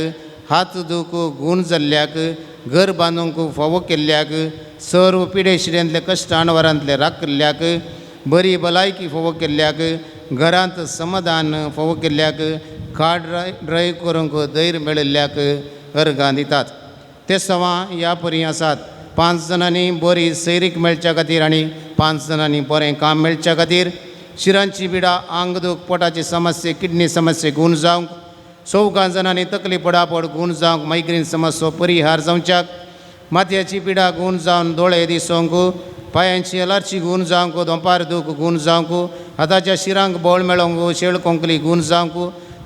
हात दूख गूण जाल्ल्याक घर बांदूंक फावो केल्ल्याक सर्व पिडेशिड्यांतले कश्ट अणवरांतले राखिल्ल्याक बरी भलायकी फावो केल्ल्याक घरांत समाधान फावो केल्ल्याक कार ड्रायव करूंक धैर्य मेळिल्ल्याक अर्गां दितात. ते सवां ह्या परी आसात. 5 जाणांनी बरी सैरीक मेळच्या खातीर आनी 5 जाणांनी बरें काम मेळच्या खातीर शिरांची पिडा आंग दूख पोटाची समस्या किडनी समस्या गूण जावंक 4 जाणांनी तकली पडापड गूण जावंक मायग्रेन समस्या परिहार जावच्याक माथ्याची पिडा गूण जावन दोळे दिसोंक पांयांची एलर्जी गूण जावंक दोंपार दूख गूण जावंक हाताच्या शिरांक बळ मेळोंक शेळ कोंकली गूण जावंक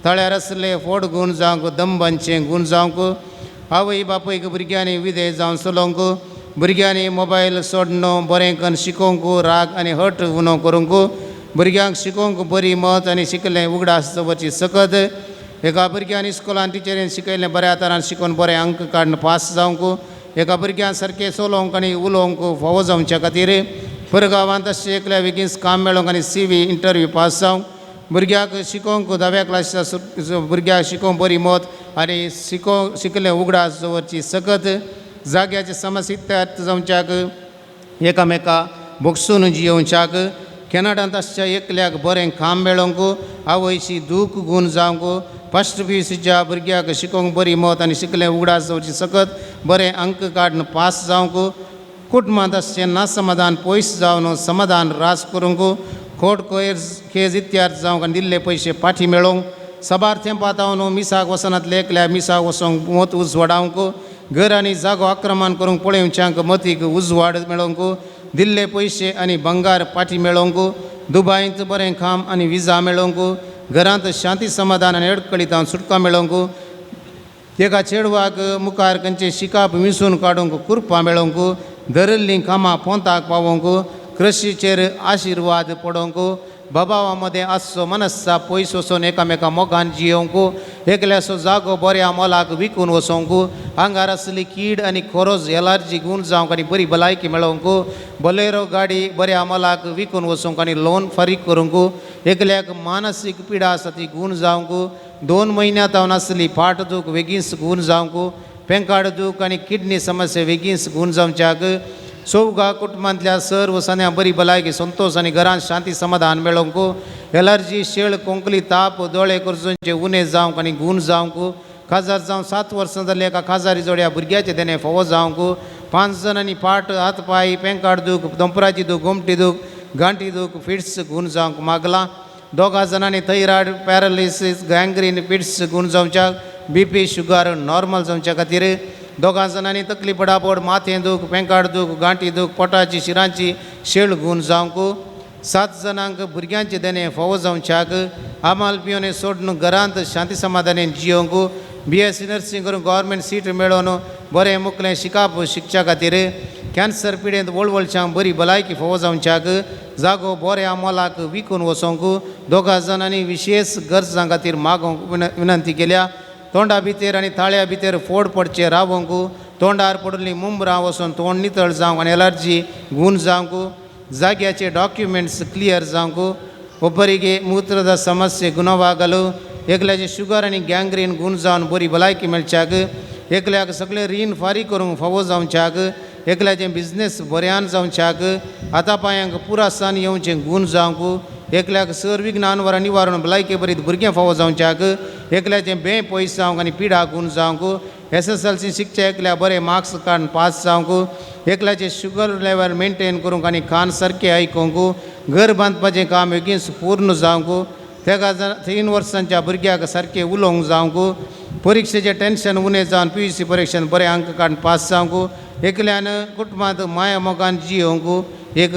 तळ्यार आसले फोड गूण जावंक दंबांचें गूण जावंक आवय बापूयक भुरग्यांनी विदे जावन चलोवंक भुरग्यांनी मोबायल सोडण बरें कन्न शिकोवंक राग आनी हट उणो करूंक भुरग्यांक शिकोवंक बरी मत आनी शिकलें उगडास दवरची सकत एका भुरग्यान इस्कोलान टिचरीन शिकयलें बऱ्या तरान शिकोवन बरे अंक काडून पास जावंक एका भुरग्यान सारकें चलोवंक आनी उलोवंक फावो जावच्या खातीर परगांवांत अशें एकल्या बेगीन काम मेळोवंक आनी सी व्ही इंटरव्यू पास जावंक भुरग्याक शिकोवंक धाव्या क्लासीच्या भुरग्याक शिकोवंक बरी मत आनी शिकलें उगडास दवरची सकत जाग्याची समस्या इत्यार्थ जावच्याक एकामेका भोगसून जियोवच्याक कॅनडांत आसच्या एकल्याक बरें काम मेळोवंक आवयची दूख गूण जावंक फस्ट पी यू सीच्या भुरग्याक शिकोवंक बरी मत आनी शिकलें उगडास दवरची सकत बरें अंक काडून पास जावंक कुटुंबांत आसचें ना समाधान पयस जावन समाधान रास करूंक कोर्ट केज इत्यार्थ जावंक आनी दिल्ले पयशे पाठी मेळोवंक साबार तेंपा जावन मिसाक वचनातले एकल्या मिसाक वचोंक मत उजवाडावंक घर आनी जागो आक्रमण करूंक पळोवच्यांक मतीक उजवाड मेळोवंक दिल्ले पयशे आनी बंगार पाठी मेळोवंक दुबायंत बरें काम आनी विजा मेळोवंक घरांत शांती समाधान आनी अडकळींत सुटका मेळोवंक एका चेडवाक मुखार खंयचें शिकाप विसून काडूंक कुरपां मेळोवंक धरिल्लीं कामां पोंताक पावोवंक कृशीचेर आशिर्वाद पडोवंक बाबावा मदें आसचो मनस्सा पयस वचून एकामेका मोगान जियोवंक एकल्याचो जागो बऱ्या मोलाक विकून वचोंक आंगार आसली कीड आनी खोरोज एलर्जी गूण जावंक आनी बरी भलायकी मेळोवंक बोलेरो गाडी बऱ्या मोलाक विकून वचोंक आनी लोन फारीक करूंक एकल्याक मानसीक पिडा आसा ती गूण जावंक 2 म्हयन्या जावन आसली फाट दूख बेगीन गूण जावंक पेंकाड दूख आनी किडनी समस्या बेगीन गूण जावच्याक चौगा कुटुंबांतल्या सर्व सन्या बरी भलायकी संतोश आनी घरांत शांती समाधान मेळोवंक एलर्जी शेळ कोंकली ताप दोळे करचोंचे उणे जावंक आनी गूण जावंक काजार जावन 7 वर्सां जाल्ली एका काजारी जोड्या भुरग्याचे देणें फावो जावंक 5 जाणांनी पाट हात पांय पेंकाड दूख दोंपराची दूख गोमटी दूख गांठी दूख फिट्स गूण जावंक मागलां 2 जाणांनी थैरॉयड पॅरालिसीस गँग्रीन फिट्स गूण जावच्याक बी पी शुगर नॉर्मल जावच्या खातीर 2 जाणांनी तकली पडापड माथें दूख पेंकाड दूख गांठी दूख पोटाची शिरांची शेळ गूण जावंक 7 जाणांक भुरग्यांचे देणें फावो जावच्याक आमाल पिवणे सोडून घरांत शांती समाधानेन जियोवंक बी एस सी नर्सिंग करून गव्हर्मेंट सीट मेळोवन बरें मुखलें शिकाप शिकच्या खातीर कॅन्सर पिडेंत वळवळच्यांक बरी भलायकी फावो जावच्याक जागो बऱ्या मोलाक विकून वचोंक दोगा जाणांनी विशेश गरजां खातीर मागोवंक विनंती केल्या. तोंडा भितर आनी ताळ्या भितर फोड पडचे रावोंक तोंडार पडली मुंबरां वचून तोंड नितळ जावंक आनी एलर्जी गूण जावंक जाग्याचे डॉक्युमेंट्स क्लियर जावंक ಒಬ್ಬರಿಗೆ ಮೂತ್ರದ ಸಮಸ್ಯೆ ಗುಣವಾಗಲು एकल्याचे शुगर आनी गँग्रीन गूण जावन बरी भलायकी मेळच्याक एकल्याक सगळे रीण फारीक करूंक फावो जावच्याक एकल्याचें बिजनेस बऱ्यान जावच्याक हाता पांयांक पुरासान येवचें गूण जावंक एकल्याक सर विज्ञान वरां निवारण भलायके बरीत भुरगें फावो जावच्याक एकल्याचें बें पयस जावंक आनी पिडा गूण जावंक SSLC शिकच्या एकल्या बरे मार्क्स काडून पास जावंक एकल्याचें शुगर लेवल मेनटेन करूंक आनी कान सारकें आयकूंक घर बांदपाचें काम बेगीन पूर्ण जावंक तेका 3 वर्सांच्या भुरग्याक सारकें उलोवंक जावंक परिक्षेचें टेंशन उणें जावन PUC परिक्षेन बरे अंक काडून पास जावंक एकल्यान कुटुंबांत माया मोगान जियोवंक एक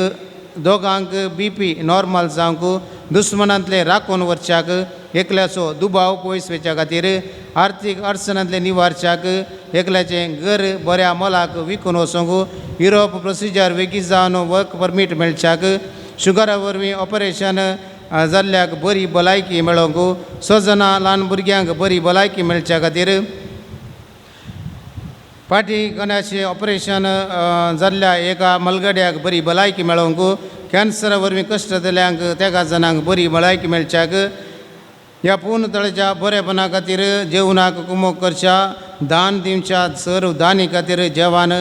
दोगांक BP normal जावंक दुस्मनांतलें राखून व्हरच्याक एकल्याचो दुबाव पयस वयच्या खातीर आर्थीक अडचणांतलें निवारच्याक एकल्याचें घर बऱ्या मोलाक विकून वचोंक युरोप प्रोसिजर बेगीन जावन वर्क परमीट मेळच्याक शुगरा वरवीं ऑपरेशन जाल्ल्याक बरी भलायकी मेळोवंक सजनां ल्हान भुरग्यांक बरी भलायकी मेळच्या खातीर फाटी गण्याचें ऑपरेशन जाल्ल्या एका मलगड्याक बरी भलायकी मेळोवंक कॅन्सरा वरवीं कश्ट जाल्ल्यांक तेगा जाणांक बरी भलायकी मेळच्याक ह्या पूर्ण तळेच्या बरेपणा खातीर जेवणाक कुमोक करच्या दान दिवच्या सर्व दानी खातीर जेवण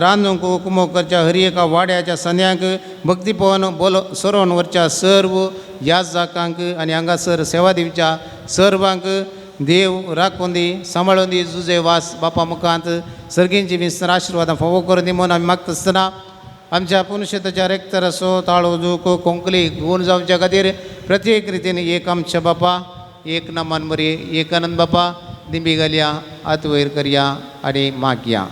रांदूंक कुमोक करच्या हर एका वाड्याच्या संद्यांक भक्तीपवन बोलो सरोवन व्हरच्या सर्व याजाकांक आनी हांगासर सेवा दिवच्या सर्वांक देव राखून दी सांबाळून दी जुजे वास बापा मुखांत सर्गींची विस्तार आशिर्वादां फावो करून दी म्हणून आमी मागता आसतना आमच्या पुनशेताच्या रेक्तराचो ताळो दुख कोंकली गुण जावच्या खातीर प्रत्येक रितीन एक आमच्या बापा एक नमन मरी एक आनंद बापा दिंबी घालया हात वयर करया आनी मागया.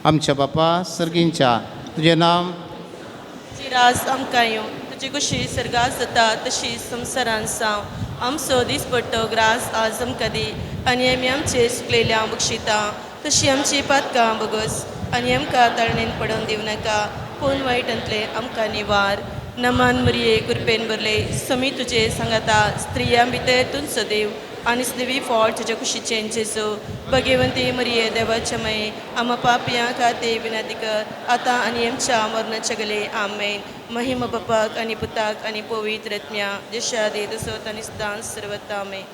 आमच्या बापा सर्गींच्या तुजें नांव तुजी रास आमकां येवं तुजी कुशी सर्गात जाता तशी संवसारान जावं आमचो दिसपट्टो ग्रास आज आमकां दी आनी आमी आमचे चुकलेल्या बक्षिता तशी आमची पातकां बगस आनी आमकां ताळणेन पडोवन दिवं नाका पूण वायटांतले आमकां निवार. नमान मरिये कृपेन भरले समी तुजे सांगाता स्त्रियां भितर तुमचो देव आनी देवी फळ तुज्या कुशीचें जेजू. भगवंती मरिये देवाच्या मये आमा पापयां खातीर विनंती कर आतां आनी आमच्या मरणाच्या गले. आमेन. महिमा बापाक आनी पुताक आनी पवित्र आत्म्या जशा आदी तसोच आनी सदांच सर्वत्र. आमेन.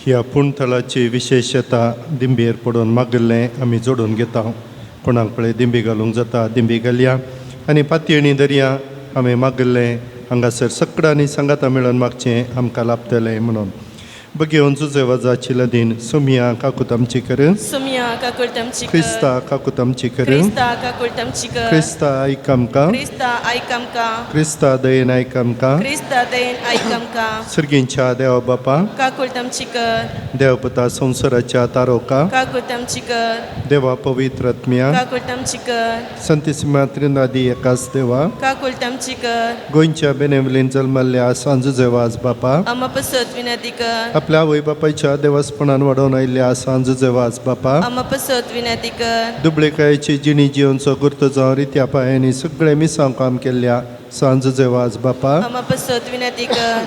ह्या पुणथळाची विशेशता दिंबेर पडून मागिल्लें आमी जोडून घेता. कोणाक पळय दिंबी घालूंक जाता दिंबी घालया आनी पातयेणी दर्या आमी मागिल्लें हांगासर सगळ्यांनी सांगाता मेळून मागचें आमकां लाभतलें म्हणून. बगेवन जुजे वजाची लदीन सोमिया काकूत आमची कर सोमिया काकूत आमची कर क्रिस्ता काकूत आमची कर क्रिस्ता काकूत आमची कर क्रिस्ता आयक आमकां क्रिस्ता आयक आमकां क्रिस्ता दयेन आयक आमकां क्रिस्ता दयेन आयक आमकां सर्गींच्या देवा बापा काकूत आमची कर देवपुता संवसाराच्या तारोका काकूत आमची कर देवा पवित्र आत्म्या काकूत आमची कर संतिसिमा त्रिनादी एकाच देवा काकूत आमची कर गोंयच्या बेनेवलीन जल्मल्ल्या सांजुजे वाज बापा आमा पसत विनंती कर आपल्या आवय बापायच्या देवासपणान वाडोवन आयिल्ल्या सांजुजे वाज बापा आमा पसत विनंती कर दुबळेकायेची जिणी जिवनचो गुर्त जावन रित्या पांयांनी सगळे मिसांव काम केल्ल्या सांजुजे वाज बापा आमा पसत विनंती कर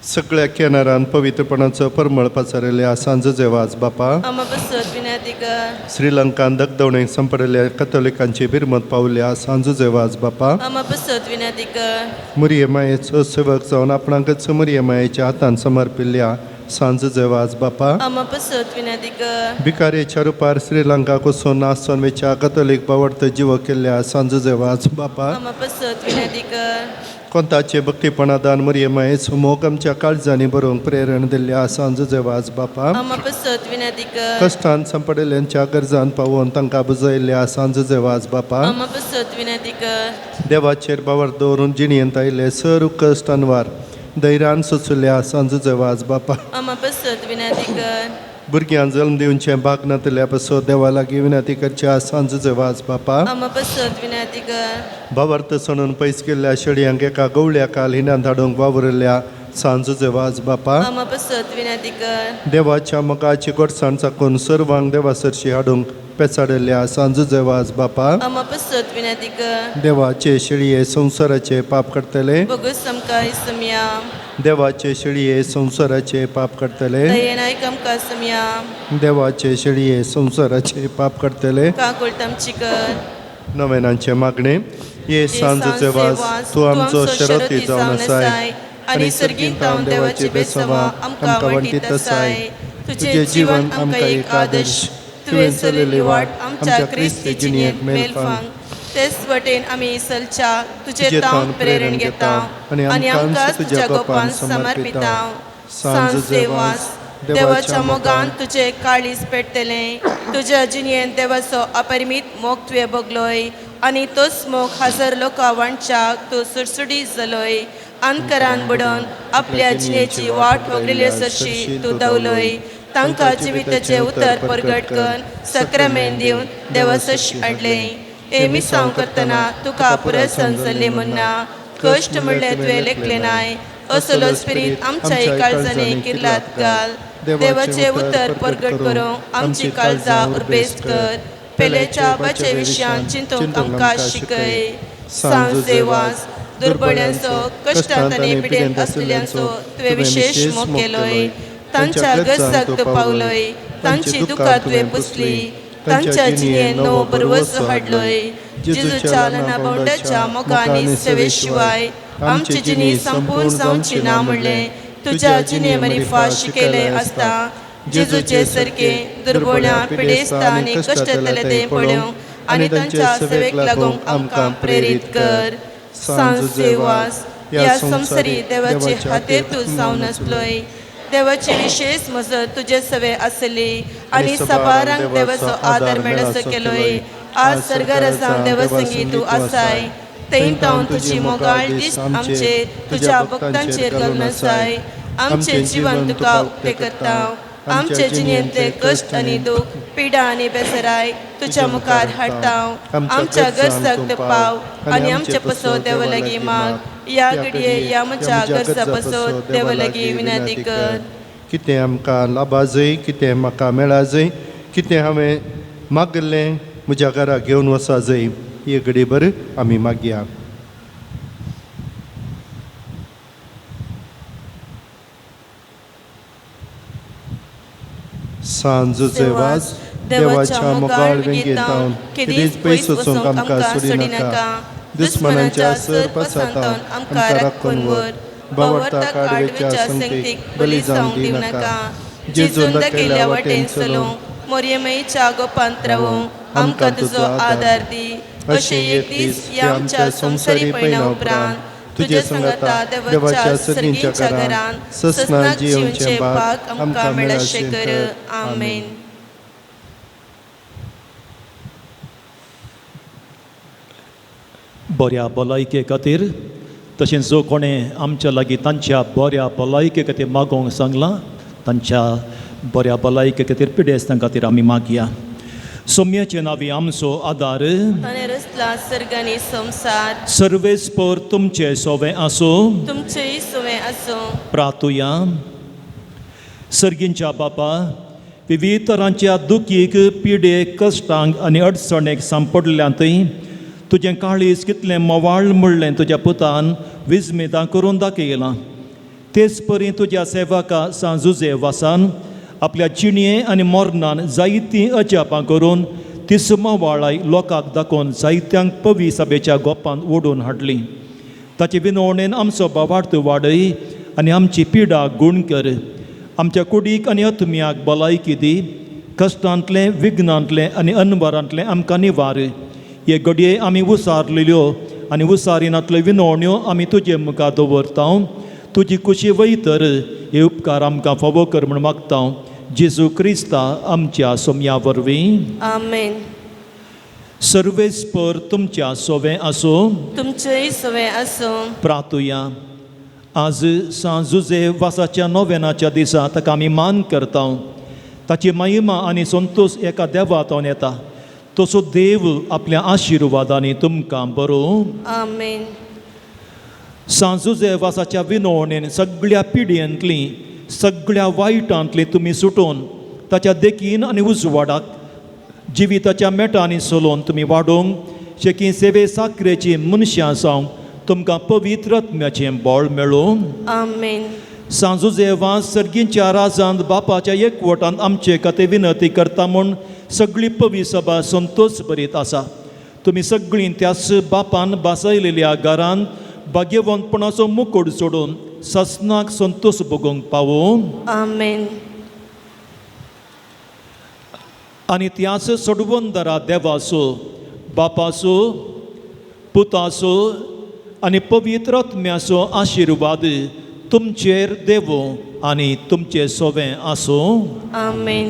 सगळ्या केनारान पवित्रपणाचो परमळ पाचारिल्ल्या सांजुजे वाज बापा आमा पसत विनंती कर श्रीलंकान दगदवणेक संपरिल्ल्या कथोलिकांची बिरमत पावल्या सांजुजे वाज बापा आमा पसत विनंती कर मुरये मायेचो सेवक जावन आपणाकच मुरये मायेच्या हातान समर्पिल्ल्या सांजुजे वाज बापा आमा पसत विनंती कर भिकारेच्या रुपार श्रीलंका कोसोन नासोन वेच्या कथोलीक बावडत जीव केल्ल्या सांजुजे वाज बापा आमा पसत विनंती कर कोंताचे भक्तीपणादान मुरये मायेचो मोग आमच्या काळजांनी बरोवंक प्रेरण दिल्ल्या सांजुजे वाज बापा आमा पसत विनंती कर कश्टान सांपडिल्ल्यांच्या गरजान पावोवन तांकां बुजयल्ल्या सांजुजे वाज बापा आमा पसत विनंती कर देवाचेर बावर दवरून जिणेंत आयिल्ले सर कश्ट अनवार धैर्यान सोंसुल्ल्या सांजुजे वाज बापा आमा पसत विनंती कर भुरग्यां जल्म दिवचें भाग नातल्या पासत देवा लागीं विनंती करच्या सांजुजे वाज बापा आमा पसत विनंती कर भावार्थ सणून पयस केल्ल्या शेळयांक एका गवळ्या काल हिणान धाडूंक वावुरिल्ल्या सांजुजे वाज बापा, आमा पसत विनंती कर. देवाच्या मोगाची गोडसाण चाकून सर्वांक देवा सरशी हाडूंक पेचाडिल्ल्या सांजुजे वाज बापा, आमा पसत विनंती कर. देवाचे शेळये संवसाराचे पाप करतले, बगूस आमकां इसमया. देवाचे शेळये संवसाराचे पाप करतले, दयेन आयक आमकां समया. देवाचे शेळये संवसाराचे पाप करतले, काकुळट आमची कर. नवेनांचे मागणे. ये सांजुजे वास, तूं आमचो शरती जावन आसाय आनी सर्गींत तावन देवाचे बेसवा आमकां वण्टीत आसाय. तुजें जीवन आमकां एक आदर्श, तुवें चलयल्ली वाट आमच्या क्रिस्ती जिणेंत मेलफांग, तेच वटेन आमी चलच्या तुजे तावन प्रेरण घेता आनी आमकां तुज्या गोपान समर्पिता. सांजुजे वास, देवाच्या मोगान तुजें काळीज पेटतलें. तुज्या जिणेंत देवाचो अपरिमीत मोग तुवें भोगलोय आनी तोच मोग हजर लोकां वांटच्याक तूं सुडसुडीत जालोय. अंतकरान बुडोवन आपल्या जिणेची वाट होगलेले सरशी तूं दवलोय. तांकां जिविताचें उतर परगट करून सक्रामेन दिवन देवा सरशी हाडलें. हे मिसांव करतना तुका पुरसन जाल्लें म्हणना, कश्ट म्हणलें तुवें लेखलें नाय. असलो स्पिरीत आमच्या काळजांनी किर्लात घाल. देवाचें उतर परगट करूंक आमची काळजां उर्बेस्त कर. पेलेच्या बाचे विशयान चिंतूंक आमकां शिकय. सांजुजे वास, दुर्बळ्यांचो, कश्टांत आनी पिडेंत आसलेल्यांचो तुवें विशेश मोग केलोय. तांच्या गरजाक तूं पावलोय, तांची दुकां तुवें पुसली, तांच्या जिणेंत नवो बरवसो हाडलोय. जेजूच्या ल्हाना बावड्याच्या मोगानी सेवे शिवाय आमची जिणी संपूर्ण जावची ना म्हणलें तुज्या जिणे मरिफा शिकयलें आसता. जेजूचे सारके दुर्बोळ्यां, पिडेस्तां आनी कश्टांतले ते पळोवंक आनी तांच्या सेवेक लागूंक आमकां प्रेरीत कर. सांजुजे वास, ह्या संवसारी देवाचे हातेर तूं जावन आसलोय. देवाची विशेश मजत तुजे सवे आसली आनी सबारांक देवाचो आदार मेळसो केलोय. आज सर्गार जावन देवासंगी तूं आसाय. थंय तावन तुजी मोगाळ दीस आमचे तुज्या भक्तांचेर घालून आसाय. आमचें जिवन तुका उक्तें करता. आमचे जिणेंतले कश्ट आनी दूख, पिडा आनी बेसराय तुज्या मुखार हाडटा. आमच्या गरजाक तूं पाव आनी आमचे पसो देवा लागीं माग. ह्या घडये ह्या म्हज्या गरजा पसो देवा लागीं विनंती कर. कितें आमकां लाबा जाय, कितें म्हाका मेळा जाय, कितें हांवें मागिल्लें म्हज्या घरा घेवन वचा जाय, ही घडी भर आमी मागया. सांजुजे वाज, देवाच्या मोगाळ वेंगेंत केदीच पयस वचूंक आमकां सोडिनाका. दुस्मनाच्या सरपसांतावन आमकां राखून व्हर. बावडता आडवेच्या संगतीक बली जावंक दिवनाका. जेजून दाखयल्ल्या वाटेन चलूंक, मोरयेमयीच्या गोपांत रावूंक आमकां तुजो आदार दी. अशें एक दीस ह्या आमच्या संवसारी पयणा उपरांत तुजे संगता देवाच्या सर्गींच्या घरान ससनाक जिवचें भाग आमकां मेळशें कर. आमेन. बऱ्या भलायके खातीर तशेंच जो कोणें आमच्या लागीं तांच्या बऱ्या भलायके खातीर मागोवंक सांगलां, तांच्या बऱ्या भलायके खातीर पिडेस्तां खातीर आमी मागया. सोम्याचे नांवी आमचो आदार, ताणें रचला सर्ग आनी संवसार. सर्वेस्पर तुमचें सोवें आसूं, तुमचेंय सोवें आसूं. प्रातुया. सर्गींच्या बापा, विविध तरांच्या दुखीक, पिडेक, कश्टांक आनी अडचणेक सांपडल्यां थंय तुजें काळीज कितलें मोवाळ म्हणलें तुज्या पुतान विजमेदां करून दाखयलां. तेच परी तुज्या सेवका सांजुजे वासान आपल्या जिणये आनी मरणान जायतीं अजापां करून ती मोवाळाय लोकांक दाखोवन जायत्यांक पवी सभेच्या गोपान ओडून हाडली. ताचे विनवणेन आमचो बावार्थ वाडय आनी आमची पिडा गूण कर. आमच्या कुडीक आनी आत्म्याक भलायकी दी. कश्टांतलें, विघ्नांतलें आनी अनवरांतलें आमकां निवार. हे घडये आमी उसारलेल्यो आनी उसारिनातल्यो विनवण्यो आमी तुजे मुखार दवरता. तुजी कुशी वयतर हे उपकार आमकां फावो कर म्हूण मागता. जेजू क्रिस्ता आमच्या सोम्या वरवीं. आमेन. सर्वेस्पर तुमच्या सोवें आसूं, तुमचेंय सोवें आसूं. प्रातुया. आज सांजुजे वासाच्या नोवेनाच्या दिसा ताका आमी मान करता. ताची महिमा आनी संतोश एका देवातून येता. तसो देव आपल्या आशिर्वादांनी तुमकां बरो. आमेन. सांजुजे वासाच्या विनवणेन सगळ्या पिडयेंतली सगळ्या वायटांतली तुमी सुटून ताच्या देखीन आनी उजवाडाक जिविताच्या मेटांनी चलोवन तुमी वाडोवंक शेकी सेवे साकरेची मनशां जावंक तुमकां पवित्र आत्म्याचें बळ मेळूं. आमेन. सांजुजे वास सर्गींच्या राजांत बापाच्या एकवटांत आमचे खातीर विनंती करता म्हूण सगळी पवी सभा संतोष बरीत आसा. तुमी सगळीं त्याच बापान बासयलेल्या घरांत भाग्यवंतपणाचो मुकुट सोडून ससनाक संतोष भोगूंक पावूं. आमेन. आनी त्याच सोडवंदरा देवाचो बापाचो पुताचो आनी पवित्र आत्म्याचो आशिर्वाद तुमचेर देवो आनी तुमचे सोवें आसूं. आमेन.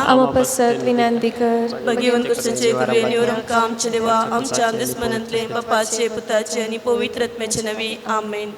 आमपसत विनंती कर. भगवंत कृष्णाचे कृपेन आमकां आमचे देवा आमच्या दुस्मनांतले बापाचे पुताचे आनी पवित्र आत्म्याचे नवी. आमेन.